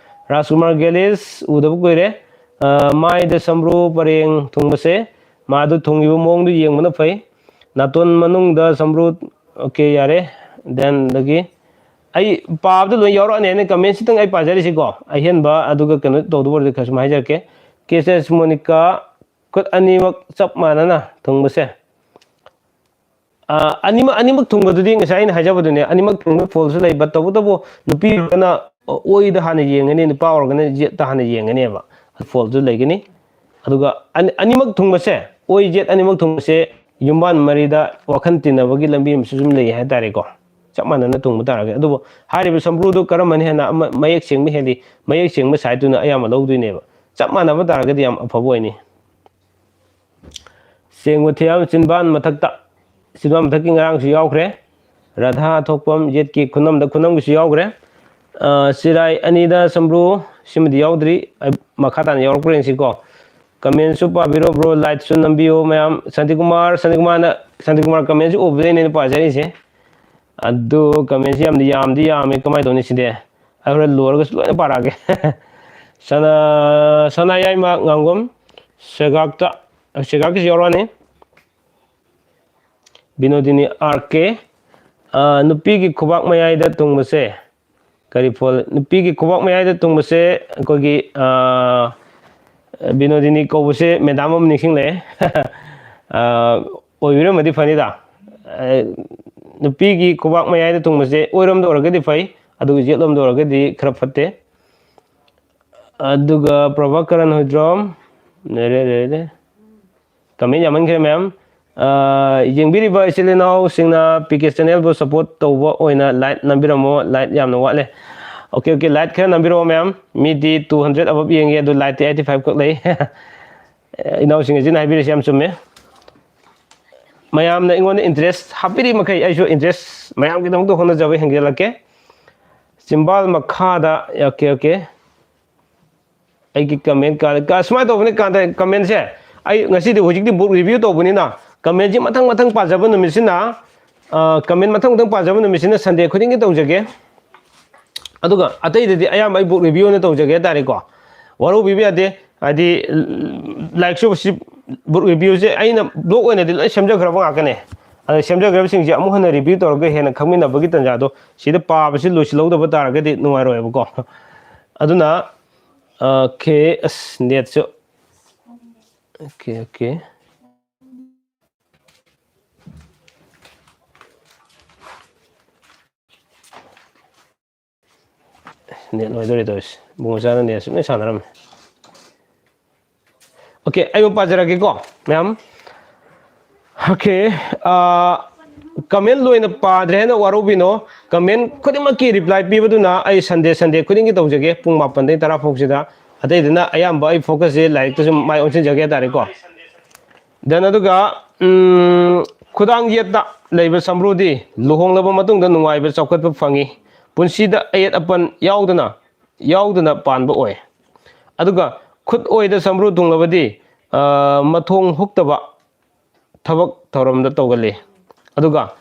ꯔꯥꯖꯀꯨꯃꯥꯔ ꯒꯦꯂꯤꯁ ꯎꯗꯕ ꯀꯨꯏꯔꯦ꯫ ꯑ, ꯃꯥꯏꯗ ꯁꯝꯕ꯭ꯔꯨ ꯄꯔꯦꯡ ꯊꯨꯡꯕꯁꯦ, ꯃꯥꯗꯨ ꯊꯨꯡꯉꯤꯕ ꯃꯑꯣꯡꯗꯨ ꯌꯦꯡꯕꯅ ꯐꯩ꯫ ꯅꯥꯇꯣꯟ ꯃꯅꯨꯡꯗ ꯁꯝꯕ꯭ꯔꯨ, okay, ꯌꯥꯔꯦ꯫ Then ꯑꯗꯒꯤ ꯑꯩ ꯄꯥꯕꯗ ꯂꯣꯏ ꯌꯥꯎꯔꯛꯑꯅꯤ ꯍꯥꯏꯅ comment ꯁꯤꯇꯪ ꯑꯩ ꯄꯥꯖꯔꯤꯁꯤꯀꯣ꯫ ꯑꯍꯦꯟꯕ ꯑꯗꯨꯒ ꯀꯩꯅꯣ ꯇꯧꯗꯕ ꯑꯣꯏꯔꯗꯤ ꯈꯔ ꯁꯨꯝ ꯍꯥꯏꯖꯔꯛꯀꯦ꯫ ꯀꯦ ꯑꯦꯁ ꯑꯦꯁ ꯃꯣꯅꯤꯀꯥ, ꯈꯨꯠ ꯑꯅꯤꯃꯛ ꯆꯞ ꯃꯥꯟꯅꯅ ꯊꯨꯡꯕꯁꯦ꯫ ꯑ, ꯑꯅꯤꯃꯛ, ꯑꯅꯤꯃꯛ ꯊꯨꯡꯕꯗꯨꯗꯤ ꯉꯁꯥꯏ ꯑꯩꯅ ꯍꯥꯏꯖꯕꯗꯨꯅꯦ, ꯑꯅꯤꯃꯛ ꯊꯨꯡꯕ ꯐꯣꯜꯁꯨ ꯂꯩꯕ, ꯇꯧꯕꯇꯕꯨ ꯅꯨꯄꯤ ꯑꯣꯏꯔꯒꯅ ꯑꯣꯏꯗ ꯍꯥꯟꯅ ꯌꯦꯡꯒꯅꯤ, ꯅꯨꯄꯥ ꯑꯣꯏꯔꯒꯅ ꯌꯦꯠꯇ ꯍꯥꯟꯅ ꯌꯦꯡꯒꯅꯦꯕ꯫ ꯐꯣꯜꯁꯨ ꯂꯩꯒꯅꯤ꯫ ꯑꯗꯨꯒ ꯑꯅꯤ-, ꯑꯅꯤꯃꯛ ꯊꯨꯡꯕꯁꯦ, ꯑꯣꯏ ꯖꯦꯠ ꯑꯅꯤꯃꯛ ꯊꯨꯡꯕꯁꯦ ꯌꯨꯝꯕꯥꯟ ꯃꯔꯤꯗ ꯋꯥꯈꯜ ꯇꯤꯟꯅꯕꯒꯤ ꯂꯝꯕꯤ ꯑꯃꯁꯨ ꯁꯨꯝ ꯂꯩ ꯍꯥꯏꯇꯥꯔꯦꯀꯣ꯫ ꯆꯞ ꯃꯥꯟꯅꯅ ꯊꯨꯡꯕ ꯇꯥꯔꯒꯗꯤ꯫ ꯑꯗꯨꯕꯨ ꯍꯥꯏꯔꯤꯕ ꯁꯝꯕ꯭ꯔꯨꯗꯨ ꯀꯔꯝꯕꯅ ꯍꯦꯟꯅ ꯑꯃ ꯃꯌꯦꯛ ꯁꯦꯡꯕ ꯍꯦꯜꯂꯤ? ꯃꯌꯦꯛ ꯁꯦꯡꯕ ꯁꯥꯏꯠꯇꯨꯅ ꯑꯌꯥꯝꯕ ꯂꯧꯗꯣꯏꯅꯦꯕ꯫ ꯆꯞ ꯃꯥꯟꯅꯕ ꯇꯥꯔꯒꯗꯤ ꯌꯥꯝ ꯑꯐꯕ ꯑꯣꯏꯅꯤ꯫ ꯁꯦꯡꯕ ꯊꯤꯌꯥꯝ ꯆꯤꯟꯕꯥꯟ ꯃꯊꯛꯇ, ꯆꯤꯟꯕꯥꯟ ꯃꯊꯛꯀꯤ ꯉꯔꯥꯡꯁꯨ ꯌꯥꯎꯈ꯭ꯔꯦ꯫ ꯔꯥꯙꯥ ꯊꯣꯛꯄꯝ ꯌꯦꯠꯀꯤ ꯈꯨꯅꯝꯗ, ꯈꯨꯅꯝꯒꯤꯁꯨ ꯌꯥꯎꯈ꯭ꯔꯦ꯫ ꯑ, ꯆꯤꯔꯥꯏ ꯑꯅꯤꯗ ꯁꯝꯕ꯭ꯔꯨ, ꯁꯤꯃꯗꯤ ꯌꯥꯎꯗ꯭ꯔꯤ꯫ ꯑꯩ ꯃꯈꯥ ꯇꯥꯅ ꯌꯥꯎꯔꯛꯄ꯭ꯔꯥ ꯌꯦꯡꯁꯤꯀꯣ꯫ ꯀꯃꯦꯟꯁꯨ ꯄꯥꯕꯤꯔꯣ ꯕ꯭ꯔꯣ, ꯂꯥꯏꯠꯁꯨ ꯅꯝꯕꯤꯌꯣ ꯃꯌꯥꯝ꯫ ꯁꯥꯟꯇꯤꯀꯨꯃꯥꯔ, ꯁꯥꯟꯇꯤꯀꯨꯃꯥꯔꯅ, ꯁꯥꯟꯇꯤꯀꯨꯃꯥꯔ ꯀꯃꯦꯟꯁꯨ ꯎꯕꯗꯩꯅꯦ ꯑꯩꯅ ꯄꯥꯖꯔꯤꯁꯦ꯫ ꯑꯗꯨ ꯀꯃꯦꯟꯁꯤ ꯌꯥꯝꯗꯤ ꯌꯥꯝꯗꯤ ꯌꯥꯝꯃꯦ, ꯀꯃꯥꯏꯅ ꯇꯧꯅꯤ ꯁꯤꯗꯤ? ꯑꯩ ꯍꯣꯔꯦꯟ ꯂꯣꯏꯔꯒꯁꯨ ꯂꯣꯏꯅ ꯄꯥꯔꯛꯑꯒꯦ꯫ ꯁꯅꯥ-, ꯁꯅꯥꯌꯥꯏꯃ ꯉꯥꯡꯕꯝ, ꯁꯦꯒꯥꯛꯇ, ꯁꯦꯒꯥꯛꯀꯤꯁꯨ ꯌꯥꯎꯔꯛꯑꯅꯤ꯫ ꯕꯤꯅꯣꯗꯤꯅꯤ ꯑꯥꯔ ꯀꯦ, ꯑ, ꯅꯨꯄꯤꯒꯤ ꯈꯨꯕꯥꯛ ꯃꯌꯥꯏꯗ ꯊꯨꯡꯕꯁꯦ ꯀꯔꯤ ꯐꯣꯜ? ꯅꯨꯄꯤꯒꯤ ꯈꯨꯕꯥꯛ ꯃꯌꯥꯏꯗ ꯊꯨꯡꯕꯁꯦ ꯑꯩꯈꯣꯏꯒꯤ, ꯑ, ꯕꯤꯅꯣꯗꯤꯅꯤ ꯀꯧꯕꯁꯦ ꯃꯦꯗꯥꯝ ꯑꯃ ꯅꯤꯡꯁꯤꯡꯂꯛꯑꯦ꯫ ꯑ, ꯑꯣꯏꯕꯤꯔꯝꯃꯗꯤ ꯐꯅꯤꯗ꯫ ꯑ, ꯅꯨꯄꯤꯒꯤ ꯈꯨꯕꯥꯛ ꯃꯌꯥꯏꯗ ꯊꯨꯡꯕꯁꯦ ꯑꯣꯏꯔꯣꯝꯗ ꯑꯣꯏꯔꯒꯗꯤ ꯐꯩ, ꯑꯗꯨꯒ ꯌꯦꯠꯂꯣꯝꯗ ꯑꯣꯏꯔꯒꯗꯤ ꯈꯔ ꯐꯠꯇꯦ꯫ ꯑꯗꯨꯒ ꯄ꯭ꯔꯚꯥꯀꯔꯟ ꯍꯣꯏꯗ꯭ꯔꯣꯝ, ꯂꯩꯔꯦ, ꯂꯩꯔꯦ꯫ ꯀꯃꯦꯟ ꯌꯥꯝꯃꯟꯈ꯭ꯔꯦ ꯃꯌꯥꯝ꯫ ꯑ, ꯌꯦꯡꯕꯤꯔꯤꯕ ꯏꯆꯤꯜ ꯏꯅꯥꯎꯁꯤꯡꯅ ꯄꯤ ꯀꯦ ꯆꯦꯅꯦꯜꯕꯨ ꯁꯞꯄꯣꯔꯠ ꯇꯧꯕ ꯑꯣꯏꯅ ꯂꯥꯏꯛ ꯅꯝꯕꯤꯔꯝꯃꯣ꯫ ꯂꯥꯏꯛ ꯌꯥꯝꯅ ꯋꯥꯠꯂꯦ꯫ ꯑꯣꯀꯦ, ꯑꯣꯀꯦ, ꯂꯥꯏꯛ ꯈꯔ ꯅꯝꯕꯤꯔꯛꯑꯣ ꯃꯌꯥꯝ꯫ ꯃꯤꯗꯤ ꯇꯨ ꯍꯟꯗ꯭ꯔꯦꯠ ꯑꯕꯞ ꯌꯦꯡꯉꯦ, ꯑꯗꯨ ꯂꯥꯏꯛꯇꯤ ꯑꯩꯠꯇꯤ ꯐꯥꯏꯚ ꯈꯛ ꯂꯩ꯫ ꯏꯅꯥꯎꯁꯤꯡ ꯑꯁꯤꯅ ꯍꯥꯏꯕꯤꯔꯤꯁꯤ ꯌꯥꯝ ꯆꯨꯝꯃꯦ꯫ ꯃꯌꯥꯝꯅ ꯑꯩꯉꯣꯟꯗ ꯏꯟꯇꯔꯦꯁ ꯍꯥꯞꯄꯤꯔꯤ ꯃꯈꯩ ꯑꯩꯁꯨ ꯏꯟꯇꯔꯦꯁ ꯃꯌꯥꯝꯒꯤꯗꯃꯛꯇ ꯍꯣꯠꯅꯖꯕ ꯍꯦꯟꯖꯜꯂꯛꯀꯦ꯫ ꯆꯤꯝꯕꯥꯜ ꯃꯈꯥꯗ, ꯑꯣꯀꯦ, ꯑꯣꯀꯦ꯫ ꯑꯩꯒꯤ ꯀꯃꯦꯟ ꯀꯥ-, ꯀꯥ-, ꯁꯨꯃꯥꯏꯅ ꯇꯧꯕꯅꯤ ꯀꯥꯟꯗ ꯀꯃꯦꯟꯁꯦ ꯑꯩ ꯉꯁꯤꯗꯤ ꯍꯧꯖꯤꯛꯇꯤ ꯕꯨꯛ ꯔꯤꯚ꯭ꯌꯨ ꯇꯧꯕꯅꯤꯅ ꯀꯃꯦꯟꯁꯤ ꯃꯊꯪ ꯃꯊꯪ ꯄꯥꯖꯕ ꯅꯨꯃꯤꯠꯁꯤꯅ, ꯑ, ꯀꯃꯦꯟ ꯃꯊꯪ ꯃꯊꯪ ꯄꯥꯖꯕ ꯅꯨꯃꯤꯠꯁꯤꯅ ꯁꯟꯗꯦ ꯈꯨꯗꯤꯡꯒꯤ ꯇꯧꯖꯒꯦ꯫ ꯑꯗꯨꯒ ꯑꯇꯩꯗꯗꯤ ꯑꯌꯥꯝꯕ ꯑꯩ ꯕꯨꯛ ꯔꯤꯚ꯭ꯌꯨ ꯑꯣꯏꯅ ꯇꯧꯖꯒꯦ ꯍꯥꯏꯇꯥꯔꯦꯀꯣ꯫ ꯋꯥꯔꯧꯕꯤꯕ ꯌꯥꯗꯦ꯫ ꯍꯥꯏꯗꯤ, ꯂꯥꯏꯔꯤꯛꯁꯨ ꯁꯤ ꯕꯨꯛ ꯔꯤꯚ꯭ꯌꯨꯁꯦ ꯑꯩꯅ ꯕ꯭ꯂꯣꯛ ꯑꯣꯏꯅꯗꯤ ꯂꯣꯏ ꯁꯦꯝꯖꯈ꯭ꯔꯕ ꯉꯥꯛꯇꯅꯦ꯫ ꯑꯗ ꯁꯦꯝꯖꯈ꯭ꯔꯕꯁꯤꯡꯁꯦ ꯑꯃꯨꯛ ꯍꯟꯅ ꯔꯤꯚ꯭ꯌꯨ ꯇꯧꯔꯒ ꯍꯦꯟꯅ ꯈꯪꯃꯤꯟꯅꯕꯒꯤ ꯇꯥꯟꯖꯥꯗꯣ ꯁꯤꯗ ꯄꯥꯕꯁꯤ ꯂꯣꯏꯁꯤꯜꯍꯧꯗꯕ ꯇꯥꯔꯒꯗꯤ ꯅꯨꯡꯉꯥꯏꯔꯣꯏꯕꯀꯣ꯫ ꯑꯗꯨꯅ, ꯑꯣꯀꯦ, ꯑꯁ, ꯅꯦꯠꯁꯨ, ꯑꯣꯀꯦ, ꯑꯣꯀꯦ꯫ ꯅꯦꯠ ꯂꯣꯏꯗꯣꯔꯦ ꯇꯧꯔꯤꯁꯦ꯫ ꯏꯕꯨꯡꯉꯣ ꯆꯥꯅ ꯅꯦꯠ ꯁꯨꯡꯁꯥꯟ ꯁꯥꯟꯅꯔꯝꯃꯦ꯫ ꯑꯣꯀꯦ, ꯑꯩ ꯑꯃꯨꯛ ꯄꯥꯖꯔꯛꯀꯦꯀꯣ, ꯃꯌꯥꯝ꯫ ꯑꯣꯀꯦ, ꯀꯃꯦꯟ ꯂꯣꯏꯅ ꯄꯥꯗ꯭ꯔꯦ ꯍꯥꯏꯅ ꯋꯥꯔꯧꯕꯤꯅꯣ꯫ ꯀꯃꯦꯟ ꯈꯨꯗꯤꯡꯃꯛꯀꯤ ꯔꯤꯄ꯭ꯂꯥꯏ ꯄꯤꯕꯗꯨꯅ ꯑꯩ ꯁꯟꯗꯦ ꯁꯟꯗꯦ ꯈꯨꯗꯤꯡꯒꯤ ꯇꯧꯖꯒꯦ, ꯄꯨꯡ ꯃꯥꯄꯟꯗꯩ ꯇꯔꯥ ꯐꯥꯎꯁꯤꯗ꯫ ꯑꯇꯩꯗꯅ ꯑꯌꯥꯝꯕ ꯑꯩ ꯐꯣꯀꯁꯁꯦ ꯂꯥꯏꯔꯤꯛꯇ ꯁꯨꯝ ꯃꯥꯏ ꯑꯣꯟꯁꯤꯟꯖꯒꯦ ꯍꯥꯏ ꯇꯥꯔꯦꯀꯣ꯫ ꯗꯦꯟ ꯑꯗꯨꯒ, ꯎꯝ, ꯈꯨꯗꯥꯡ ꯌꯦꯠꯇ ꯂꯩꯕ ꯁꯝꯕ꯭ꯔꯨꯗꯤ ꯂꯨꯍꯣꯡꯂꯕ ꯃꯇꯨꯡꯗ ꯅꯨꯡꯉꯥꯏꯕ ꯆꯥꯎꯈꯠꯄ ꯐꯪꯏ꯫ ꯄꯨꯟꯁꯤꯗ ꯑꯌꯦꯠ ꯑꯄꯟ ꯌꯥꯎꯗꯅ, ꯌꯥꯎꯗꯅ ꯄꯥꯟꯕ ꯑꯣꯏ꯫ ꯑꯗꯨꯒ ꯈꯨꯠ ꯑꯣꯏꯗ ꯁꯝꯕ꯭ꯔꯨ ꯊꯨꯡꯂꯕꯗꯤ, ꯑ, ꯃꯊꯣꯡ ꯍꯨꯛꯇꯕ ꯊꯕꯛ ꯊꯧꯔꯝꯗ ꯇꯧꯒꯜꯂꯤ꯫ ꯑꯗꯨꯒ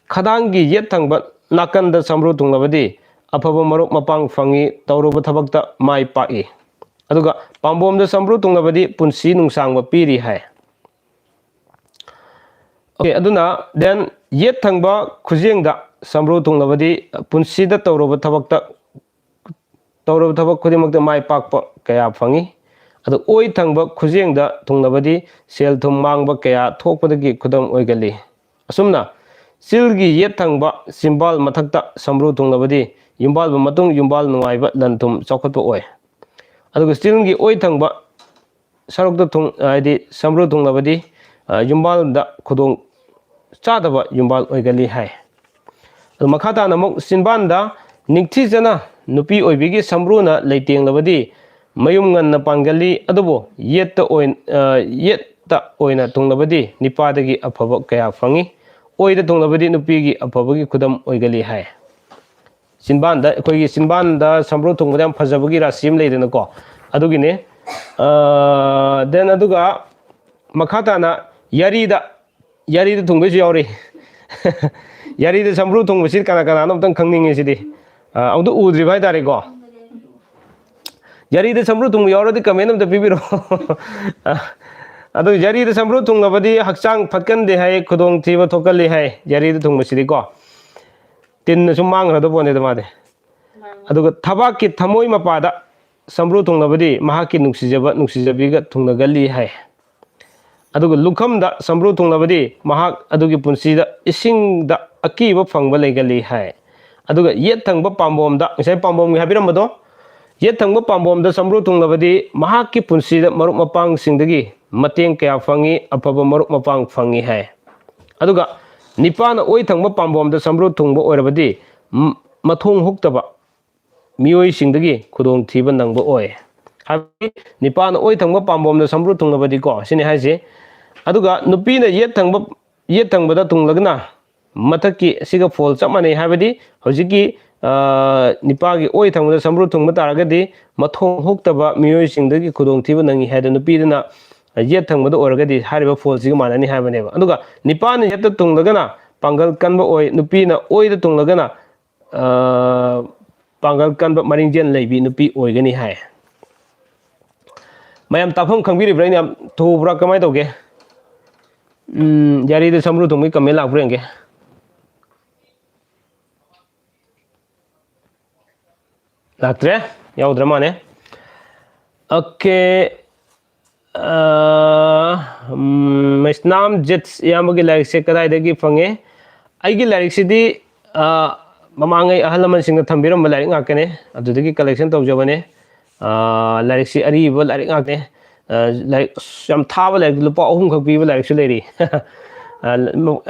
ꯈꯗꯥꯡꯒꯤ ꯌꯦꯠ ꯊꯪꯕ ꯅꯥꯀꯟꯗ ꯁꯝꯕ꯭ꯔꯨ ꯊꯨꯡꯂꯕꯗꯤ ꯑꯐꯕ ꯃꯔꯨꯞ ꯃꯄꯥꯡ ꯐꯪꯏ, ꯇꯧꯔꯨꯕ ꯊꯕꯛꯇ ꯃꯥꯏ ꯄꯥꯛꯏ꯫ ꯑꯗꯨꯒ ꯄꯥꯝꯕꯣꯝꯗ ꯁꯝꯕ꯭ꯔꯨ ꯊꯨꯡꯂꯕꯗꯤ ꯄꯨꯟꯁꯤ ꯅꯨꯡꯁꯥꯡꯕ ꯄꯤꯔꯤ ꯍꯥꯏ꯫ ꯑꯣꯀꯦ, ꯑꯗꯨꯅ ꯗꯦꯟ ꯌꯦꯠ ꯊꯪꯕ ꯈꯨꯖꯦꯡꯗ ꯁꯝꯕ꯭ꯔꯨ ꯊꯨꯡꯂꯕꯗꯤ ꯄꯨꯟꯁꯤꯗ ꯇꯧꯔꯨꯕ ꯊꯕꯛꯇ, ꯇꯧꯔꯨꯕ ꯊꯕꯛ ꯈꯨꯗꯤꯡꯃꯛꯇ ꯃꯥꯏ ꯄꯥꯛꯄ ꯀꯌꯥ ꯐꯪꯏ꯫ ꯑꯗꯨ ꯑꯣꯏ ꯊꯪꯕ ꯈꯨꯖꯦꯡꯗ ꯊꯨꯡꯂꯕꯗꯤ ꯁꯦꯜ ꯊꯨꯝ ꯃꯥꯡꯕ ꯀꯌꯥ ꯊꯣꯛꯄꯗꯒꯤ ꯈꯨꯗꯝ ꯑꯣꯏꯒꯜꯂꯤ꯫ ꯑꯁꯨꯝꯅ ꯆꯤꯜꯒꯤ ꯌꯦꯠ ꯊꯪꯕ ꯆꯤꯝꯕꯥꯜ ꯃꯊꯛꯇ ꯁꯝꯕ꯭ꯔꯨ ꯊꯨꯡꯂꯕꯗꯤ ꯌꯨꯝꯕꯥꯜꯕ ꯃꯇꯨꯡ ꯌꯨꯝꯕꯥꯜ ꯅꯨꯡꯉꯥꯏꯕ ꯂꯟ ꯊꯨꯝ ꯆꯥꯎꯈꯠꯄ ꯑꯣꯏ꯫ ꯑꯗꯨꯒ ꯆꯤꯜꯒꯤ ꯑꯣꯏ ꯊꯪꯕ ꯁꯔꯨꯛꯇ ꯊꯨꯡ-, ꯍꯥꯏꯗꯤ ꯁꯝꯕ꯭ꯔꯨ ꯊꯨꯡꯂꯕꯗꯤ, ꯑ, ꯌꯨꯝꯕꯥꯜꯗ ꯈꯨꯗꯣꯡ ꯆꯥꯗꯕ ꯌꯨꯝꯕꯥꯜ ꯑꯣꯏꯒꯜꯂꯤ ꯍꯥꯏ꯫ ꯑꯗꯨ ꯃꯈꯥ ꯇꯥꯅ ꯑꯃꯨꯛ ꯆꯤꯟꯕꯥꯟꯗ ꯅꯤꯡꯊꯤꯖꯅ ꯅꯨꯄꯤ ꯑꯣꯏꯕꯤꯒꯤ ꯁꯝꯕ꯭ꯔꯨꯅ ꯂꯩꯇꯦꯡꯂꯕꯗꯤ ꯃꯌꯨꯝ ꯉꯟꯅ ꯄꯥꯟꯒꯜꯂꯤ, ꯑꯗꯨꯕꯨ ꯌꯦꯠꯇ ꯑꯣꯏ-, ꯑ, ꯌꯦꯠꯇ ꯑꯣꯏꯅ ꯊꯨꯡꯂꯕꯗꯤ ꯅꯤꯄꯥꯗꯒꯤ ꯑꯐꯕ ꯀꯌꯥ ꯐꯪꯏ꯫ ꯑꯣꯏꯗ ꯊꯨꯡꯂꯕꯗꯤ ꯅꯨꯄꯤꯒꯤ ꯑꯐꯕꯒꯤ ꯈꯨꯗꯝ ꯑꯣꯏꯒꯜꯂꯤ ꯍꯥꯏ꯫ ꯆꯤꯟꯕꯥꯟꯗ, ꯑꯩꯈꯣꯏꯒꯤ ꯆꯤꯟꯕꯥꯟꯗ ꯁꯝꯕ꯭ꯔꯨ ꯊꯨꯡꯕꯗ ꯌꯥꯝ ꯐꯖꯕꯒꯤ ꯔꯥꯁꯤ ꯑꯃ ꯂꯩꯗꯅꯀꯣ, ꯑꯗꯨꯒꯤꯅꯦ꯫ ꯑ, ꯗꯦꯟ ꯑꯗꯨꯒ ꯃꯈꯥ ꯇꯥꯅ ꯌꯥꯔꯤꯗ, ꯌꯥꯔꯤꯗ ꯊꯨꯡꯕꯩꯁꯨ ꯌꯥꯎꯔꯤ꯫ ꯌꯥꯔꯤꯗ ꯁꯝꯕ꯭ꯔꯨ ꯊꯨꯡꯕꯁꯤ ꯀꯅꯥ ꯀꯅꯥꯅꯣ ꯑꯝꯇꯪ ꯈꯪꯅꯤꯡꯉꯤ ꯁꯤꯗꯤ꯫ ꯑ, ꯑꯃꯨꯛꯇ ꯎꯗ꯭ꯔꯤꯕ ꯍꯥꯏꯇꯥꯔꯦꯀꯣ꯫ ꯌꯥꯔꯤꯗ ꯁꯝꯕ꯭ꯔꯨ ꯊꯨꯡꯕ ꯌꯥꯎꯔꯗꯤ ꯀꯃꯦꯟ ꯑꯝꯇ ꯄꯤꯕꯤꯔꯛꯑꯣ꯫ ꯑ, ꯑꯗꯨ ꯌꯥꯔꯤꯗ ꯁꯝꯕ꯭ꯔꯨ ꯊꯨꯡꯉꯕꯗꯤ ꯍꯛꯆꯥꯡ ꯐꯠꯀꯟꯗꯦ ꯍꯥꯏ, ꯈꯨꯗꯣꯡꯊꯤꯕ ꯊꯣꯛꯀꯜꯂꯤ ꯍꯥꯏ ꯌꯥꯔꯤꯗ ꯊꯨꯡꯕꯁꯤꯗꯤꯀꯣ꯫ ꯇꯤꯟꯅ ꯁꯨꯝ ꯃꯥꯡꯈ꯭ꯔꯗꯧ ꯄꯣꯠꯅꯤꯗ ꯃꯥꯗꯤ꯫ ꯑꯗꯨꯒ ꯊꯕꯥꯛꯀꯤ ꯊꯃꯣꯏ ꯃꯄꯥꯗ ꯁꯝꯕ꯭ꯔꯨ ꯊꯨꯡꯂꯕꯗꯤ ꯃꯍꯥꯛꯀꯤ ꯅꯨꯡꯁꯤꯖꯕ ꯅꯨꯡꯁꯤꯖꯕꯤꯒ ꯊꯨꯡꯅꯒꯜꯂꯤ ꯍꯥꯏ꯫ ꯑꯗꯨꯒ ꯂꯨꯈꯝꯗ ꯁꯝꯕ꯭ꯔꯨ ꯊꯨꯡꯂꯕꯗꯤ ꯃꯍꯥꯛ ꯑꯗꯨꯒꯤ ꯄꯨꯟꯁꯤꯗ ꯏꯁꯤꯡꯗ ꯑꯀꯤꯕ ꯐꯪꯕ ꯂꯩꯒꯜꯂꯤ ꯍꯥꯏ꯫ ꯑꯗꯨꯒ ꯌꯦꯠ ꯊꯪꯕ ꯄꯥꯝꯕꯣꯝꯗ, ꯉꯁꯥꯏ ꯄꯥꯝꯕꯣꯝꯒꯤ ꯍꯥꯏꯕꯤꯔꯝꯕꯗꯣ, ꯌꯦꯠ ꯊꯪꯕ ꯄꯥꯝꯕꯣꯝꯗ ꯁꯝꯕ꯭ꯔꯨ ꯊꯨꯡꯂꯕꯗꯤ ꯃꯍꯥꯛꯀꯤ ꯄꯨꯟꯁꯤꯗ ꯃꯔꯨꯞ ꯃꯄꯥꯡꯁꯤꯡꯗꯒꯤ ꯃꯇꯦꯡ ꯀꯌꯥ ꯐꯪꯏ, ꯑꯐꯕ ꯃꯔꯨꯞ ꯃꯄꯥꯡ ꯐꯪꯏ ꯍꯥꯏ꯫ ꯑꯗꯨꯒ ꯅꯤꯄꯥꯅ ꯑꯣꯏ ꯊꯪꯕ ꯄꯥꯝꯕꯣꯝꯗ ꯁꯝꯕ꯭ꯔꯨ ꯊꯨꯡꯕ ꯑꯣꯏꯔꯕꯗꯤ ꯃ-, ꯃꯊꯣꯡ ꯍꯨꯛꯇꯕ ꯃꯤꯑꯣꯏꯁꯤꯡꯗꯒꯤ ꯈꯨꯗꯣꯡꯊꯤꯕ ꯅꯪꯕ ꯑꯣꯏ꯫ ꯍꯥꯏꯕꯗꯤ ꯅꯤꯄꯥꯅ ꯑꯣꯏ ꯊꯪꯕ ꯄꯥꯝꯕꯣꯝꯗ ꯁꯝꯕ꯭ꯔꯨ ꯊꯨꯡꯂꯕꯗꯤꯀꯣ, ꯁꯤꯅꯤ ꯍꯥꯏꯁꯦ꯫ ꯑꯗꯨꯒ ꯅꯨꯄꯤꯅ ꯌꯦꯠ ꯊꯪꯕ, ꯌꯦꯠ ꯊꯪꯕꯗ ꯊꯨꯡꯂꯒꯅ ꯃꯊꯛꯀꯤ ꯑꯁꯤꯒ ꯐꯣꯜ ꯆꯞ ꯃꯥꯟꯅꯩ꯫ ꯍꯥꯏꯕꯗꯤ ꯍꯧꯖꯤꯛꯀꯤ, ꯑ, ꯅꯤꯄꯥꯒꯤ ꯑꯣꯏ ꯊꯪꯕꯗ ꯁꯝꯕ꯭ꯔꯨ ꯊꯨꯡꯕ ꯇꯥꯔꯒꯗꯤ ꯃꯊꯣꯡ ꯍꯨꯛꯇꯕ ꯃꯤꯑꯣꯏꯁꯤꯡꯗꯒꯤ ꯈꯨꯗꯣꯡꯊꯤꯕ ꯅꯪꯉꯤ ꯍꯥꯏꯗꯅ ꯅꯨꯄꯤꯗꯨꯅ ꯌꯦꯠ ꯊꯪꯕꯗ ꯑꯣꯏꯔꯒꯗꯤ ꯍꯥꯏꯔꯤꯕ ꯐꯣꯜꯁꯤꯒ ꯃꯥꯟꯅꯅꯤ ꯍꯥꯏꯕꯅꯦꯕ꯫ ꯑꯗꯨꯒ ꯅꯤꯄꯥꯅ ꯌꯦꯠꯇ ꯊꯨꯡꯂꯒꯅ ꯄꯥꯡꯒꯜ ꯀꯟꯕ ꯑꯣꯏ, ꯅꯨꯄꯤꯅ ꯑꯣꯏꯗ ꯊꯨꯡꯂꯒꯅ, ꯑ, ꯄꯥꯡꯒꯜ ꯀꯟꯕ ꯃꯔꯤꯡꯖꯦꯜ ꯂꯩꯕꯤ ꯅꯨꯄꯤ ꯑꯣꯏꯒꯅꯤ ꯍꯥꯏ꯫ ꯃꯌꯥꯝ ꯇꯥꯐꯝ ꯈꯪꯕꯤꯔꯤꯕ꯭ꯔꯥ? ꯑꯩꯅ ꯌꯥꯝ ꯊꯨꯕ꯭ꯔꯥ? ꯀꯃꯥꯏꯅ ꯇꯧꯒꯦ? ꯎꯝ, ꯌꯥꯔꯤꯗ ꯁꯝꯕ꯭ꯔꯨ ꯊꯨꯡꯕꯒꯤ comment ꯂꯥꯛꯄ꯭ꯔꯥ ꯌꯦꯡꯒꯦ꯫ ꯂꯥꯛꯇ꯭ꯔꯦ? ꯌꯥꯎꯗ꯭ꯔ ꯃꯥꯅꯦ꯫ OK꯫ ꯑ, ꯎꯝ, ꯃꯩꯁꯅꯥꯝ ꯖꯤꯠꯁ ꯏꯌꯥꯝꯕꯒꯤ ꯂꯥꯏꯔꯤꯛꯁꯦ ꯀꯗꯥꯏꯗꯒꯤ ꯐꯪꯉꯦ? ꯑꯩꯒꯤ ꯂꯥꯏꯔꯤꯛꯁꯤꯗꯤ, ꯑ, ꯃꯃꯥꯡꯉꯩ ꯑꯍꯜ ꯂꯃꯟꯁꯤꯡꯅ ꯊꯝꯕꯤꯔꯝꯕ ꯂꯥꯏꯔꯤꯛ ꯉꯥꯛꯇꯅꯦ꯫ ꯑꯗꯨꯗꯒꯤ collection ꯇꯧꯖꯕꯅꯦ꯫ ꯑ, ꯂꯥꯏꯔꯤꯛꯁꯤ ꯑꯔꯤꯕ ꯂꯥꯏꯔꯤꯛ ꯉꯥꯛꯇꯅꯦ꯫ ꯑ, ꯂꯥꯏꯔꯤꯛ ꯑꯁ ꯌꯥꯝ ꯊꯥꯕ ꯂꯥꯏꯔꯤꯛ, ꯂꯨꯄꯥ ꯑꯍꯨꯝꯈꯛ ꯄꯤꯕ ꯂꯥꯏꯔꯤꯛꯁꯨ ꯂꯩꯔꯤ꯫ ꯑ,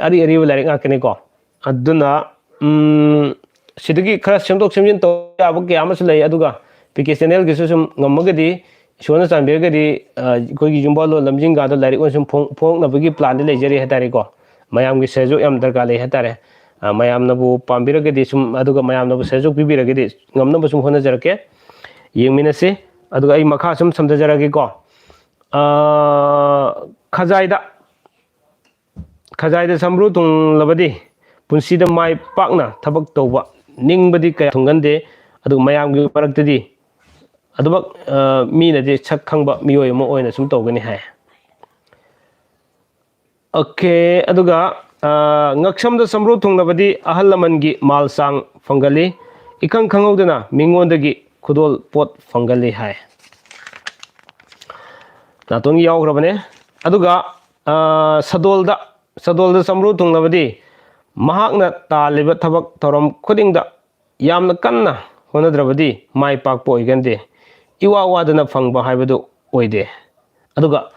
ꯑꯔꯤ ꯑꯔꯤꯕ ꯂꯥꯏꯔꯤꯛ ꯉꯥꯛꯇꯅꯤꯀꯣ꯫ ꯑꯗꯨꯅ, ꯎꯝ, ꯁꯤꯗꯒꯤ ꯈꯔ ꯁꯦꯝꯗꯣꯛ ꯁꯦꯝꯖꯤꯟ ꯇꯧꯕ ꯌꯥꯕ ꯀꯌꯥ ꯑꯃꯁꯨ ꯂꯩ꯫ ꯑꯗꯨꯒ ꯄꯤ ꯀꯦ channelꯒꯤꯁꯨ ꯁꯨꯝ ꯉꯝꯃꯒꯗꯤ, ꯏꯁꯣꯔꯅ ꯆꯥꯟꯕꯤꯔꯒꯗꯤ, ꯑ, ꯑꯩꯈꯣꯏꯒꯤ ꯌꯨꯝꯕꯥꯜꯂꯣꯟ ꯂꯝꯖꯤꯡꯒꯗ ꯂꯥꯏꯔꯤꯛ ꯑꯣꯏꯅ ꯁꯨꯝ ꯐꯣꯡ-, ꯐꯣꯡꯉꯛꯅꯕꯒꯤ planꯗꯤ ꯂꯩꯖꯔꯤ ꯍꯥꯏꯇꯥꯔꯦꯀꯣ꯫ ꯃꯌꯥꯝꯒꯤ ꯁꯍꯌꯣꯒ ꯌꯥꯝ ꯗꯔꯀꯥꯔ ꯂꯩ ꯍꯥꯏꯇꯥꯔꯦ꯫ ꯑ, ꯃꯌꯥꯝꯅꯕꯨ ꯄꯥꯝꯕꯤꯔꯒꯗꯤ ꯁꯨꯝ, ꯑꯗꯨꯒ ꯃꯌꯥꯝꯅꯕꯨ ꯁꯍꯌꯣꯒ ꯄꯤꯕꯤꯔꯒꯗꯤ ꯉꯝꯅꯕ ꯁꯨꯝ ꯍꯣꯠꯅꯖꯔꯛꯀꯦ꯫ ꯌꯦꯡꯃꯤꯟꯅꯁꯤ꯫ ꯑꯗꯨꯒ ꯑꯩ ꯃꯈꯥ ꯁꯨꯝ ꯁꯝꯊꯖꯔꯛꯑꯒꯦꯀꯣ꯫ ꯑ, ꯈꯖꯥꯏꯗ ꯈꯖꯥꯏꯗ ꯁꯝꯕ꯭ꯔꯨ ꯊꯨꯡꯂꯕꯗꯤ ꯄꯨꯟꯁꯤꯗ ꯃꯥꯏ ꯄꯥꯛꯅ ꯊꯕꯛ ꯇꯧꯕ ꯅꯤꯡꯕꯗꯤ ꯀꯌꯥ ꯊꯨꯡꯒꯟꯗꯦ, ꯑꯗꯨꯒ ꯃꯌꯥꯝꯒꯤ ꯃꯔꯛꯇꯗꯤ ꯑꯗꯨꯃꯛ, ꯑ, ꯃꯤꯅꯗꯤ ꯁꯛ ꯈꯪꯕ ꯃꯤꯑꯣꯏ ꯑꯃ ꯑꯣꯏꯅ ꯁꯨꯝ ꯇꯧꯒꯅꯤ ꯍꯥꯏ꯫ OK, ꯑꯗꯨꯒ, ꯑ, ꯉꯛꯁꯝꯗ ꯁꯝꯕ꯭ꯔꯨ ꯊꯨꯡꯂꯕꯗꯤ ꯑꯍꯜ ꯂꯃꯟꯒꯤ ꯃꯥꯜ ꯆꯥꯡ ꯐꯪꯒꯜꯂꯤ, ꯏꯈꯪ ꯈꯪꯍꯧꯗꯅ ꯃꯤꯉꯣꯟꯗꯒꯤ ꯈꯨꯗꯣꯜ ꯄꯣꯠ ꯐꯪꯒꯜꯂꯤ ꯍꯥꯏ꯫ ꯅꯥꯇꯣꯟꯒꯤ ꯌꯥꯎꯈ꯭ꯔꯕꯅꯦ꯫ ꯑꯗꯨꯒ, ꯑ, ꯁꯗꯣꯜꯗ, ꯁꯗꯣꯜꯗ ꯁꯝꯕ꯭ꯔꯨ ꯊꯨꯡꯂꯕꯗꯤ ꯃꯍꯥꯛꯅ ꯇꯥꯜꯂꯤꯕ ꯊꯕꯛ ꯊꯧꯔꯝ ꯈꯨꯗꯤꯡꯗ ꯌꯥꯝꯅ ꯀꯟꯅ ꯍꯣꯠꯅꯗ꯭ꯔꯕꯗꯤ ꯃꯥꯏ ꯄꯥꯛꯄ ꯑꯣꯏꯒꯟꯗꯦ꯫ ꯏꯋꯥ ꯋꯥꯗꯅ ꯐꯪꯕ ꯍꯥꯏꯕꯗꯨ ꯑꯣꯏꯗꯦ꯫ ꯑꯗꯨꯒ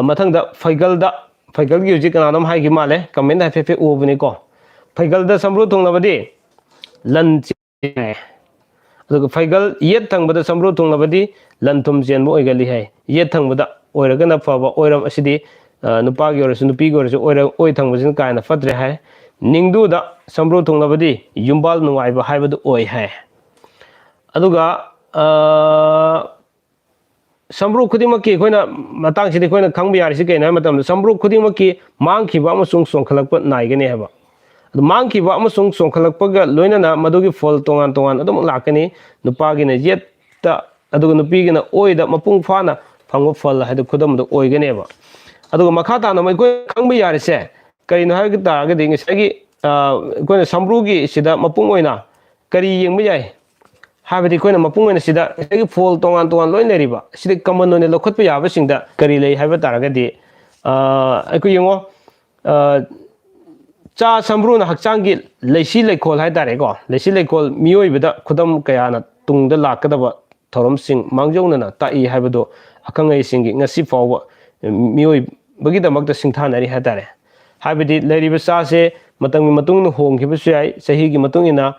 ꯃꯊꯪꯗ ꯐꯩꯒꯜꯗ, ꯐꯩꯒꯜꯒꯤ ꯍꯧꯖꯤꯛ ꯀꯅꯥꯅꯣꯝ ꯍꯥꯏꯈꯤ ꯃꯥꯜꯂꯦ, ꯀꯃꯦꯟꯗ ꯍꯥꯏꯐꯦꯠ ꯍꯥꯏꯐꯦꯠ ꯎꯕꯅꯤꯀꯣ꯫ ꯐꯩꯒꯜꯗ ꯁꯝꯕ꯭ꯔꯨ ꯊꯨꯡꯂꯕꯗꯤ ꯂꯟ ꯆꯦꯜꯂꯤ ꯍꯥꯏ꯫ ꯑꯗꯨꯒ ꯐꯩꯒꯜ ꯌꯦꯠ ꯊꯪꯕꯗ ꯁꯝꯕ꯭ꯔꯨ ꯊꯨꯡꯂꯕꯗꯤ ꯂꯟ ꯊꯨꯝ ꯆꯦꯟꯕ ꯑꯣꯏꯒꯜꯂꯤ ꯍꯥꯏ꯫ ꯌꯦꯠ ꯊꯪꯕꯗ ꯑꯣꯏꯔꯒꯅ ꯐꯕ, ꯑꯣꯏꯔꯝ ꯑꯁꯤꯗꯤ ꯅꯨꯄꯥꯒꯤ ꯑꯣꯏꯔꯁꯨ ꯅꯨꯄꯤꯒꯤ ꯑꯣꯏꯔꯁꯨ ꯑꯣꯏꯔ-, ꯑꯣꯏ ꯊꯪꯕꯁꯤꯅ ꯀꯥ ꯍꯦꯟꯅ ꯐꯠꯇ꯭ꯔꯦ ꯍꯥꯏ꯫ ꯅꯤꯡꯗꯨꯗ ꯁꯝꯕ꯭ꯔꯨ ꯊꯨꯡꯂꯕꯗꯤ ꯌꯨꯝꯕꯥꯜ ꯅꯨꯡꯉꯥꯏꯕ ꯍꯥꯏꯕꯗꯨ ꯑꯣꯏ ꯍꯥꯏ꯫ ꯑꯗꯨꯒ ꯁꯝꯕ꯭ꯔꯨ ꯈꯨꯗꯤꯡꯃꯛꯀꯤ ꯑꯩꯈꯣꯏꯅ ꯃꯇꯥꯡꯁꯤꯗ ꯑꯩꯈꯣꯏꯅ ꯈꯪꯕ ꯌꯥꯔꯤꯁꯤ ꯀꯩꯅꯣ ꯍꯥꯏꯕ ꯃꯇꯝꯗ, ꯁꯝꯕ꯭ꯔꯨ ꯈꯨꯗꯤꯡꯃꯛꯀꯤ ꯃꯥꯡꯈꯤꯕ ꯑꯃꯁꯨꯡ ꯆꯣꯡꯈꯠꯂꯛꯄ ꯅꯥꯏꯒꯅꯤ ꯍꯥꯏꯕ꯫ ꯑꯗꯨ ꯃꯥꯡꯈꯤꯕ ꯑꯃꯁꯨꯡ ꯆꯣꯡꯈꯠꯂꯛꯄꯒ ꯂꯣꯏꯅꯅ ꯃꯗꯨꯒꯤ ꯐꯣꯜ ꯇꯣꯉꯥꯟ ꯇꯣꯉꯥꯟ ꯑꯗꯨꯃꯛ ꯂꯥꯛꯀꯅꯤ꯫ ꯅꯨꯄꯥꯒꯤꯅ ꯌꯦꯠꯇ, ꯑꯗꯨꯒ ꯅꯨꯄꯤꯒꯤꯅ ꯑꯣꯏꯗ ꯃꯄꯨꯡ ꯐꯥꯅ ꯐꯪꯕ ꯐꯜ ꯍꯥꯏꯗꯨ ꯈꯨꯗꯝ ꯑꯗꯨ ꯑꯣꯏꯒꯅꯦꯕ꯫ ꯑꯗꯨꯒ ꯃꯈꯥ ꯇꯥꯅ ꯑꯩꯈꯣꯏ ꯈꯪꯕ ꯌꯥꯔꯤꯁꯦ ꯀꯔꯤꯅꯣ ꯍꯥꯏꯕ ꯇꯥꯔꯒꯗꯤ, ꯉꯁꯥꯏꯒꯤ ꯑꯩꯈꯣꯏꯅ ꯁꯝꯕ꯭ꯔꯨꯒꯤ ꯁꯤꯗ ꯃꯄꯨꯡ ꯑꯣꯏꯅ ꯀꯔꯤ ꯌꯦꯡꯕ ꯌꯥꯏ ꯍꯥꯏꯕꯗꯤ, ꯑꯩꯈꯣꯏꯅ ꯃꯄꯨꯡ ꯑꯣꯏꯅ ꯁꯤꯗ ꯉꯁꯥꯏꯒꯤ ꯐꯣꯜ ꯇꯣꯉꯥꯟ ꯇꯣꯉꯥꯟ ꯂꯣꯏ ꯂꯩꯔꯤꯕ, ꯁꯤꯗ ꯀꯃꯟ ꯑꯣꯏꯅ ꯂꯧꯈꯠꯄ ꯌꯥꯕꯁꯤꯡꯗ ꯀꯔꯤ ꯂꯩ ꯍꯥꯏꯕ ꯇꯥꯔꯒꯗꯤ, ꯑꯩꯈꯣꯏ ꯌꯦꯡꯉꯣ, ꯆꯥ ꯁꯝꯕ꯭ꯔꯨꯅ ꯍꯛꯆꯥꯡꯒꯤ ꯂꯩꯁꯤ ꯂꯩꯈꯣꯜ ꯍꯥꯏ ꯇꯥꯔꯦꯀꯣ, ꯂꯩꯁꯤ ꯂꯩꯈꯣꯜ ꯃꯤꯑꯣꯏꯕꯗ ꯈꯨꯗꯝ ꯀꯌꯥꯅ ꯇꯨꯡꯗ ꯂꯥꯛꯀꯗꯕ ꯊꯧꯔꯝꯁꯤꯡ ꯃꯥꯡꯖꯧꯅꯅ ꯇꯥꯛꯏ ꯍꯥꯏꯕꯗꯨ ꯑꯈꯪ ꯑꯍꯩꯁꯤꯡꯒꯤ ꯉꯁꯤ ꯐꯥꯎꯕ ꯃꯤꯑꯣꯏꯕꯒꯤꯗꯃꯛꯇ ꯁꯤꯡꯊꯥꯅꯔꯤ ꯍꯥꯏ ꯇꯥꯔꯦ꯫ ꯍꯥꯏꯕꯗꯤ ꯂꯩꯔꯤꯕ ꯆꯥꯁꯦ ꯃꯇꯝꯒꯤ ꯃꯇꯨꯡ ꯏꯟꯅ ꯍꯣꯡꯈꯤꯕꯁꯨ ꯌꯥꯏ, ꯆꯍꯤꯒꯤ ꯃꯇꯨꯡ ꯏꯟꯅ